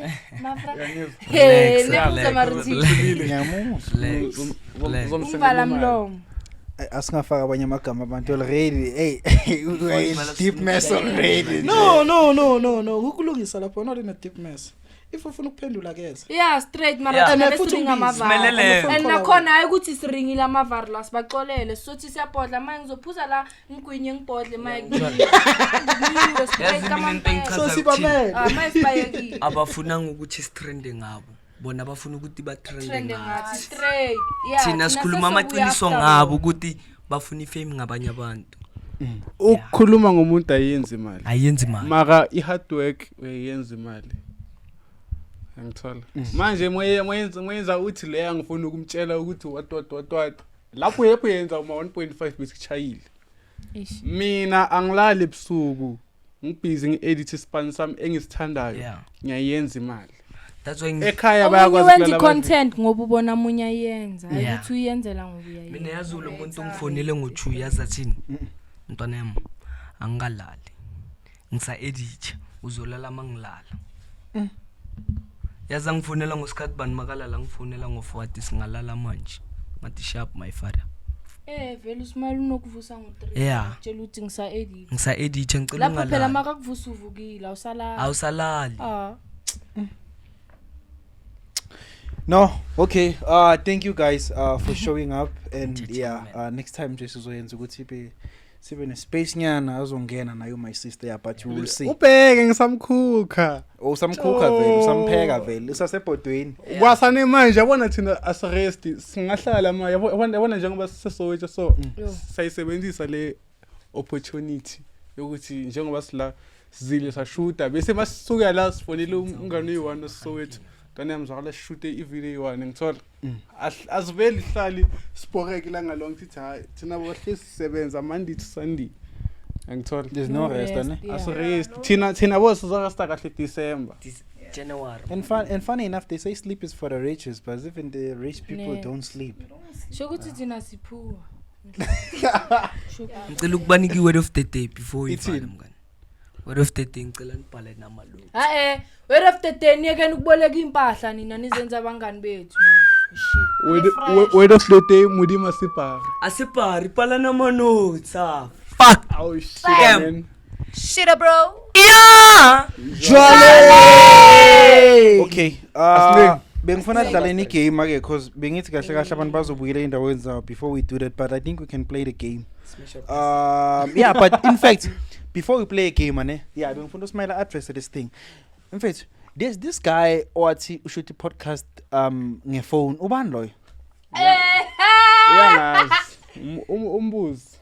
S4: Mafra.
S3: Uyangizwa?
S4: Hey,
S2: Relax,
S4: nekuza
S2: relax,
S4: maruthi.
S1: Ngiyamuzwa.
S2: Relax. Relax.
S4: Umvala mlomo.
S1: Ay, Asingafaka abanye amagama abantu already. Hey, we are in deep mess already.
S6: No, no, no, no, no. Ukulungisa lapho not in a deep mess. If ufuna ukuphendula keza.
S4: Yeah, straight mara
S2: Yeah.
S4: thina
S6: And futhi
S4: besiringa
S6: ungibize.
S4: amavari.
S2: Simelele.
S4: And nakhona hayi ukuthi siringile amavari la sibaxolele sizothi siyabhodla manje ngizophuza la ngigwinye ngibhodle manje. Ngigwinyiwe straight
S2: Yazi mina into
S4: kamampela.
S2: engichaza
S6: So
S2: ukuthini?
S6: sibamele.
S4: Ah, manje sibayekile.
S2: Abafunanga ukuthi sitrende ngabo. Bona bafuna ukuthi batrende
S4: Trende
S2: ngathi.
S4: ngathi straight. Yeah.
S2: Thina sikhuluma amaqiniso
S4: sesobuya
S2: ngabo
S4: after
S2: ukuthi bafuna ifame ngabanye abantu.
S3: Ukukhuluma ngomuntu ayenzi imali.
S2: Ayenzi imali.
S3: Mara i-hard work uyayenza imali. Angithola. Manje moye moyenza moyenza uthi le angifuni ukumtshela ukuthi what what what what. Lapho yepho yenza uma 1.5 besichayile.
S4: Eish.
S3: Mina angilali ebusuku. Ngibhizi ngi-edit ispan sami engisithandayo.
S2: Yeah.
S3: Ngiyayenza imali.
S2: That's why
S3: Ekhaya
S4: Omunye
S3: bayakwazi
S4: wenza
S3: ukulala badle.
S4: i-content ngoba ubona omunye ayenza hayi
S2: Yeah.
S4: ukuthi uyenzela ngoba uyayenza.
S2: Mina yazi lo muntu ungifonele ngo-2 yazi athini? Mntwana yami angikalali. Ngisa-edit uzolala mangilala. Yazi angifonela ngosikhathi bani makalala ngifonela ngo-4 athi singalala manje. Ngathi sharp my father.
S4: Vele uSmile unokuvusa ngo-3.
S2: Yeah.
S4: Tshela ukuthi ngisa-edit.
S2: Ngisa-editha, ngicela
S4: Lapho phela
S2: ungalali.
S4: makakuvusa uvukile, awusalali.
S2: Awusalali.
S4: Ah.
S1: No, okay. Thank you guys for showing up and yeah, next time nje sizoyenza ukuthi be sibe ne-space nyana azongena nayo my sister, yeah, but you will see.
S3: Ubheke ngisamkhukha.
S1: Oh, usamkhukha vele, usampheka vele, usasebhodweni.
S3: Kwasane manje yabona thina asirest singahlala ma yabona njengoba siseSoweto so sayisebenzisa le opportunity yokuthi njengoba sila sizile sashuta bese masisuka la sifonele umngane oyi-one oSoweto ntwana yami zwakala sishute ivideo eyi-one ngithola asiveli ihlali siboreke ilanga lonke sithi hhayi thina bohle sisebenza Monday to Sunday angithola.
S1: There's no rest, ne?
S4: Yeah.
S3: Asirest thina bo sizoresta kahle December.
S2: January.
S1: And funny enough, they say sleep is for the riches, but even the rich people
S4: Ne.
S1: don't sleep.
S4: Sho ukuthi thina siphuwa.
S2: Ngicela ukubanika i-word of the day before
S1: Ithini?
S2: uyivale mngani. Word of the day ngicela nibhale namalungu.
S4: Ha word of the day niyekeni ukuboleka impahla nina nizenza abangani bethu. Man. Shit.
S3: Word of the day, Modimo separe.
S2: Asepare, bhala nama-notes ah. Fuck.
S3: Oh shit,
S2: Damn.
S3: man.
S8: Shit, bro.
S2: Yeah.
S1: Okay.
S3: Asiningi.
S1: Bengifuna sidlaleni igame ake cause bengithi kahle kahle abantu bazobukela endaweni zabo before we do that, but I think we can play the game. Yeah, but in fact, before we play a game, ane, yeah, bengifuna usmile address this thing. In fact, there's this guy owathi ushoot podcast ngefone. Ubani loyo?
S3: Uyangazi. Umbuzi.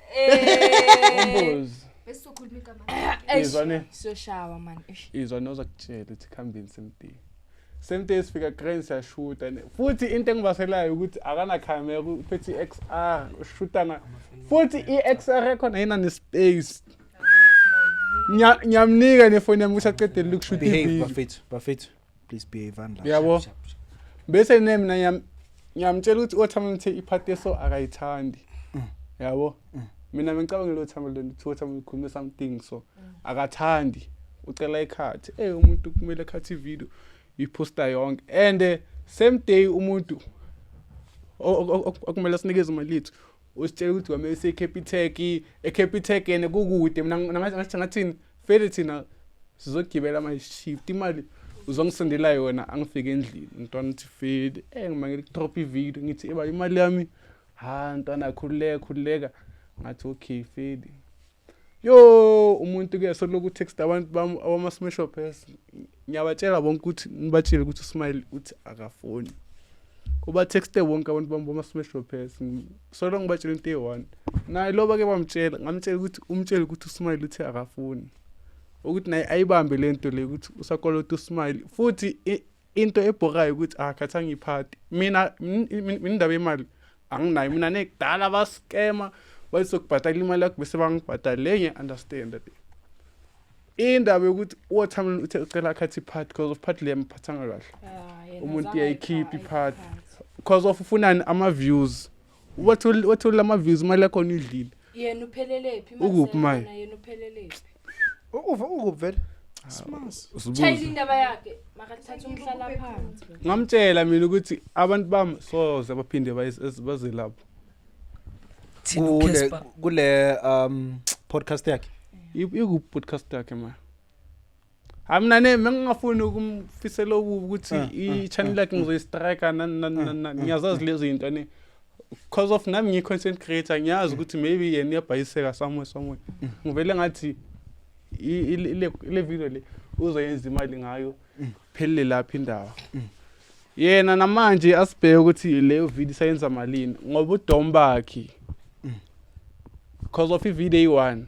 S3: Umbuzi.
S8: Besizokhuluma igama.
S3: Izwa ne.
S4: Siyoshawa man. Eish.
S3: Izwa nozakutshela ukuthi khambeni same day. Same day sifika grand siyashuta ne. Futhi into engibaselayo ukuthi akana camera uphethe i-XR ushuta nga. Futhi i-XR yakhona ayina ne-space. Ngiyamnika nefoni yami ukuthi aqedele ukushuta
S1: Behave,
S3: ivideo.
S1: bafethu, bafethu. Please behave andla.
S3: Yabo. Bese ne mina ngiyamtshela ukuthi othama ngithe iphathi eso akayithandi. Yabo. Mina ngicabanga lo thama lo ukuthi othama ukhuluma something so akathandi. Ucela ikhathi. Umuntu kumele akhathe ivideo iposta yonke and same day umuntu okumele sinikeze imali yethu usitshela ukuthi kwamele siye eCapitec, eCapitec yena kukude. Mina ngathi ngathini vele thina sizogibela ama-shift imali uzongisendela yona angifike endlini ntwana uthi feli ngimangele kudrop ivideo ngithi eba imali yami ha ntwana khululeka khululeka ngathi okay feli yo umuntu ke soloku text abantu bami abama-smash shoppers ngiyabatshela bonke ukuthi nibatshele ukuthi uSmile uthi akafoni ubatexte bonke abantu bami bama-smash shoppers solo ngibatshela into eyi-one naye lo bake bamtshela ngamtshela ukuthi umtshele ukuthi uSmile uthi akafuni ukuthi naye ayibambe le nto le ukuthi usakolota uSmile futhi into ebhorayo ukuthi akhathanga iphathi mina mina indaba yemali anginayo mina nekudala baskema bayizokubhatala imali yakho bese bangibhatala le ngiya-understand le indaba yokuthi uwatermelon uthe ucela akhathi iphathi because of phathi le yamphathanga kahle.
S4: Ah, yena
S3: Umuntu
S4: zange
S3: uyayikhipha
S4: ayiphathe.
S3: iphathi because of ufunani ama-views wathole ama-views imali yakhona idlile.
S4: Yena uphelele phi?
S3: Ukuphi maye?
S4: Yena uphelele phi?
S1: Uva ukuphi vele?
S4: Chayile indaba yakhe makathatha umhlala phansi.
S3: Ngamtshela mina ukuthi abantu bami soze baphinde baze lapho.
S2: Thina
S1: Kule
S2: uCasper.
S1: kule podcast yakhe.
S3: Iku-podcast yakhe ma hayi mina ne mengingafuni ukumfisela okubi ukuthi i-channel yakhe ngizoyistrike nani nani nani nani ngiyazazi lezo zinto ne because of nami ngiyi-content creator ngiyazi ukuthi maybe yena iyabhayiseka somewhere somewhere ngivele ngathi ile video le uzoyenza imali ngayo phelele lapho indaba yena namanje asibheke ukuthi leyo video isayenza malini ngoba udombakhe because of ivideo eyi-one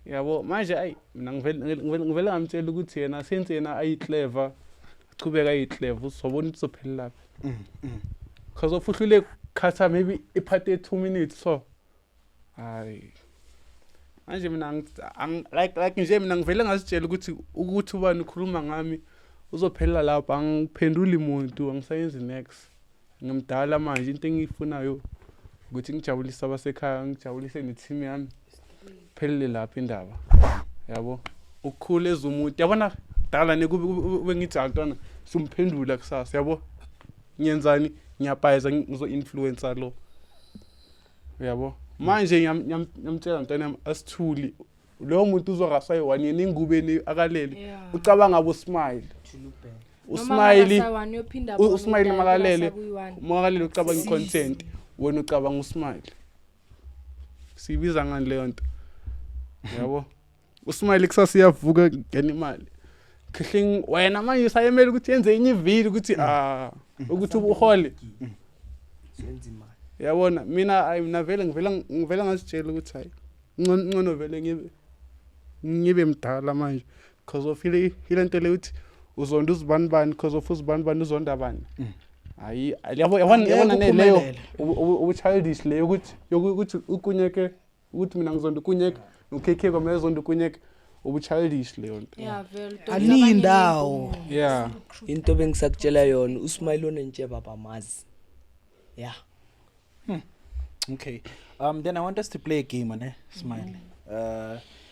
S3: yabo manje ayi mina ngivele ngamtshela ukuthi yena since yena ayi-clever achubeka ayi-clever uzobona ukuthi uzophelela laphi because of uhlule khatha maybe iphathi ye-2 minutes so hayi manje mina like nje mina ngivele ngazitshela ukuthi ubani ukhuluma ngami uzophelela lapho angiphenduli muntu angisayenzi next ngimdala manje into engiyifunayo ukuthi ngijabulise abasekhaya ngijabulise ne-team yami phelele lapho indaba yabo ukukhula ezumuntu yabona dala ne kube ngithi antwana sumphendula kusasa yabo ngiyenzani ngiyabhayiza ngizo-influencer lo. Uyabo, manje ngiyamtshela mntwana yami, asithuli loyo muntu uzorasa yi-one, yena engubeni akalele, ucabanga abo-smile, usmile, usmile makalele, makalele ucabanga i-content, wena ucabanga usmile. Siyibiza ngani leyo nto? Yabo, usmile kusasa iyavuka, ngena imali khihling, wena manje usayemela ukuthi yenze enye ivili ukuthi ukuthi uhole.
S2: Senza imali.
S3: Yabona, mina hayi, mina vele ngivela ngazitshela ukuthi hayi, ngcono vele ngibe mdala manje because of ile nto le ukuthi uzonda uzibani bani, because of uzibani bani uzonda bani. Hayi, yabo, yabona, yabona ne leyo
S6: Angeke
S3: ubu-childish leyo ukuthi ukunyeke, ukuthi mina ngizonda ukunyeke no-KK kwamele zonda ukunyeke, ubu-childish leyo nto.
S4: Yeah, vele.
S6: Aniyindawo.
S3: Yeah.
S2: Into bengisakutshela yona, usmile onentsheba bamazi, yeah.
S1: Okay. Then I want us to play a game on, Smile.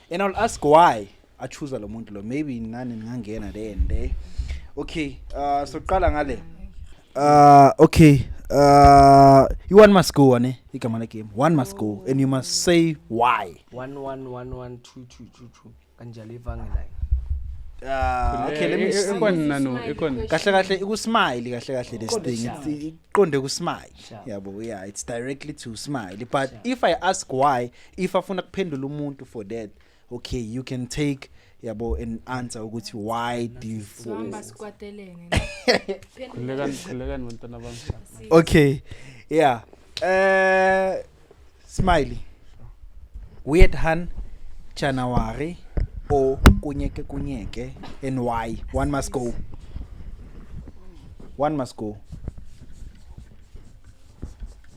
S1: And I'll ask why I choose lo muntu lo. Maybe nani ningangena there and there. Okay. So qala ngale. Okay. You one must go on, igama le game. One must go and you must say why.
S2: 1 1 1 1 2 2 2 2 kanjalo ivange la.
S1: Okay, let me see.
S3: Ikhona no, ikhona.
S1: Kahle kahle ikusmile, kahle kahle this
S2: Iqonde
S1: thing.
S2: sharp.
S1: Iqonde kusmile.
S2: Sharp.
S1: Yabo, yeah, it's directly to smile. But if I ask why, if afuna kuphendula umuntu for that, okay, you can take, yabo, an answer ukuthi why do you
S4: Sihamba sikwatelene.
S3: Khulekani, khulekani bantwana bami.
S1: Okay. Yeah. Smiley. Weird Han January or Kunyeke Kunyeke, and why? One must go. One must go.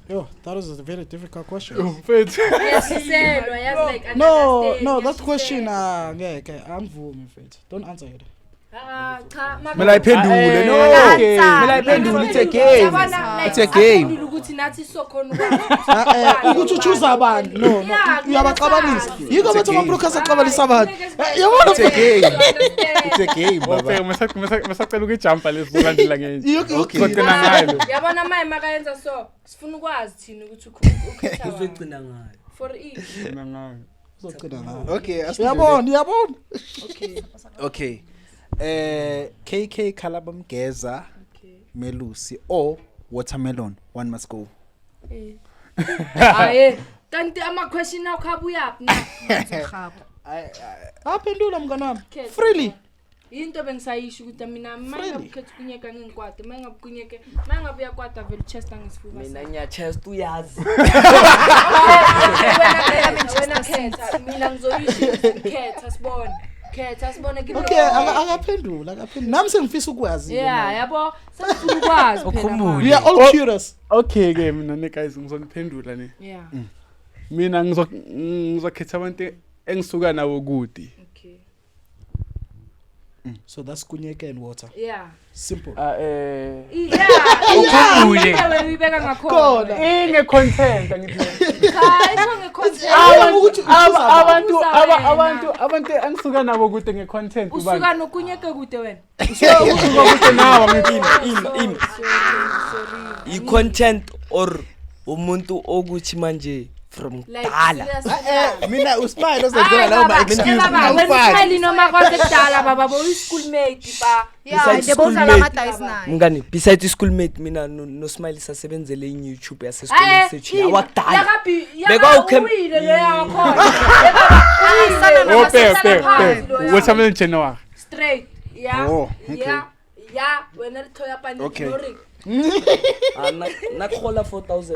S6: Yo, that is a very difficult question.
S3: Mfethu.
S4: Uyashiselwa, yazi, like,
S6: No,
S4: understand,
S6: no, that question,
S4: uyashiselwa.
S6: ngeke, angivumi mfethu. Don't answer it.
S4: Ah, cha,
S1: Mela iphendule, no.
S3: Okay.
S1: Mela iphendule, it's a game.
S4: Yabona, like,
S1: It's a game.
S4: aphendule ukuthi nathi sokhona ukwazi
S6: Ah, ukuthi uchoose abantu. No, no,
S4: Yeah,
S6: uyabaxabanisa.
S4: kumele
S6: Yikho
S1: It's a
S6: bethi
S1: game.
S6: ama-broadcast axabanisa abantu.
S4: Hayi,
S6: Yabona
S1: It's a game. It's a game,
S3: Okay,
S1: baba.
S3: masacela ukujumpa lesizolandela ngenye.
S1: Okay.
S3: Sogcina ngayo.
S4: Yabona maye makayenza so, sifuna ukwazi thina ukuthi ukhetha wani.
S2: Uzogcina ngayo.
S4: For ini?
S3: Sogcina ngayo.
S6: Uzogcina ngayo.
S1: Okay,
S6: Uyabona, uyabona.
S4: Okay.
S1: Okay. KK Kalabamgeza
S4: Okay.
S1: Melusi or Watermelon. One must go.
S4: Hayi, kanti ama-question akho abuyaphi na?
S6: Aphendula mngani wami.
S4: Khetha.
S6: Freely.
S4: Yinto bengisayisho ukuthi mina
S6: Freely.
S4: mayingabe kunyeka ngingikwate, mayingabe kunyeke, mayingabe uyakwata vele uchesta ngesifuba
S2: Mina
S4: sakho.
S2: ngiyachest, uyazi.
S4: Wena khetha, mina ngizoyisho ukuthi khetha sibone. Khetha sibone kimi.
S6: Okay, akaphendula, akaphendula. Nami sengifisa ukwazi.
S4: Yeah, yabo, sesifuna ukwazi phela.
S5: Ukhumbule.
S6: We are all curious.
S3: Okay ke mina ne guys, ngizoniphendula ne.
S4: Yeah.
S3: Mina ngizokhetha abantu engisuka nabo kude.
S4: Okay.
S6: So that's kunyeke and water.
S4: Yeah.
S6: Simple.
S3: Ah eh
S4: Yeah.
S5: Ukhumbule.
S4: Wena uyibeka ngakhona.
S3: Inge content angithi.
S4: Cha, isho nge-content.
S6: Ukuthi uchoose abantu.
S3: Abantu
S4: Uza wena.
S3: abantu engisuka nabo kude nge-content
S4: Usuka nokunyeke kude wena.
S3: Usuka kude nawo ngithi.
S2: Ima.
S4: Sorry.
S2: I-content or umuntu okuthi manje from
S4: Like,
S2: kudala.
S4: seriously.
S1: Mina usmile ozenzela
S4: Hayi,
S1: lawo
S4: baba,
S1: ma-excuse.
S4: baba, wena
S1: Awufaki.
S4: usmile noma kwase kudala baba, boyi-schoolmate ba.
S8: Yeah,
S2: Besides
S8: nje bowudlala
S2: schoolmate.
S8: amadayisi naye.
S2: Mngani, besides i-schoolmate, mina nosmile sasebenzele i-youtube yasesikoleni sethu yawakudala.
S4: Yakauwile loya wakhona.
S3: Oh pe pe pe. Watermelon January.
S4: Straight. Yeah.
S1: Oh, okay.
S4: Yeah. Yeah, wena le thoya pani
S1: Okay.
S4: lori.
S2: Ah, nakuhola 4000.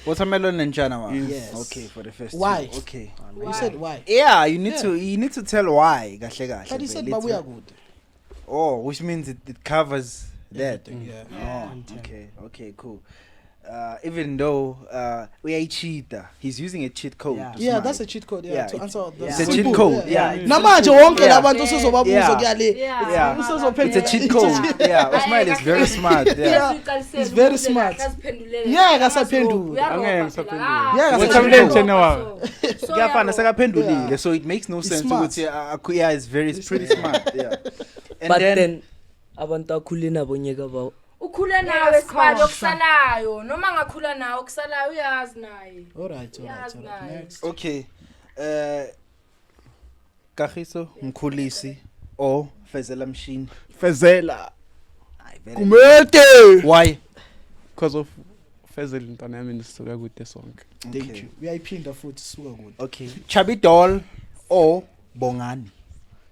S1: Watermelon and January.
S6: Yes.
S1: Okay, for the first
S6: Why?
S1: two. Okay.
S6: You said why?
S1: Yeah, you need
S6: Yeah.
S1: to you need to tell why. Kahle kahle.
S6: But you said
S1: vele.
S6: babuya kude.
S1: Oh, which means it covers that.
S6: Everything, yeah.
S1: Oh, okay. Okay, cool. Even though we are cheater, he's using a cheat code.
S2: Yeah.
S1: to
S6: Yeah,
S1: smile.
S6: that's a cheat code. Yeah,
S1: Yeah,
S6: to
S1: it's-
S6: answer the
S1: It's a
S6: simple,
S1: cheat code. Yeah.
S6: Namanje wonke
S1: Yeah.
S6: labantu usezobabuza
S1: Yeah.
S6: kuyale.
S1: Yeah.
S6: Usezophendula.
S1: It's a cheat code. Yeah, Usmail is very smart. Yeah.
S6: He's very smart. Yeah, akasaphenduli.
S3: Angeke ngisaphendule.
S6: Yeah,
S3: Watermelon January.
S1: Kuyafana sekaphendulile,
S6: Yeah.
S1: so it makes no
S6: It's
S1: sense
S6: smart.
S1: ukuthi yeah, it's pretty smart. Yeah. And
S2: But then abantu akhule nabo nyeka ba
S4: Ukhule nawe sibali okusalayo noma ngakhula nawe okusalayo uyazi naye.
S6: Alright, alright,
S4: Yazi
S6: alright.
S4: naye.
S6: Next.
S1: Okay. Kagiso Mkhulisi or Fezela Mshini.
S3: Fezela.
S1: Hayi vele.
S3: Kumete.
S1: Why?
S3: Because of Fezela intwana yami nisuka kude sonke.
S6: Thank you. Uyayiphinda futhi suka kude.
S1: Okay. Chubby Doll or Bongani.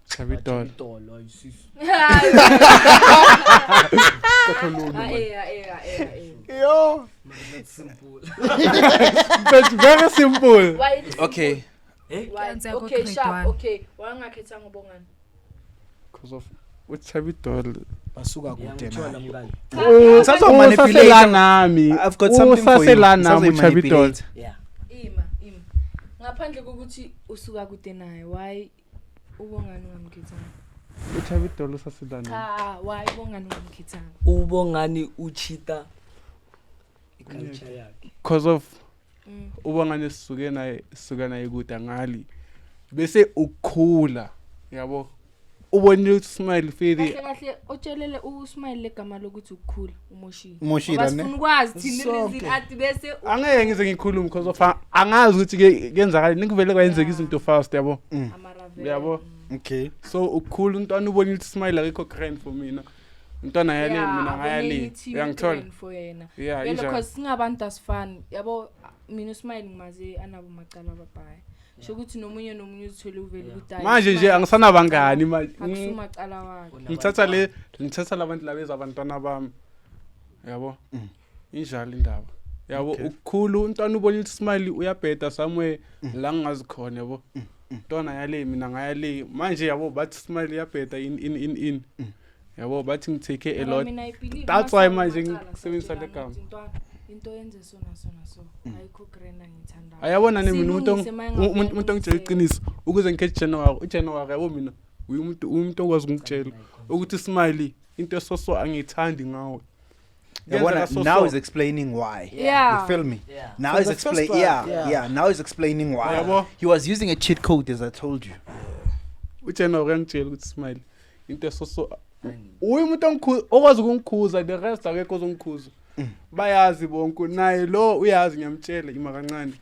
S3: Chubby Doll.
S2: Doll, ayisiso.
S4: Hayi. Ah, eh, ah, eh, ah, eh, ah, eh.
S3: Yo.
S2: That's simple.
S3: But very simple.
S4: Why is it
S1: Okay.
S4: simple? Why?
S8: Ngiyanza
S4: Okay,
S8: ku-grade
S4: sharp.
S8: one.
S4: Okay. Wangakhethanga ubongani.
S3: Because of uChubby Doll.
S6: Basuka kude
S2: Ngiyangithola
S6: naye.
S2: mngani.
S1: Usazomanipulate.
S3: Usasela nami.
S1: I've got something for you.
S3: Usasela nami uChubby Doll.
S1: Usazoyimanipulate.
S2: Yeah.
S4: Ima, ima. Ngaphandle kokuthi usuka kude naye, why ubongani ungamkhethanga?
S3: uChubby Doll usasela nami.
S4: Cha, why ubongani ungamkhethanga?
S2: Ubongani uchita iculture yakhe.
S3: Because of
S4: Mm.
S3: ubangane sisuke naye sisuka naye kude angali. Bese ukukhula. Yabo. Ubonile ukuthi smile fedi
S4: Kahle kahle otshelele usmile legama lokuthi ukukhula umoshile.
S1: Umoshile,
S4: Ngoba
S1: ne?
S4: sifuna ukwazi thina
S6: Sonke.
S4: reason athi bese
S3: angeke ngize ngikhulume because of angazi ukuthi ke kenzakala nikuvele kwayenzeka izinto fast yabo
S4: amaravela.
S3: yabo
S1: Okay.
S3: so ukukhula umntwana ubonile ukuthi smile akekho grand for mina umntwana yale mina ngayale uyangithola
S4: for yena.
S3: yeah
S4: Vele
S3: injalo
S4: cause singabantu asifani. Yabo mina usmile ngimaze anabo macala ababhaya. Sho ukuthi nomunye nomunye uzithole uvele ukuthi hayi,
S3: manje nje
S4: uSmile
S3: angisanabangani manje
S4: akusumacala wakhe.
S3: ngithatha le ngithatha labantu labeza abantwana bami yabo injalo indaba yabo ukukhulu umntwana ubonile ukuthi smile uyabheda somewhere la ngingazi khona yabo umntwana yale mina ngayale manje yabo bathi smile uyabheda in in in in yabo bathi ngitake a
S4: Ngoba
S3: lot
S4: mina I believe
S3: That's why
S4: mase
S3: manje
S4: amacala
S3: ngisebenzisa le
S4: satshelana
S3: gama.
S4: ukuthi ntwana, into yenze so na so na so ayikho grand angiyithandayo.
S3: ayabona ne mina umuntu
S4: Silungise ma engabuya
S3: umuntu ongitshela
S4: alungiseke.
S3: iqiniso ukuze ngikhethe January uJanuary yabo mina umuntu okwazi ukungitshela ukuthi smile into esoso angiyithandi ngawe
S1: Yabona
S3: Kuyenzeka so
S1: now
S3: so.
S1: is explaining why.
S4: Yeah.
S1: You feel me?
S2: Yeah.
S1: Now
S6: For
S1: he's
S6: the
S1: explaining
S6: first one,
S1: yeah, yeah,
S6: yeah.
S1: now he's explaining why.
S3: Yabo.
S1: He was using a cheat code as I told you.
S3: uJanuary uyangitshela ukuthi smile into esoso uye umuntu okwazi ukungikhuza the rest akekho ozongikhuza bayazi bonke naye lo uyazi ngiyamtshela ima kancane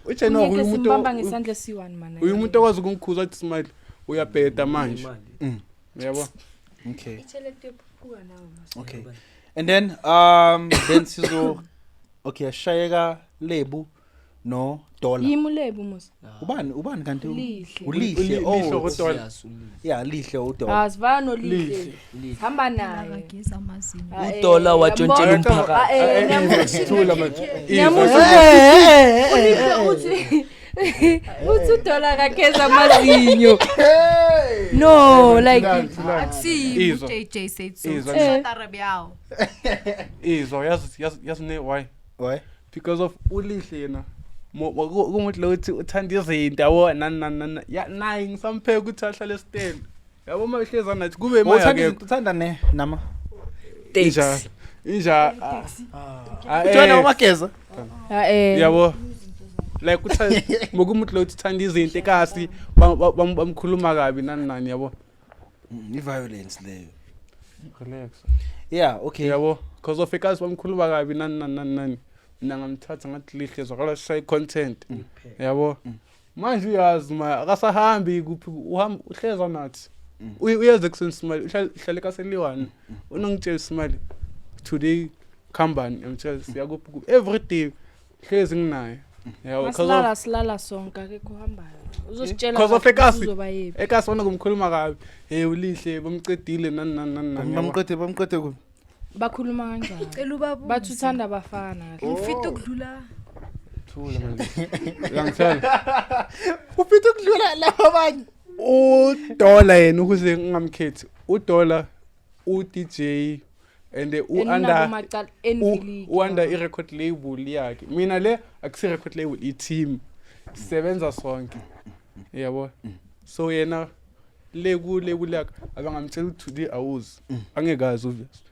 S3: uJanuary
S4: Ngeke
S3: uye umuntu
S4: simbamba ngesandla esiyi-one mana.
S3: uye umuntu okwazi ukungikhuza athi smile uyabheda manje
S2: Imali.
S3: yabo
S1: Okay.
S4: Itshelete yokuphuphuka nawe mas.
S1: Okay. And then then sizo okay ashayeka Lebu no Dollar.
S4: Yimi uLebu mos.
S1: Ubani kanti
S4: Lihle.
S1: uLihle
S3: Lihle
S1: oh
S3: uDollar.
S2: Yes, ulihle.
S1: yeah Lihle uDollar.
S4: Ah, sivana noLihle.
S2: Lihle.
S4: Hamba naye.
S8: Akageza amazinyo.
S4: Ah, eh,
S2: Udola watshontshela
S4: yabona?
S2: umphakathi.
S4: Ah, eh, niyamusho-
S3: Thula manje.
S4: niyamusho- Ulihle uthi uthi udola akageza amazinyo. No, like
S8: Akusiyi
S3: Izwa.
S8: uJJ said so.
S3: Izwa.
S8: Shut yawo.
S3: Izwa yazi yazi yazi ne why
S1: Why?
S3: because of ulihle yena kumuntu lo uthi uthanda izinto yabo nani nani nani ya naye ngisampheka ukuthi ahlale esitele yabo uma ehleza nathi kube
S1: Uthanda
S3: manje
S1: izinto- uthanda ne nama.
S3: inja inja
S1: Uthanda umageza?
S4: Ah, eh.
S3: yabo like uthanda ngokumuntu lo uthi uthanda izinto ekasi bamkhuluma kabi nani nani yabo
S1: I violence leyo.
S3: relax
S1: Yeah, okay.
S3: yabo because of ekasi bamkhuluma kabi nani nani nani nani mina ngamthatha ngathi lihle zwakala sishaye content yabo manje uyazi ma akasahambi kuphi uhamba uhleza nathi uyeza ekuseni smile uhlale kaseliwane unongitshela smile today khambani ngiyamtshela siya kuphi kuphi every day hlezi nginaye yabo 'cause of-
S4: Masilala silala sonke akekho uhambayo. Uzositshela
S3: Cause of
S4: kahle ukuthi
S3: ekasi.
S4: uzoba yephi.
S3: ekasi bona kumkhuluma kabi hey ulihle bamcedile nani nani nani nani yabo.
S1: Bamqede kuphi?
S4: Bakhuluma kanjani?
S8: Cela ubabuze.
S4: Bathi uthanda abafana kahle.
S8: Ngifita ukudlula.
S3: Thula manje uyangitshela
S1: Ufitha ukudlula laba abanye.
S3: uDollar yena ukuze ngingamkhethi uDollar uDJ and
S4: And
S3: u-under
S4: unabo macala envy
S3: u-under i-record label yakhe mina le akusi-record label i-team sisebenza sonke yabo so yena le ku-label yakhe abangamtshela ukuthi today awuzi angekazi obvious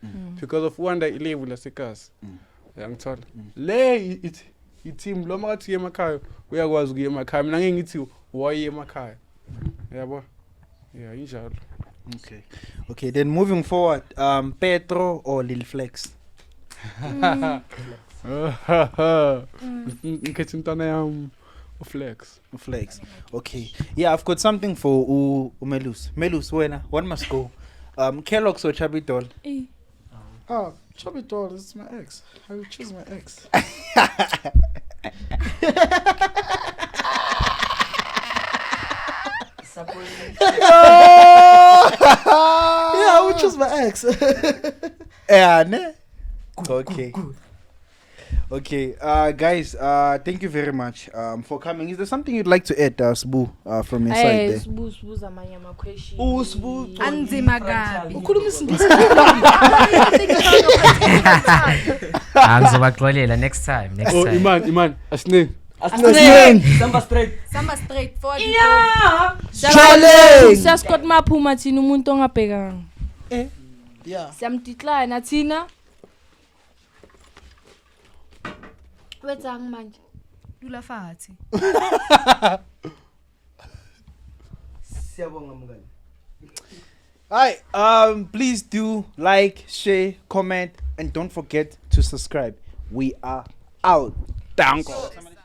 S3: because of u-under i-label yasekasi uyangithola le i-team lo makathi uye emakhaya uyakwazi ukuya emakhaya mina ngeke ngithi waye emakhaya yabo ya injalo
S1: Okay. Okay, then moving forward, Petro or Lil Flex?
S3: Ngikhetha intwana yami uFlex.
S1: Flex. Okay. Yeah, I've got something for Umelus. Melus, wena, one must go. Kellogg's or Chubby Doll?
S6: Oh, Chubby Doll is my ex. I will choose my ex. Yeah, I will choose my ex.
S1: Yeah, ne? Okay. Okay, guys, thank you very much for coming. Is there something you'd like to add, Sbu, from your side
S4: Eh,
S1: there?
S4: Sibu sibuza amanye ama-question.
S3: Usibu
S8: Anzima kabi.
S6: Ukhuluma isiNgisi.
S5: Ah, ngizobaxolela next time, next
S3: Oh,
S5: time.
S3: Iman, Iman, asiningi.
S2: Samba straight.
S8: Samba straight forward.
S4: Yeah.
S6: Challenge.
S4: Siyascott maphuma thina umuntu ongabhekanga.
S6: Yeah.
S4: Siyamdecline thina. Wetsang manje.
S8: Dula fatshe.
S2: Siyabonga mngani.
S1: Hi, please do like, share, comment, and don't forget to subscribe. We are out.
S3: Danko.